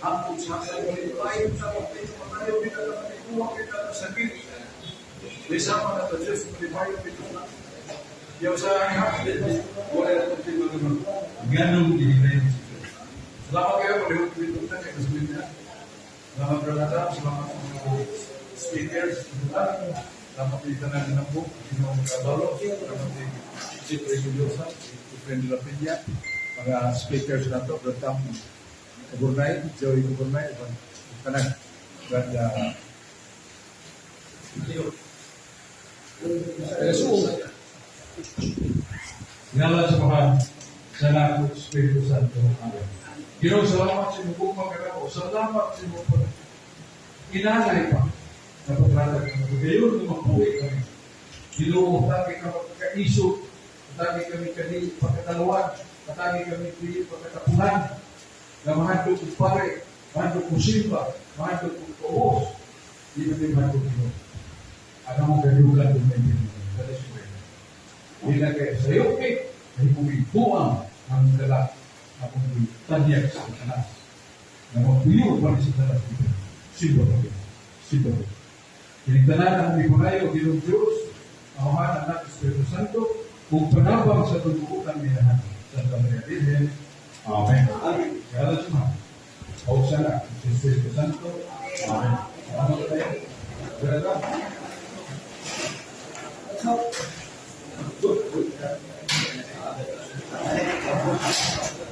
Hangtod sa tayo sa pagpapay sa patayo, kita na kuha kita sa sakit. Di sama na sa Diyos, malibayo kita na. Yaw sa wala itong tema naman. Ganong gihinay mo si Diyos. Salamat kayo, palihot dito na kayo sa niya. Salamat, Brother Adam, salamat sa mga speakers. Salamat sa tanan ng po, Ginoong Kabalo, salamat kay Chief Religiosa, si Friend de la Peña, mga speakers na to, Brother Tam Kaburnay, Joey Kaburnay, tanan. Brother Jesus. Ngalan sa Amahan, sa Anak, ug Espiritu Santo. Amen. Ginoo, salamat sa imong gugma kanamo. Salamat sa imong pag inalay pa na paglatag kamo. Gayon nga mabuhi kami. Ginoo, tagi kami kaiso, tagi kami kani pagkataluan, tagi kami dili pagkatapunan. Na mahadlok og pare, mahadlok og simba, mahadlok og tuos. Di kami mahadlok, Ginoo. Ano mo gadugan kung may Ginoo. That is where. Di na kaya sa iyo, eh, ay buang ang dala akong tanyag sa tanas. Na magpuyo pa rin sa tanas dito. Simba pa rin. Simba pa rin. Kinitanan ang mipunayo, Ginoong Diyos, Amahan, Anak, Espiritu Santo, kung panabang sa tungkutan niya Santa Maria Virgen. Amen. Amen. Kaya sa mga. O sa Anak, sa Espiritu Santo. Amen. Salamat tayo. Brother. Good, good.